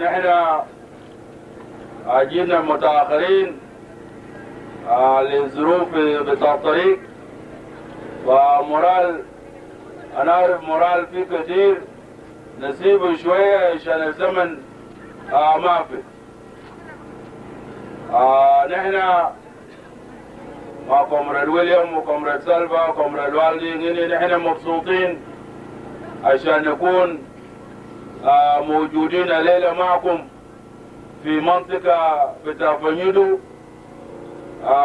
نحن جينا متأخرين للظروف بتاع الطريق، ومورال أنا أعرف مورال فيه كثير، نسيبه شوية عشان الزمن ما في. نحن مع comrade ويليام و comrade سالفا و comrade والدي، نحن مبسوطين عشان نكون موجودين الليلة معكم في منطقة بتاع فنيدو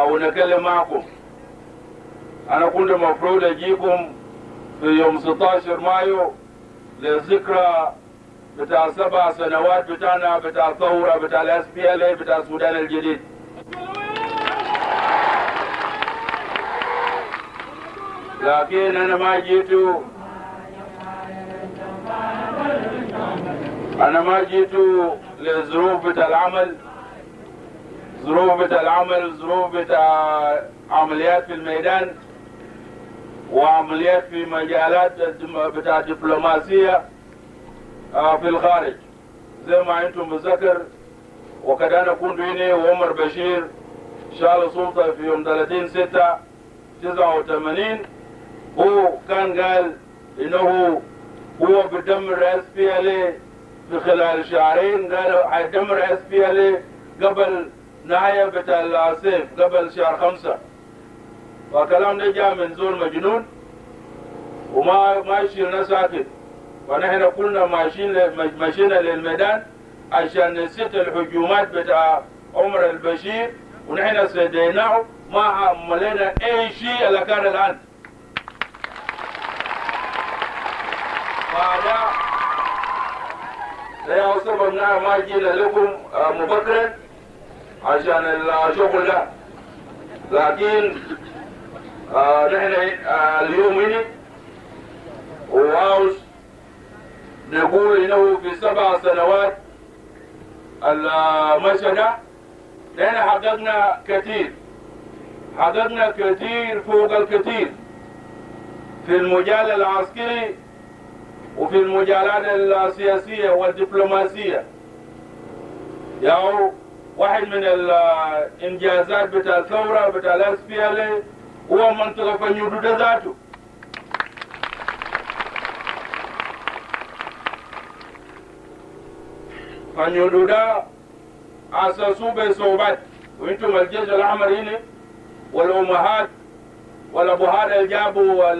ونكلم معكم. أنا كنت مفروض أجيكم في يوم 16 مايو للذكرى بتاع 7 سنوات بتاعنا بتاع الثورة بتاع ال SPLA بتاع السودان الجديد. لكن أنا ما جيت، للظروف بتاع العمل، ظروف بتاع العمل، ظروف بتاع عمليات في الميدان وعمليات في مجالات بتاع الدبلوماسية في الخارج. زي ما انتم بتذكر، وقد انا كنت هنا وعمر بشير شال السلطة في يوم 30/6/89، هو كان قال انه هو بدمر SPLA في خلال شهرين، قال حيدمر SPLA قبل نهاية بتاع الصيف، قبل شهر 5. فكلام ده جاء من زول مجنون وما ما يشيلنا ساكت. ونحن كلنا ماشيين للميدان عشان نسيت الهجومات بتاع عمر البشير، ونحن سديناه، ما عملنا اي شيء اللي كان الان. فهذا ده سبب ما جينا لكم مبكرا عشان الشغل ده. لكن نحن اليوم هنا وعاوز نقول انه في 7 سنوات المشى ده نحن حققنا كثير، حققنا كثير فوق الكثير في المجال العسكري وفي المجالات السياسية والدبلوماسية. يعني واحد من الإنجازات بتاع الثورة بتاع ال SPLA هو منطقة فنيودو ده ذاته. فنيودو ده أسسوه بصعوبات، وانتم الجيش الأحمر هنا والأمهات والأبوهات اللي جابوا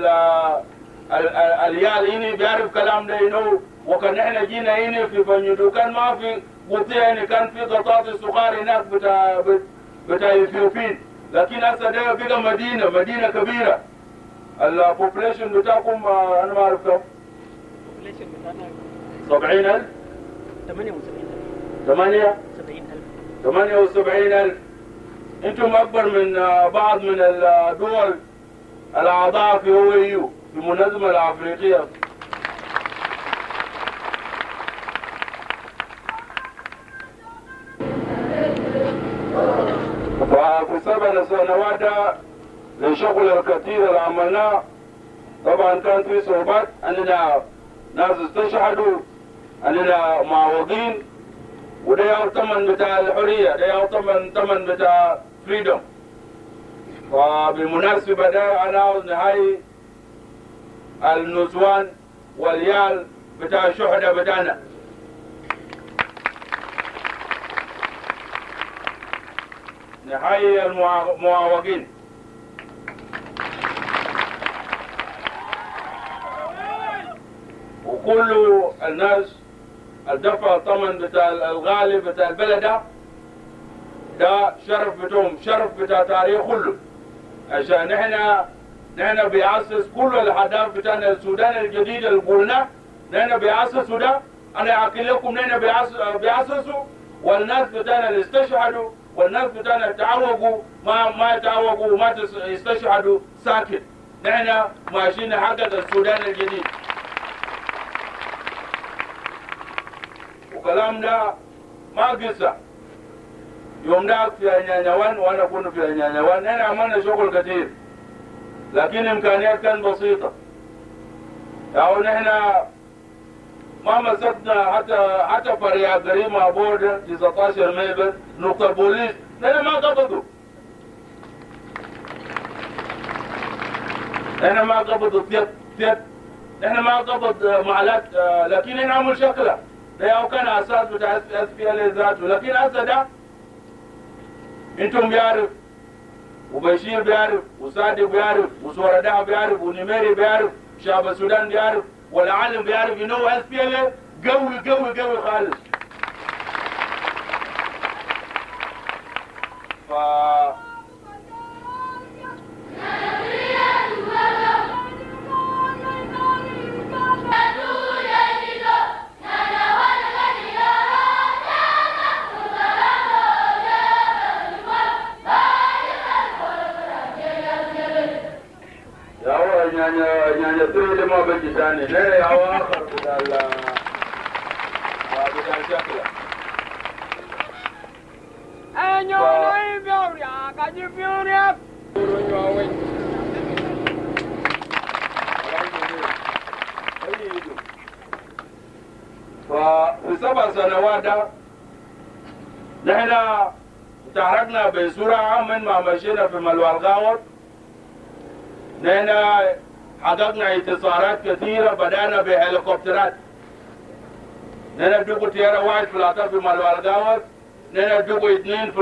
اليال هنا بيعرف كلام ده انه وكان احنا جينا هنا في فنيودو كان ما في قطيع هنا، كان في قطاط صغار هناك بتاع الاثيوبيين، لكن هسه ده بقى مدينة كبيرة. ال population بتاعكم انا ما اعرف كم. ال population بتاعنا 70,000 78,000 8 78,000. انتم اكبر من بعض من الدول الاعضاء في OAU في المنظمة الافريقية. ففي 7 سنوات للشغل الكثير اللي عملناه، طبعا كان في صعوبات، اننا ناس استشهدوا، اننا معوقين، وده ياهو ثمن بتاع الحرية، ده ياهو ثمن بتاع freedom. فبالمناسبة ده أنا عاوز نحيي النسوان واليال بتاع الشهداء بتاعنا. نحيي المعوقين. وكل الناس الدفع الثمن بتاع الغالي بتاع البلد ده شرف بتوم، شرف بتاع تاريخ كله، عشان نحن بيأسس كل الأهداف بتاعنا السودان الجديد اللي قلنا نحن بيأسسوا ده. أنا أحكي لكم نحن بيأسسوا، والناس بتاعنا اللي استشهدوا والناس بتاعنا اللي تعوقوا ما تعوقوا وما استشهدوا ساكت. نحن ماشيين نحقق السودان الجديد. وكلام ده ما قصة. يوم داك في أنيانيوان وأنا كنت في أنيانيوان، نحن عملنا شغل كثير، لكن إمكانيات كان بسيطة. يعني نحن ما مسكنا حتى فريق قريب border 19 ميل بس نقطة بوليس نحن ما قبضوا. نحن ما قبضوا تيت، نحن ما قبض معلات، لكن نحن عمل شكله ده كان اساس بتاع SPLA ذاته. لكن هسه ده انتم بيعرف، وبشير بيعرف، وصادق بيعرف، وسورداء بيعرف، ونميري بيعرف، شعب السودان بيعرف، والعالم بيعرف انه SPLA قوي قوي قوي خالص. ف يعني تريد ما بيجي ثاني لا يا آخر بتاع شكله. ففي 7 سنوات ده نحن تحركنا بسرعة من ما مشينا في ملوى الغاور. نحن حققنا انتصارات كثيرة، بدأنا بهليكوبترات. نحن بدقوا طيارة واحد فلاطة في ملوى الغاور، نحن بدقوا 2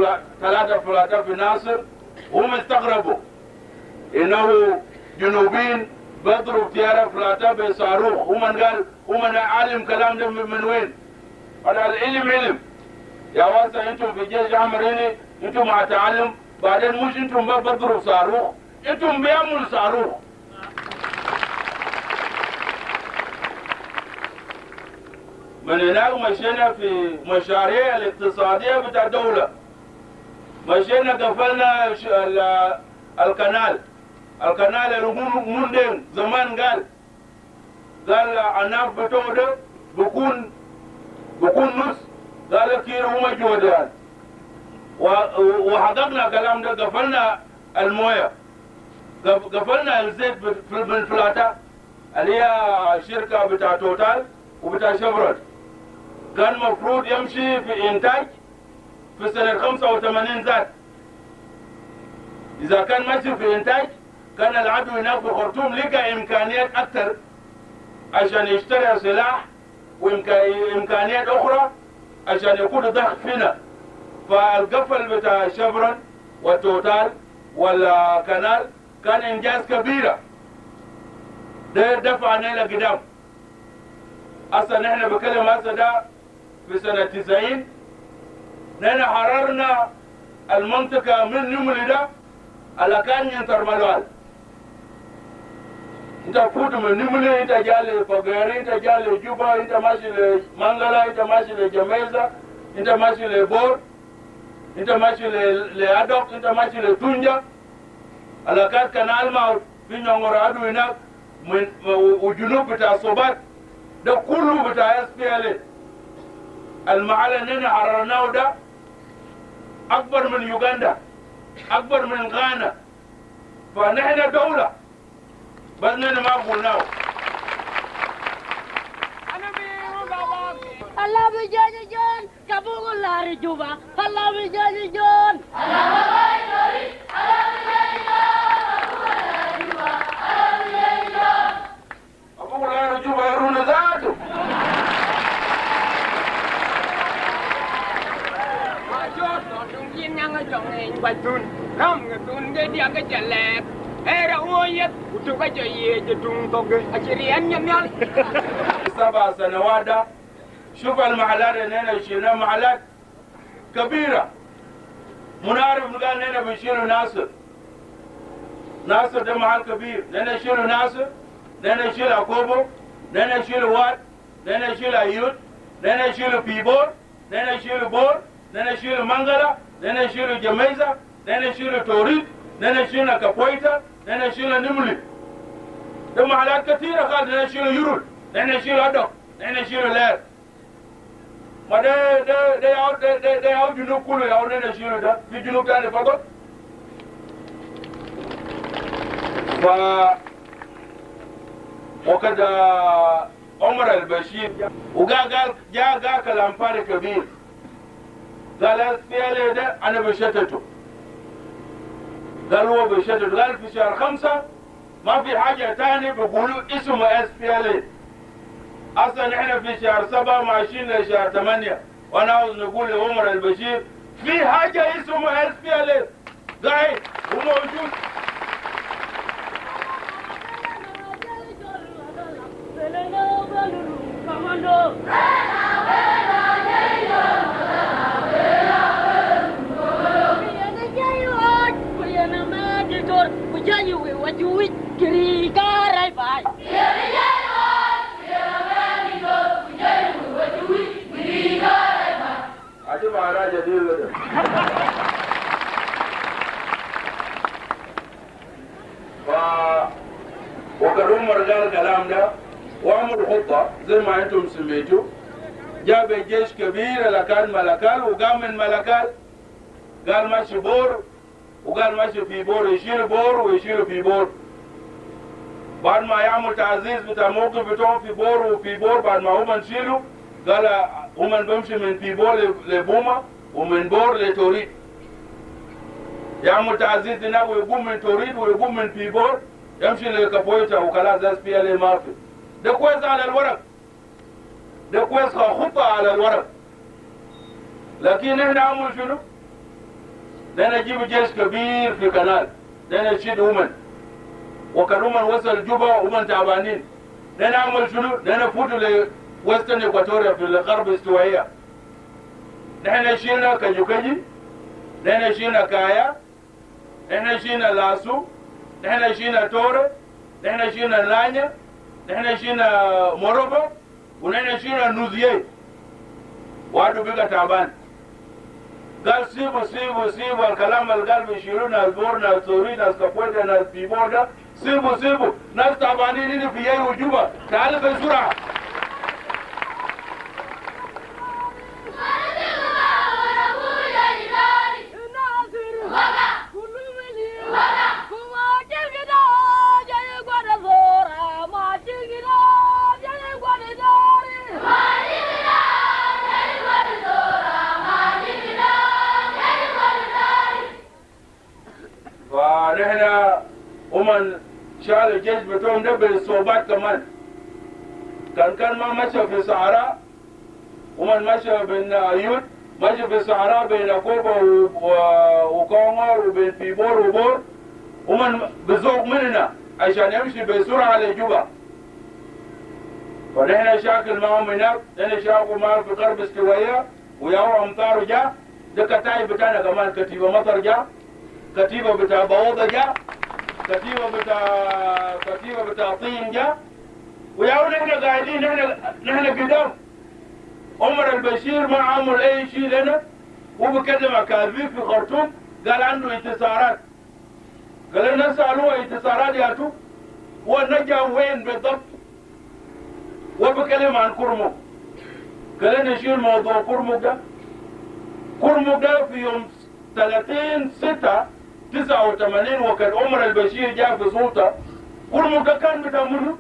3 فلاطة في ناصر. هم استغربوا إنه جنوبين بضرب طيارة فلاطة بصاروخ. هم قال هم علم كلام ده من وين؟ أنا العلم علم يا واسع، انتم في جيش عمريني انتم مع تعلم، بعدين مش انتم بضرب صاروخ، انتم بيعملوا صاروخ. من هناك مشينا في مشاريع الاقتصادية بتاع الدولة، مشينا قفلنا القنال، القنال اللي مندين زمان قال العناف بتوع ده بكون نص، قال كير هما جودان. وحققنا كلام ده، قفلنا المويه، قفلنا الزيت من فلاتا اللي هي شركة بتاع توتال وبتاع شبرت. كان مفروض يمشي في إنتاج في سنة 85 ذات. إذا كان ماشي في إنتاج كان العدو هناك في خرطوم لقى إمكانيات أكثر عشان يشتري سلاح وإمكانيات أخرى عشان يكون ضغط فينا. فالقفل بتاع شبرن والتوتال والكنال كان إنجاز كبيرة، ده دفعنا لقدام. أصلا نحن بكلم هسه ده في سنة 90 نحن حررنا المنطقة من نملي ده على كان ينتر ملوال. انت فوت من نملي، انت جالي فقيري، انت جالي جوبا، انت ماشي لمانغلا، انت ماشي لجميزة، انت ماشي لبور، انت ماشي لأدوك، انت ماشي لتونجا. على كان كنال ما في نيونغور عدو هناك من وجنوب بتاع الصوبات ده كله بتاع SPLA. المحل اللي حررناه ده اكبر من يوغندا، اكبر من غانا. فنحن دولة بس نحن ما قلناه. الله بيجاني جون كابو لاري جوبا، الله بيجاني جون، الله بيجاني الله بيجاني جون، الله بيجاني جون، أبو لاري جوبا يرون ذاته. سبع سنوات ده شوف المحلات اللي هنا شيلنا محلات كبيرة. منعرف قال لنا بنشيلوا ناصر، ناصر ده محل كبير، لنا نشيلوا ناصر، لنا نشيل أكوبو، لنا نشيل واد، لنا نشيل أيوت، لنا نشيل بيبور، لنا نشيل بور، لنا نشيل منغلا، لنا نشيل جميزة، لنا نشيل توريد، لنا نشيل كابويتا، لنا نشيل نملي. ده محلات كثيرة خالص. لنا نشيل يورول، لنا نشيل أدوك، لنا نشيل لير. ما ده ده ده ياو ده ده ده ياو جنوب كله ياو لنا نشيله ده في جنوب تاني فقط. ف وقد عمر البشير وقال قال جاء قال كلام فارغ كبير. قال SPLA ده أنا بشتته. قال هو بشتته. قال في شهر 5 ما في حاجة تاني بيقولوا اسمه SPLA. أصلا إحنا في شهر 7 ماشيين لشهر 8، وأنا عاوز نقول لعمر البشير في حاجة اسمه SPLA قاعد وموجود. وقد عمر قال الكلام ده وعمل خطة زي ما انتم سمعتوا. جاب جيش كبير لكان ملكال، وقام من ملكال قال ماشي بور وقال ماشي في بور، يشيل بور ويشيل في بور. بعد ما يعمل تعزيز بتاع موقف بتاعهم في بور وفي بور، بعد ما هم نشيلوا قال هم بمشي من في بور لبوما ومن بور لتوريد. يعمل تعزيز هناك ويقوم من توريد ويقوم من في بور يمشي لكابويتا وخلاص SPLA ما في. ده كويس على الورق، ده كويس خطة على الورق، لكن احنا عمل شنو؟ ده نجيب جيش كبير في كنال، ده نشيد ومن وكان ومن وصل جوبا ومن تعبانين، ده نعمل شنو؟ ده نفوت ل Western Equatoria في الغرب الاستوائية. نحن شيلنا كجوكجي، نحن شيلنا كايا، نحن شيلنا لاسو، نحن شيلنا توري، نحن شيلنا لانيا، نحن شيلنا موروبا، ونحن شيلنا نوزيي. وادو بقى تعبان. قال سيبوا سيبوا سيبوا الكلام اللي قال بيشيلوا ناس بور ناس توري ناس كابويتا ناس بيبور ده، سيبوا سيبوا ناس تعبانين هنا في ياي وجوبا، تعالوا بسرعة. فنحن ومن شال الجيش بتوعهم ده بالصوبات كمان. كان ما مشى في الصحراء، ومن مشى بين أيوت، مشى في الصحراء بين كوبا وكونغر وبين بيبور وبور، ومن بزوق مننا عشان يمشي بسرعة لجوبا. فنحن شاكل معهم هناك، نحن شاكل معهم في غرب استوائية، وياو أمطار جا، ده كتايب بتاعنا كمان، كتيبة مطر جا، كتيبة بتاع بوضة جا، كتيبة بتاع طين جا، وياو نحن قاعدين، نحن قدام. عمر البشير ما عمل أي شيء لنا، وبكلم أكاذيب في خرطوم، قال عنده انتصارات. قال لنا سألوه انتصارات يا تو، هو نجا وين بالضبط؟ وبكلم عن كرمك. قال لنا شيل موضوع كرمك ده. كرمك ده في يوم 30/6/89 وكان عمر البشير جاء في سلطة. كرمك ده كان بتاع منو؟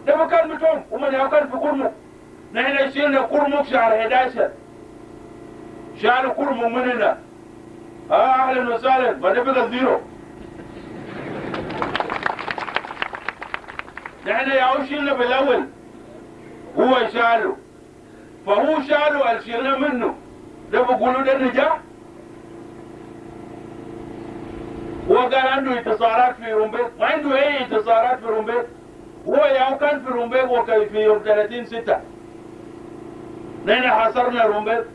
ده كان بتاعهم، ومن كان في كرمك. نحن شيلنا كرمك شهر 11، شالوا كرمك مننا. اهلا وسهلا، ما ده بقى زيرو. نحن ياو شيلنا بالاول، هو شالوا، فهو شالوا اللي شيلنا منه ده بيقولوا ده نجاح. هو قال عنده انتصارات في رومبيك، ما عنده اي انتصارات في رومبيك. هو ياو كان في رومبيك وكان في يوم 30/6 نحن حاصرنا رومبيك.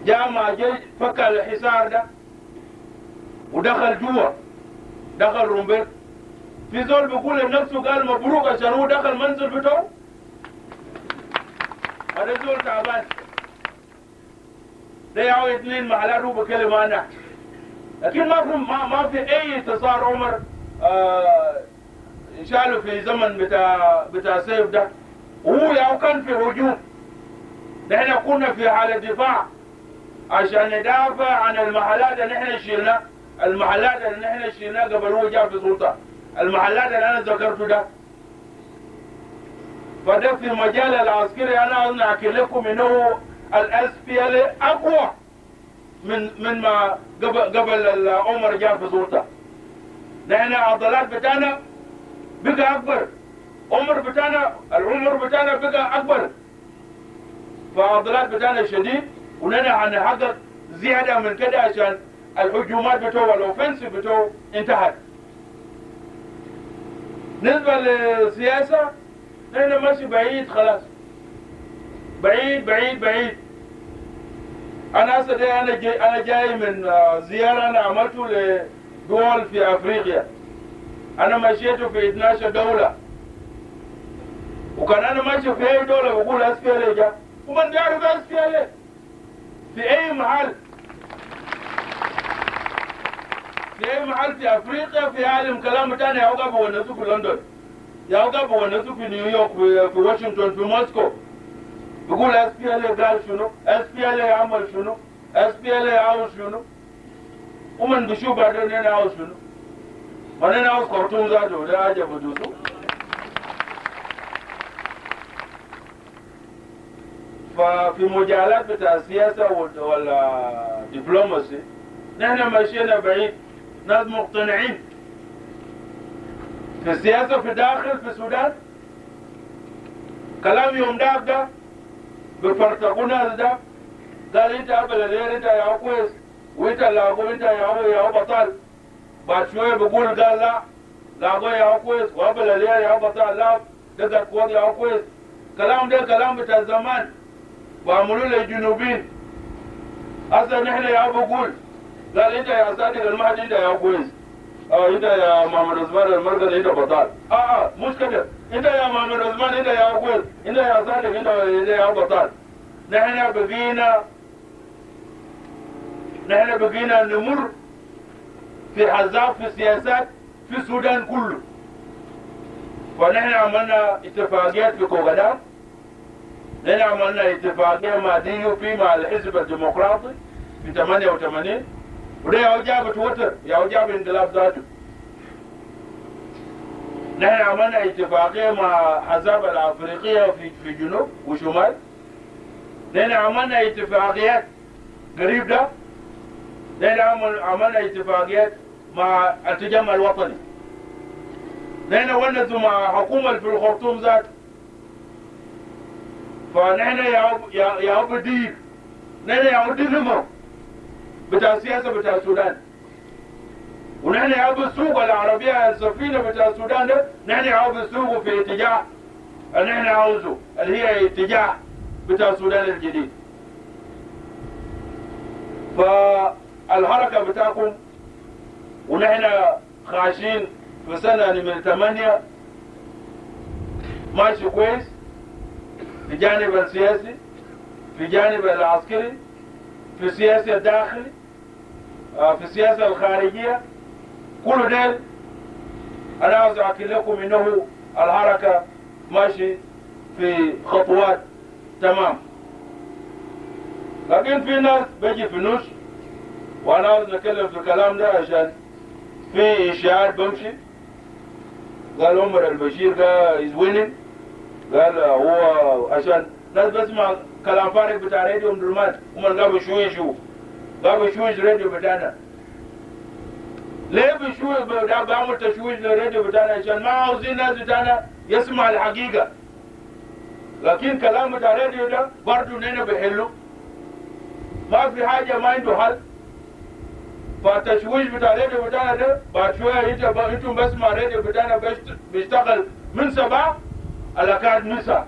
جاء مع جيش فك الحصار ده ودخل جوا، دخل رومبيك. في زول بيقول لنفسه قال مبروك عشان هو دخل منزل بتاعه. هذا زول تعبان ده، ياو اثنين محلات هو بكلم انا، لكن ما في اي انتصار عمر شالوا في زمن بتاع سيف ده. وهو ياو كان في هجوم، نحن كنا في حالة دفاع عشان ندافع عن المحلات اللي نحن شيلناها، المحلات اللي نحن شيلناها قبل هو جاء في سلطة، المحلات اللي انا ذكرته ده. فده في المجال العسكري انا عاوز احكي لكم انه ال SPLA اقوى من ما قبل عمر جاء في سلطة. نحن عضلات بتاعنا بقى اكبر، عمر بتاعنا العمر بتاعنا بقى اكبر، فعضلات بتاعنا شديد، ونحن هنحقق زيادة من كده عشان الهجومات بتوعه ال offensive بتوعه انتهت. بالنسبة للسياسة نحن ماشي بعيد خلاص، بعيد بعيد بعيد. أنا هسه أنا جاي من زيارة أنا عملته لدول في أفريقيا. أنا مشيت في 12 دولة، وكان أنا ماشي في أي دولة بقول SPLA جا، ومن بيعرف SPLA في أي محل، في أي محل في أفريقيا في عالم كلام تاني. يا بونسوا في لندن، يا بونسوا في نيويورك، في واشنطن، في موسكو، بيقول SPLA قال شنو، SPLA عمل شنو، SPLA عاوز شنو. ومن بشوف بعدين انا عاوز شنو؟ ما انا عاوز خرطوم ذاته ده حاجة بدوسه. ففي مجالات بتاع السياسة ولا دبلوماسي نحن مشينا بعيد، ناس مقتنعين في السياسة في داخل في السودان. كلام يوم داك ده بفرتقوا ناس ده قال انت بلدين انت يا كويس وانت لاقو انت يا بطل. بعد شوية بقول قال لا لاقو يا كويس وبلدين يا بطل، لا ده قوة يا كويس. كلام ده كلام بتاع زمان وعملوا للجنوبين. هسه نحن يا بقول قال انت يا صادق المهدي انت يا كويس، انت يا محمد عثمان المرقد انت بطال. مش كده، انت يا محمد عثمان انت يا كويس، انت يا صادق انت يا بطال. نحن بقينا نمر في حزاب في السياسات في السودان كله. فنحن عملنا اتفاقيات في كوغدان، نحن عملنا اتفاقية مع DUP مع الحزب الديمقراطي في 88، وده يا جاب توتر يا جاب انقلاب ذاته. نحن عملنا اتفاقية مع حزاب الافريقية في جنوب وشمال. نحن عملنا اتفاقيات قريب ده، نحن عملنا اتفاقيات مع التجمع الوطني. نحن ونسوا مع حكومة في الخرطوم ذات. فنحن يا أبو دير، نحن يا أبو دير بتاع السياسة بتاع السودان، ونحن يا أبو السوق العربية السفينة بتاع السودان ده، نحن يا أبو السوق في اتجاه اللي نحن عاوزه اللي هي اتجاه بتاع السودان الجديد. فالحركة بتاعكم ونحن خاشين في سنة من 8 ماشي كويس في جانب السياسي، في جانب العسكري، في السياسة الداخلي، في السياسة الخارجية. كل ديل أنا عاوز أحكي لكم إنه الحركة ماشي في خطوات تمام. لكن في ناس بيجي في النص، وأنا عاوز نتكلم في الكلام ده عشان في إشاعات بمشي. قال عمر البشير ده is winning، قال هو عشان ناس بسمع كلام فارغ بتاع راديو ام درمان، هم قالوا شويشوا قالوا شويش راديو بتاعنا. ليه بشوي بعمل تشويش للراديو بتاعنا؟ عشان ما عاوزين الناس بتاعنا يسمع الحقيقة. لكن كلام بتاع الراديو ده برضه نحن بحله، ما في حاجة ما عنده حل. فالتشويش بتاع الراديو بتاعنا ده بعد شوية انتم بسمع الراديو بتاعنا بيشتغل من 7 على كاد 9.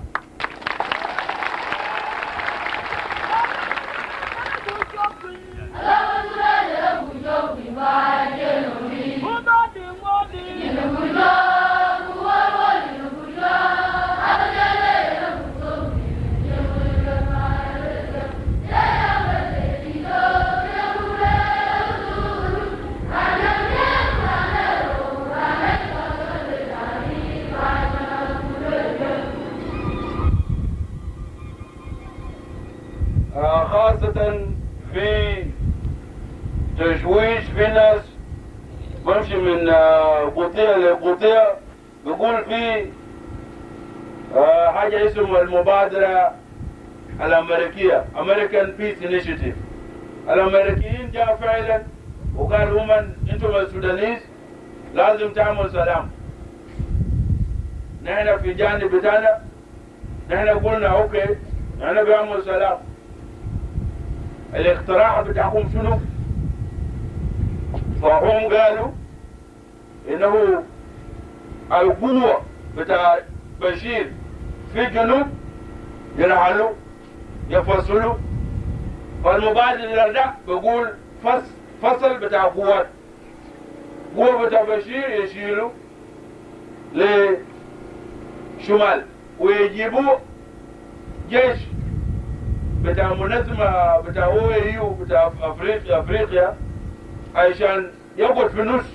خاصة في تشويش في ناس بمشي من قطيع لقطيع بيقول في حاجة اسمها المبادرة الأمريكية، American Peace Initiative. الأمريكيين جاء فعلا وقالوا هم انتم ال Sudanese لازم تعملوا سلام. نحن في جانب بتاعنا نحن قلنا okay نحن بيعمل سلام. الاقتراح بتاعكم شنو؟ فهم قالوا انه القوة بتاع بشير في الجنوب يرحلوا يفصلوا. فالمبادرة ده بيقول فصل بتاع قوات، قوة بتاع بشير يشيلوا لشمال ويجيبوا جيش بتاع منظمة بتاع OAU بتاع افريقيا عشان يقعد في النص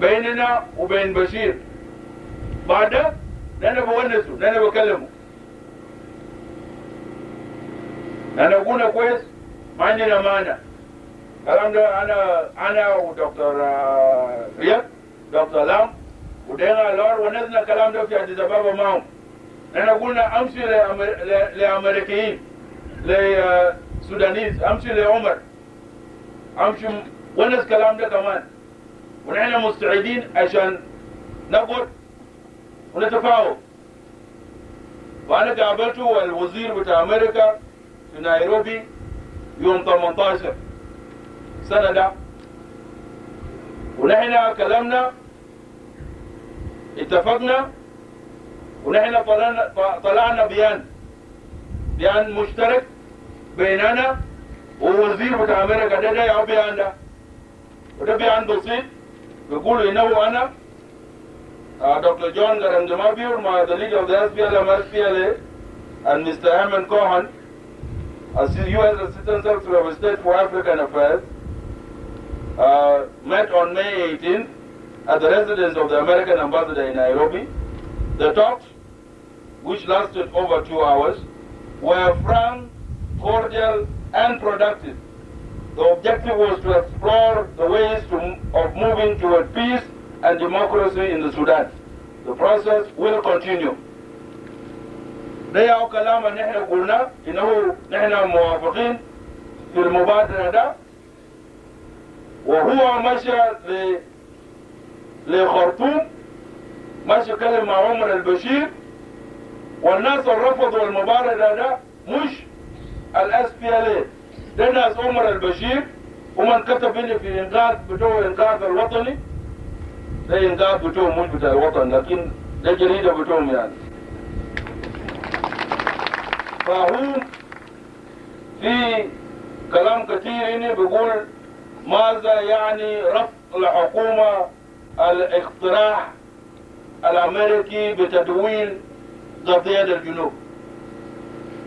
بيننا وبين بشير. بعد انا بونسه، انا بكلمه، انا قلنا كويس ما عندنا مانع. الكلام ده انا ودكتور رياض، دكتور لام ودينا لور ونزلنا الكلام ده في اديس ابابا معهم. احنا قلنا امشي لامريكيين، ل Sudanese، امشي لعمر، امشي ونس الكلام ده كمان، ونحن مستعدين عشان نقعد ونتفاوض. وانا قابلته الوزير بتاع امريكا في نيروبي يوم 18 سنة ده، ونحن كلامنا اتفقنا، ونحن طلعنا بيان مشترك بيننا ووزير بتاع امريكا ده. ده يا بيان ده، وده بيان بسيط بيقول انه انا دكتور جون Garang de Mabior مع the leader of the SPLM SPLA and Mr. Herman Cohen, as U.S. Assistant Secretary of State for African Affairs, met on May 18th at the residence of the American ambassador in Nairobi. The talks, which lasted over 2 hours, were frank, cordial, and productive. The objective was to explore the ways of moving toward peace and democracy in the Sudan. The process will continue. ده ياو كلام ان احنا قلنا انه نحن موافقين في المبادرة ده، وهو مشى لخرطوم، مشى كلم مع عمر البشير، والناس اللي رفضوا المبادرة ده مش ال SPLA، ده ناس عمر البشير ومن كتب هنا في انقاذ بتوع انقاذ الوطني. ده انقاذ بتوع مش بتاع الوطن، لكن ده جريدة بتوعهم يعني. فهم في كلام كثير هنا بيقول ماذا يعني رفض الحكومة الاقتراح الأمريكي بتدويل قضية الجنوب،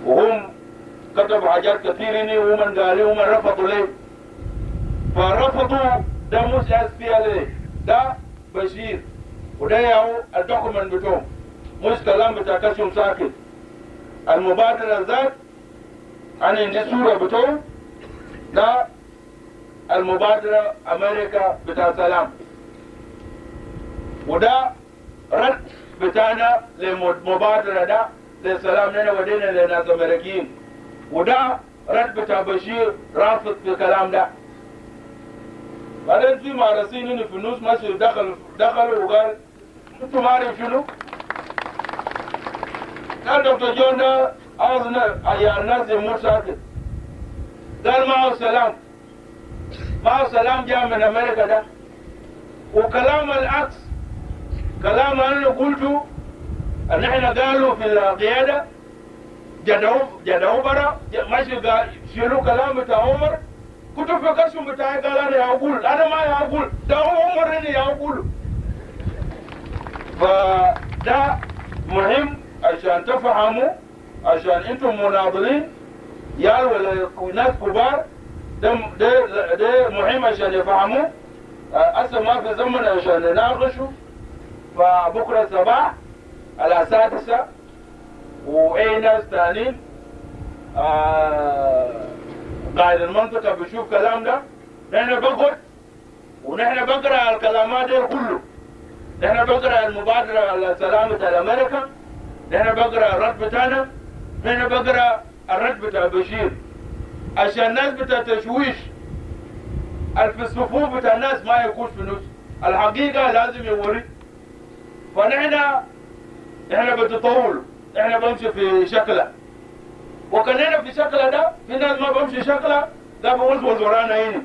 وهم كتبوا حاجات كثير هنا، ومن قالوا ومن رفضوا ليه. فرفضوا ده مش SPLA، ده بشير، وده ياهو ال document بتوعهم، مش كلام بتاع كشم ساكت. المبادرة ذات أنا عندي صورة بتوعه، ده المبادرة أمريكا بتاع سلام، وده رد بتاعنا للمبادرة ده للسلام لنا ودينا لناس أمريكيين، وده رد بتاع بشير رافض في الكلام ده. بعدين في معرسين هنا في النص ماشي دخل دخلوا وقال انتوا ما عارف شنو؟ قال دكتور جون ده عاوز يا الناس يموت ساكت. قال معه السلام، معه السلام جاء من امريكا ده، وكلام العكس كلام انا قلته ان احنا قالوا في القياده جدعوا جدعوا برا ماشي شيلوا كلام بتاع عمر. كنت في كشم بتاعي، قال انا اقول، انا ما اقول، ده هو عمر اللي يقول. فده مهم عشان تفهموا، عشان انتم مناضلين يا ولا ناس كبار، ده مهم عشان يفهموا. هسه ما في زمن عشان نناقشوا. فبكره الصباح على 6 واي ناس تانيين قائد المنطقة بيشوف كلام ده. نحن بقعد ونحن بقرا الكلامات دي كله، نحن بقرا المبادرة على سلامة الأمريكا، نحن بقرا الرد بتاعنا، نحن بقرا الرد بتاع بشير، عشان الناس بتاع تشويش في الصفوف بتاع الناس ما يكون في نص الحقيقة لازم يوري. فنحن احنا بتطول، احنا بنمشي في شكله، وكاننا في شكله ده في ناس ما بمشي شكله ده بوزوز ورانا هنا.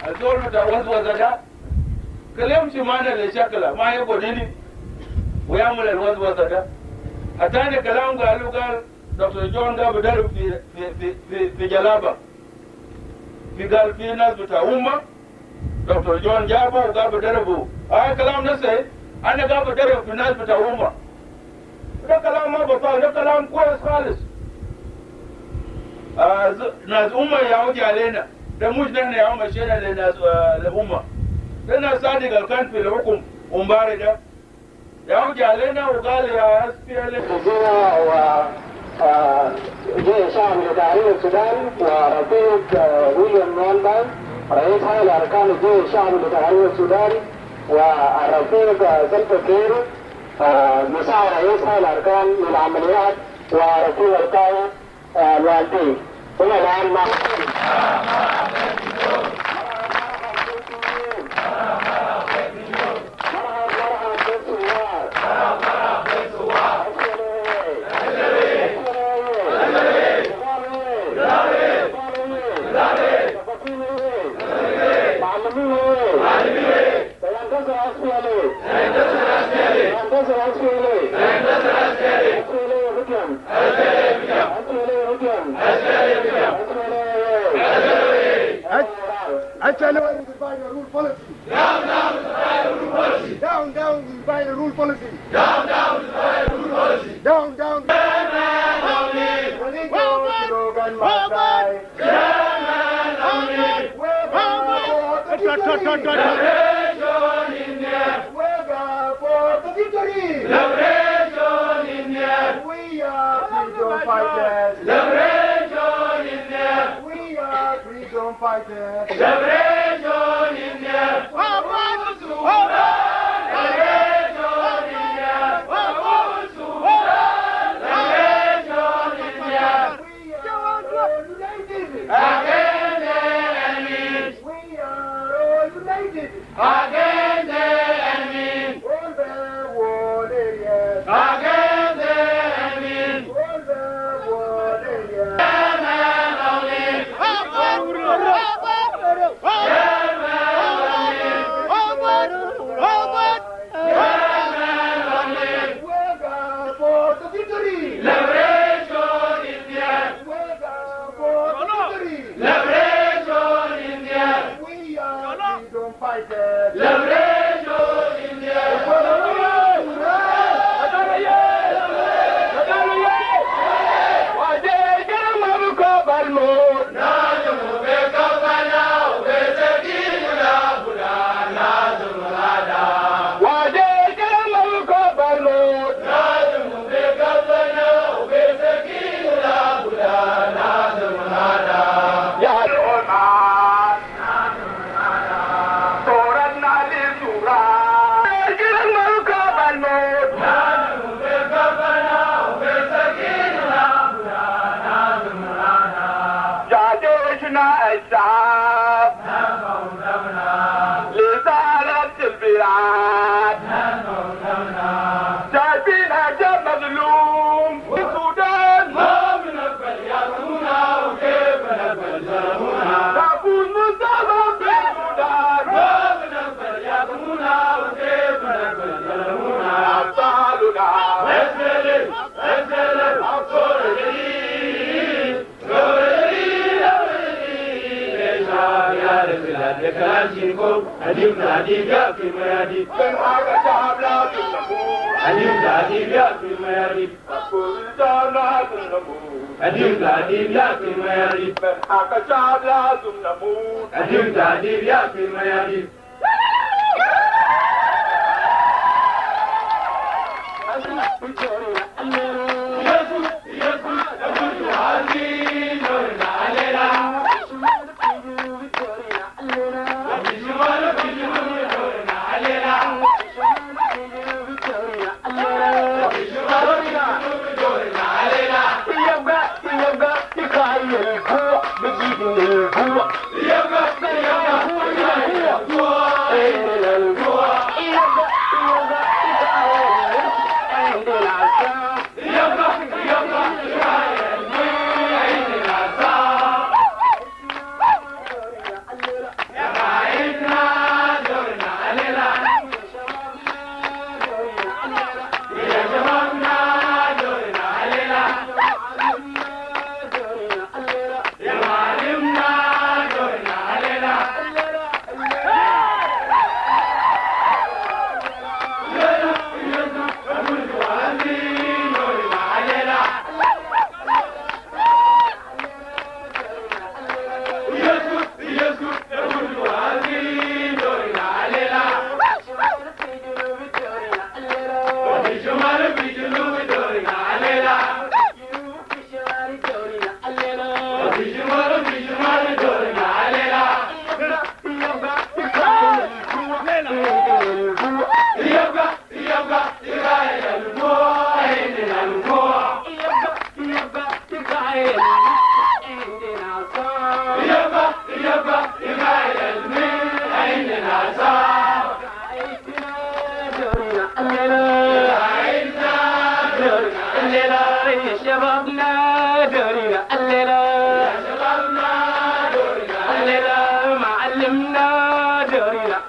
الزول بتاع وزوزة ده كل يمشي معنا لشكله ما يقعد هنا ويعمل الوزوزة ده. الثاني كلام قالوا، قال دكتور جون ده بدرب في جلابة، في قال في ناس بتاع أمة دكتور جون جابه وقال بدربه. هاي كلام نسي، أنا قال بدرب في ناس بتاع أمة. ده كلام ما بطال، ده كلام كويس خالص. ناس أمة يعود علينا، ده مش نحن يا مشينا لناس الأمة، ده ناس صادق اللي كان في الحكم امبارح ده يعود علينا وقال يا SPL و جيش شعبي لتحرير السودان، ورفيق ويليام نوانبا رئيس هيئة أركان الجيش الشعبي لتحرير السودان، والرفيق سلفا كير مساعد رئيس هيئة الأركان للعمليات، ورفيق القائد الوالدي. هنا الآن مع Down, down with the rule policy. Down, down with the rule policy. Down, down with the rule policy. Down, down. Liberation in there. We are freedom fighters. Liberation in there. We are freedom fighters. Liberation in there. Against the enemies. All the world areas. Against the enemies. All the world areas.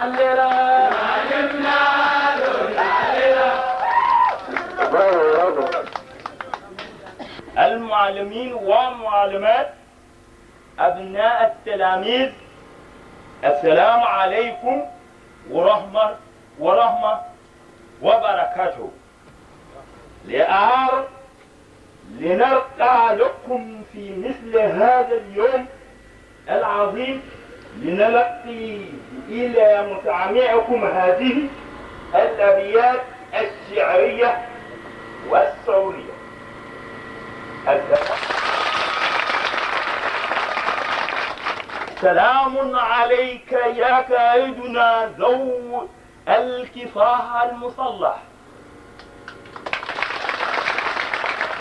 الليلة. المعلمين والمعلمات، أبناء التلاميذ، السلام عليكم ورحمة وبركاته. لنرقى لكم في مثل هذا اليوم العظيم لنلقي إلى متعمعكم هذه الأبيات الشعرية والثورية. سلام عليك يا كائدنا ذو الكفاح المصلح.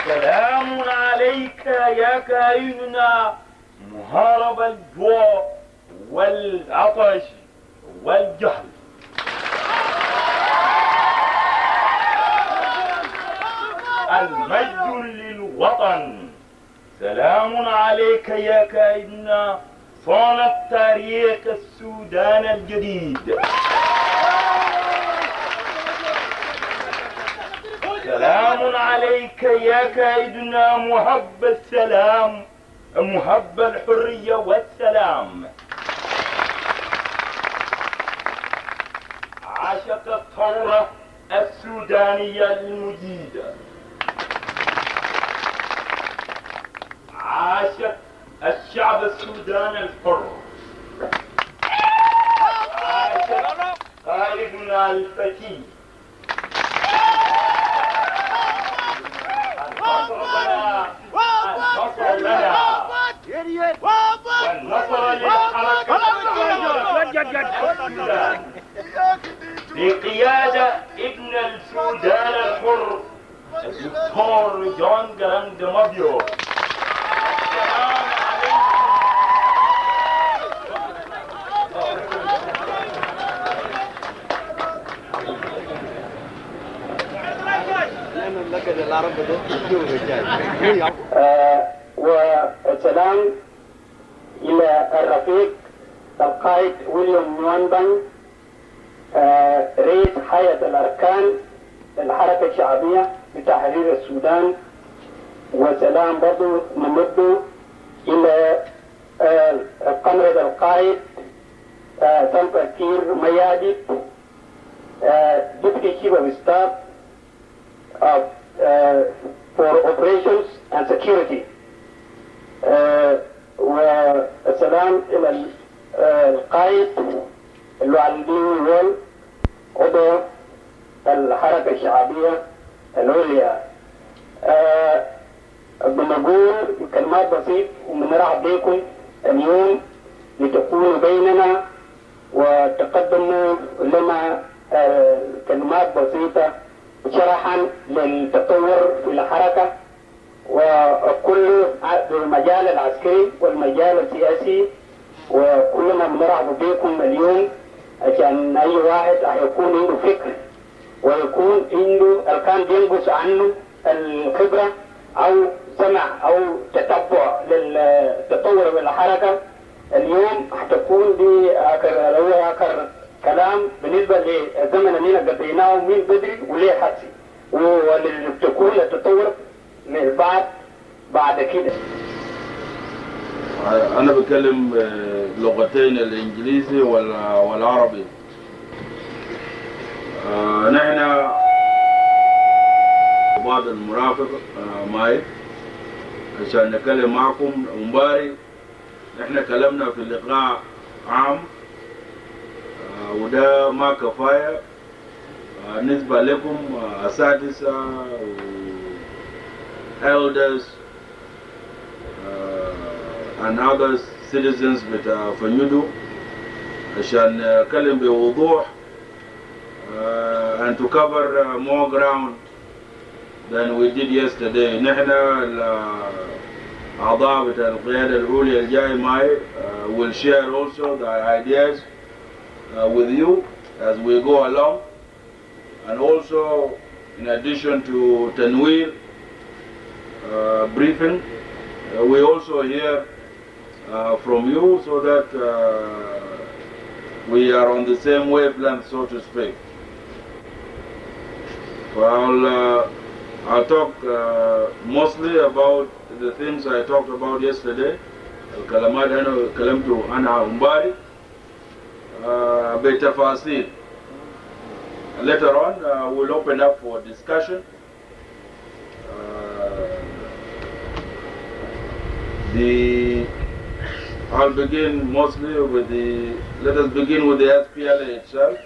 سلام عليك يا كائدنا مهارب الجوع والعطش والجهل. المجد للوطن. سلام عليك يا كائدنا صان التاريخ السودان الجديد. سلام عليك يا كائدنا مهب السلام، مهب الحرية والسلام. عاشق الثورة السودانية المجيدة، عاشق الشعب السوداني الحر، عاشق قائدنا الفتي. النصر لنا، والنصر للحركة بقيادة ابن السودان الحر الدكتور جون جراند مابيو. والسلام إلى الرفيق القائد ويليام نوانبان، رئيس هيئة الأركان الحركة الشعبية لتحرير السودان. وسلام برضو نمد إلى القمرد القائد سلفا كير ميادي، Deputy Chief of Staff for Operations and Security. والسلام إلى القائد الوالدين ويل، عضو الحركة الشعبية العليا. بنقول كلمات بسيط وبنرحب بكم اليوم لتكونوا بيننا وتقدموا لنا كلمات بسيطة شرحا للتطور في الحركة وكل المجال العسكري والمجال السياسي. وكلنا بنرحب بكم اليوم عشان أي واحد هيكون عنده فكر ويكون عنده كان بينقص عنه الخبرة أو سمع أو تتبع للتطور بالحركة. اليوم هتكون دي آخر كلام بالنسبة للزمن اللي قضيناه من بدري وليه حسي، وتكون التطور من بعد كده. أنا بتكلم لغتين، الإنجليزي والعربي. نحن بعض المرافق معي عشان نتكلم معكم. امبارح نحن كلمنا في اللقاء عام، وده ما كفاية بالنسبة لكم أساتذة elders and other citizens بتاع فنيدو، عشان نتكلم بوضوح and to cover more ground than we did yesterday. نحن الأعضاء بتاع القيادة العليا الجاي معي will share also the ideas with you as we go along, and also in addition to Tanwir briefing, we also hear from you so that We are on the same wavelength, so to speak. Well, I'll talk mostly about the things I talked about yesterday. الكلمات أنا كلمت عنها امبارح بتفاصيل. Later on, we'll open up for discussion. The I'll begin mostly with the, let us begin with the SPLA itself.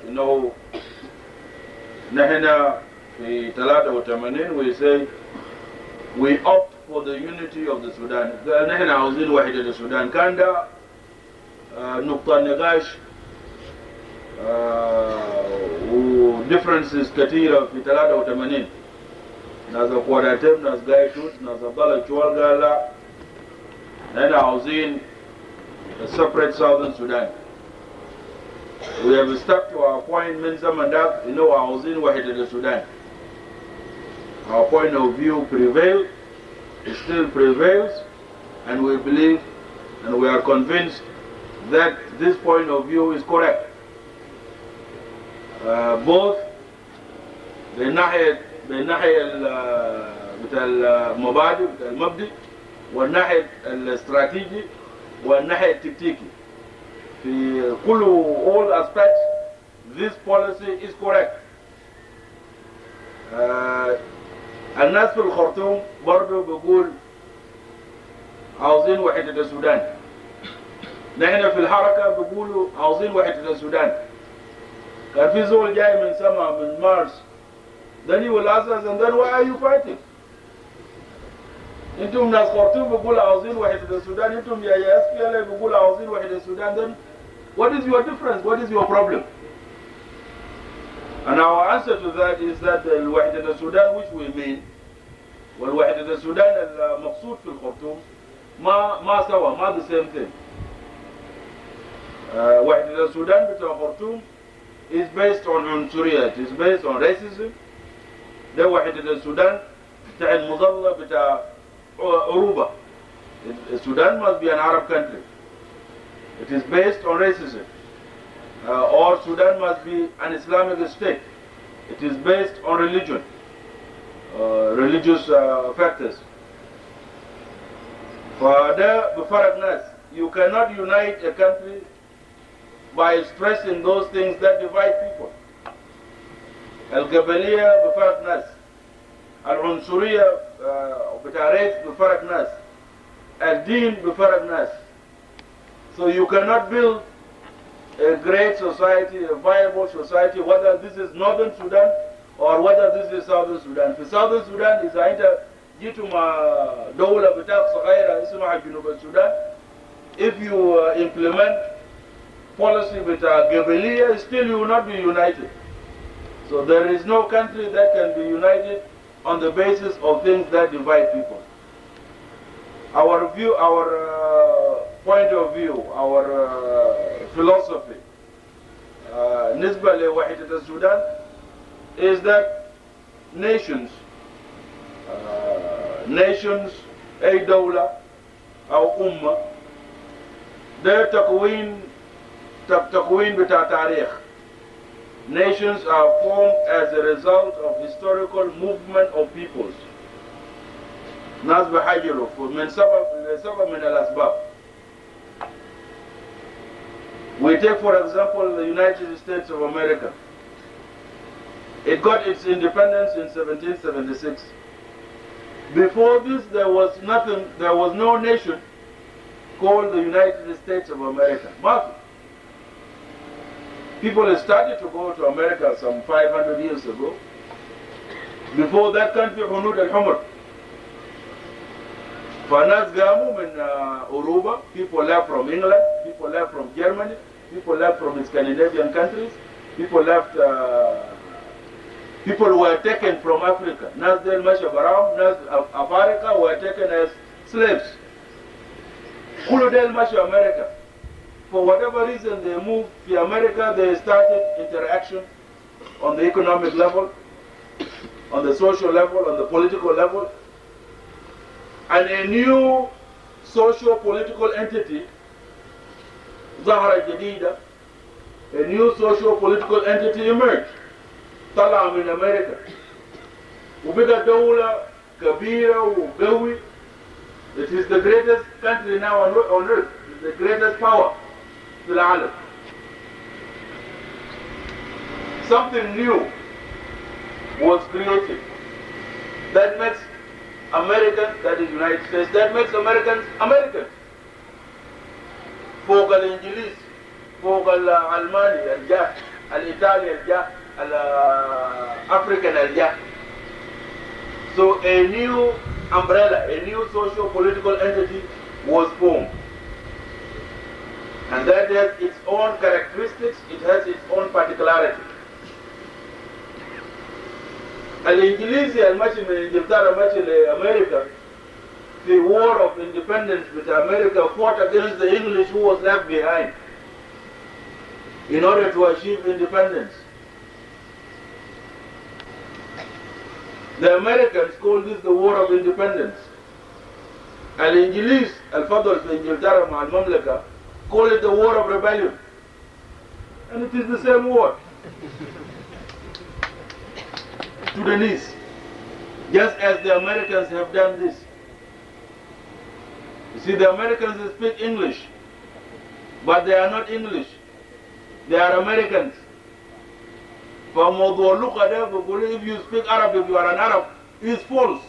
نحن في 83 we say we opt for the unity of the Sudan. نحن عاوزين وحدة السودان. كان ده نقطة نقاش و differences كثيرة في 83. ناس أكوار أتيم، ناس قاي توت، ناس عبد الله شوال قال لا، نحن عاوزين a separate Southern Sudan. We have stuck to our point من زمن داك إنه عاوزين وحدة السودان. Our point of view prevailed, it still prevails, and we believe and we are convinced that this point of view is correct. Both بالناحية بتاع المبادئ، بتاع المبدئ، والناحية الاستراتيجي، والناحية التكتيكي، في كل all aspects this policy is correct. الناس في الخرطوم برضو بيقول عاوزين وحدة السودان. نحن في الحركة بيقولوا عاوزين وحدة السودان. كان في زول جاي من سما، من Mars, then he will ask us, "And then why are you fighting? انتم ناس خرطوم بيقول عاوزين وحدة السودان، انتم يا SPLA بيقول عاوزين وحدة السودان، then what is your difference? What is your problem?" And our answer to that is that الوحدة السودان which we mean والوحدة السودان المقصود في الخرطوم ما سوا، ما the same thing. وحدة السودان بتاع الخرطوم is based on عنصرية, it is based on racism. ده وحدة السودان بتاع المظلة بتاع عروبة. Sudan must be an Arab country. It is based on racism. Or Sudan must be an Islamic state. It is based on religion, religious factors. فده بفرق ناس. You cannot unite a country by stressing those things that divide people. القبلية بفرق ناس. العنصرية بتاع race بفرق ناس. الدين بفرق ناس. So you cannot build a great society, a viable society, whether this is northern Sudan or whether this is southern Sudan. في southern Sudan إذا أنت جيتوا مع دولة بتاعك صغيرة اسمها جنوب السودان، if you implement policy بتاع قبلية, still you will not be united. So there is no country that can be united on the basis of things that divide people. Our view, our point of view, our philosophy, بالنسبة لوحدة السودان is that nations, أي دولة أو أمة، ده تكوين بتاع تاريخ. Nations are formed as a result of historical movement of peoples. ناس بهاجروا من سبب لسبب من الأسباب. We take, for example, the United States of America. It got its independence in 1776. Before this, there was nothing, there was no nation called the United States of America. But people started to go to America some 500 years ago. Before that كان في هنود الحمر. فناس قاموا من أوروبا, people left from England, people left from Germany, people left from Scandinavian countries, people left, people were taken from Africa. ناس ديل مشوا براهم، ناس أفارقة were taken as slaves. كل ديل مشوا America. For whatever reason they moved to America, they started interaction on the economic level, on the social level, on the political level. And a new socio-political entity ظهرت جديدة. A new socio-political entity emerged. طلع من أمريكا وبقى دولة كبيرة وقوي. It is the greatest country now on earth. It's the greatest power في العالم. Something new was created that makes Americans, that is United States, that makes Americans Americans. فوق الانجليز، فوق الالماني الجاه، الايطالي الجاه، ال African الجاه. So a new umbrella, a new social political entity was formed. And that has its own characteristics, it has its own particularity. الانجليزي المشي من انجلترا مشي لامريكا في war of independence with America fought against the English who was left behind in order to achieve independence. The Americans called this the war of independence. الانجليز الفضل في انجلترا مع المملكة call it the war of rebellion. And it is the same war. Sudanese, just as the Americans have done this. You see, the Americans speak English, but they are not English. They are Americans. فموضوع اللغة ده بيقولوا if you speak Arabic you are an Arab is false.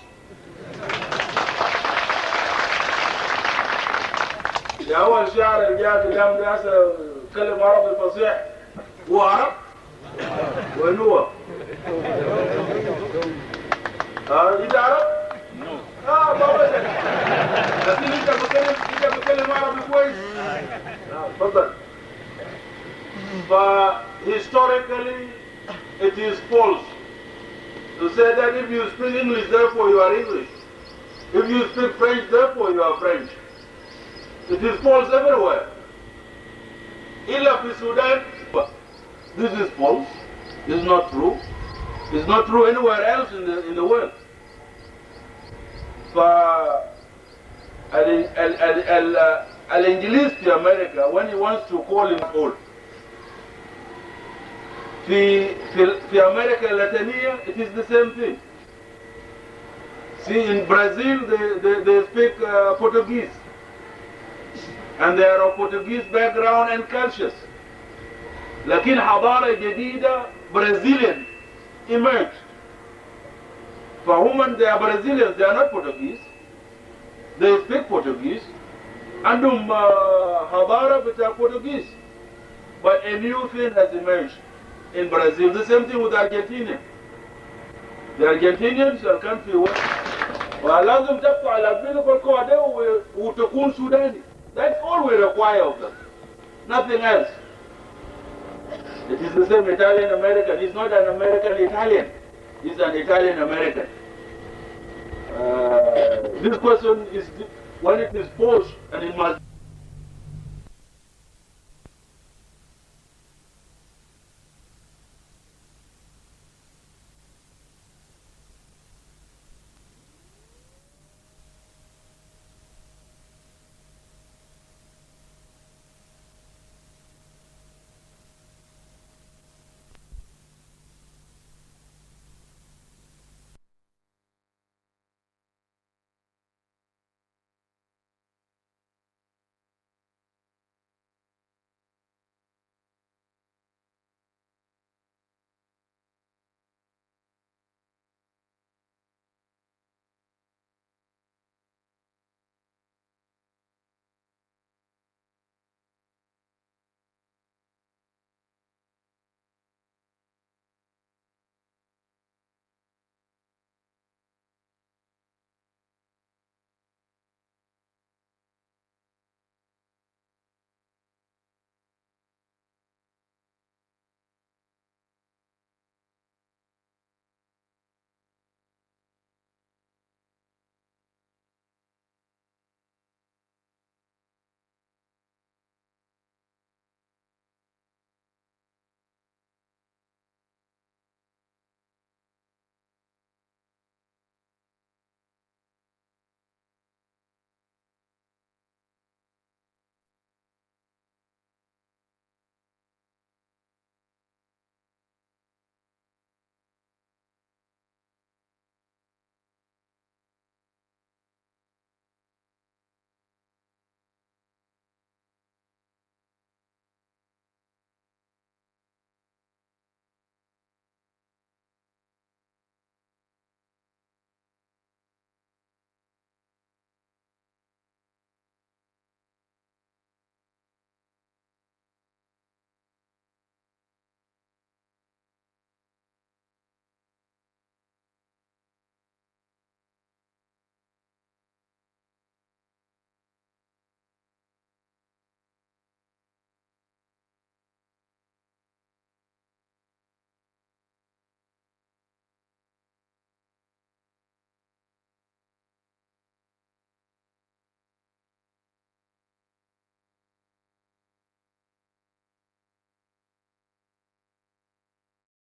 يا أول شعر اللي جاء قدام ده هسه كلم عربي فصيح، هو عرب؟ وين هو؟ انت عرب؟ اه بابا، لكن انت بتكلم عربي كويس. تفضل. ف historically it is false to say that if you speak English therefore you are English. If you speak French therefore you are French. It is false everywhere. إلا في السودان. This is false. It's not true. It's not true anywhere else in the world. ف ال ال ال ال الانجليز في امريكا when he wants to call him old، في امريكا اللاتينيه it is the same thing. See, in Brazil they speak Portuguese and they are of Portuguese background and cultures. لكن حضارة جديدة Brazilian emerged. فهم they are Brazilians, they are not Portuguese. They speak Portuguese. عندهم حضارة بتاع Portuguese. But a new thing has emerged in Brazil. The same thing with Argentina. The Argentinians are country ولازم تقطع ال umbilical cord ده وتكون سوداني. That's all we require of them. Nothing else. It is the same Italian American. He's not an American Italian. He's an Italian American. This question is, when it is posed, and it must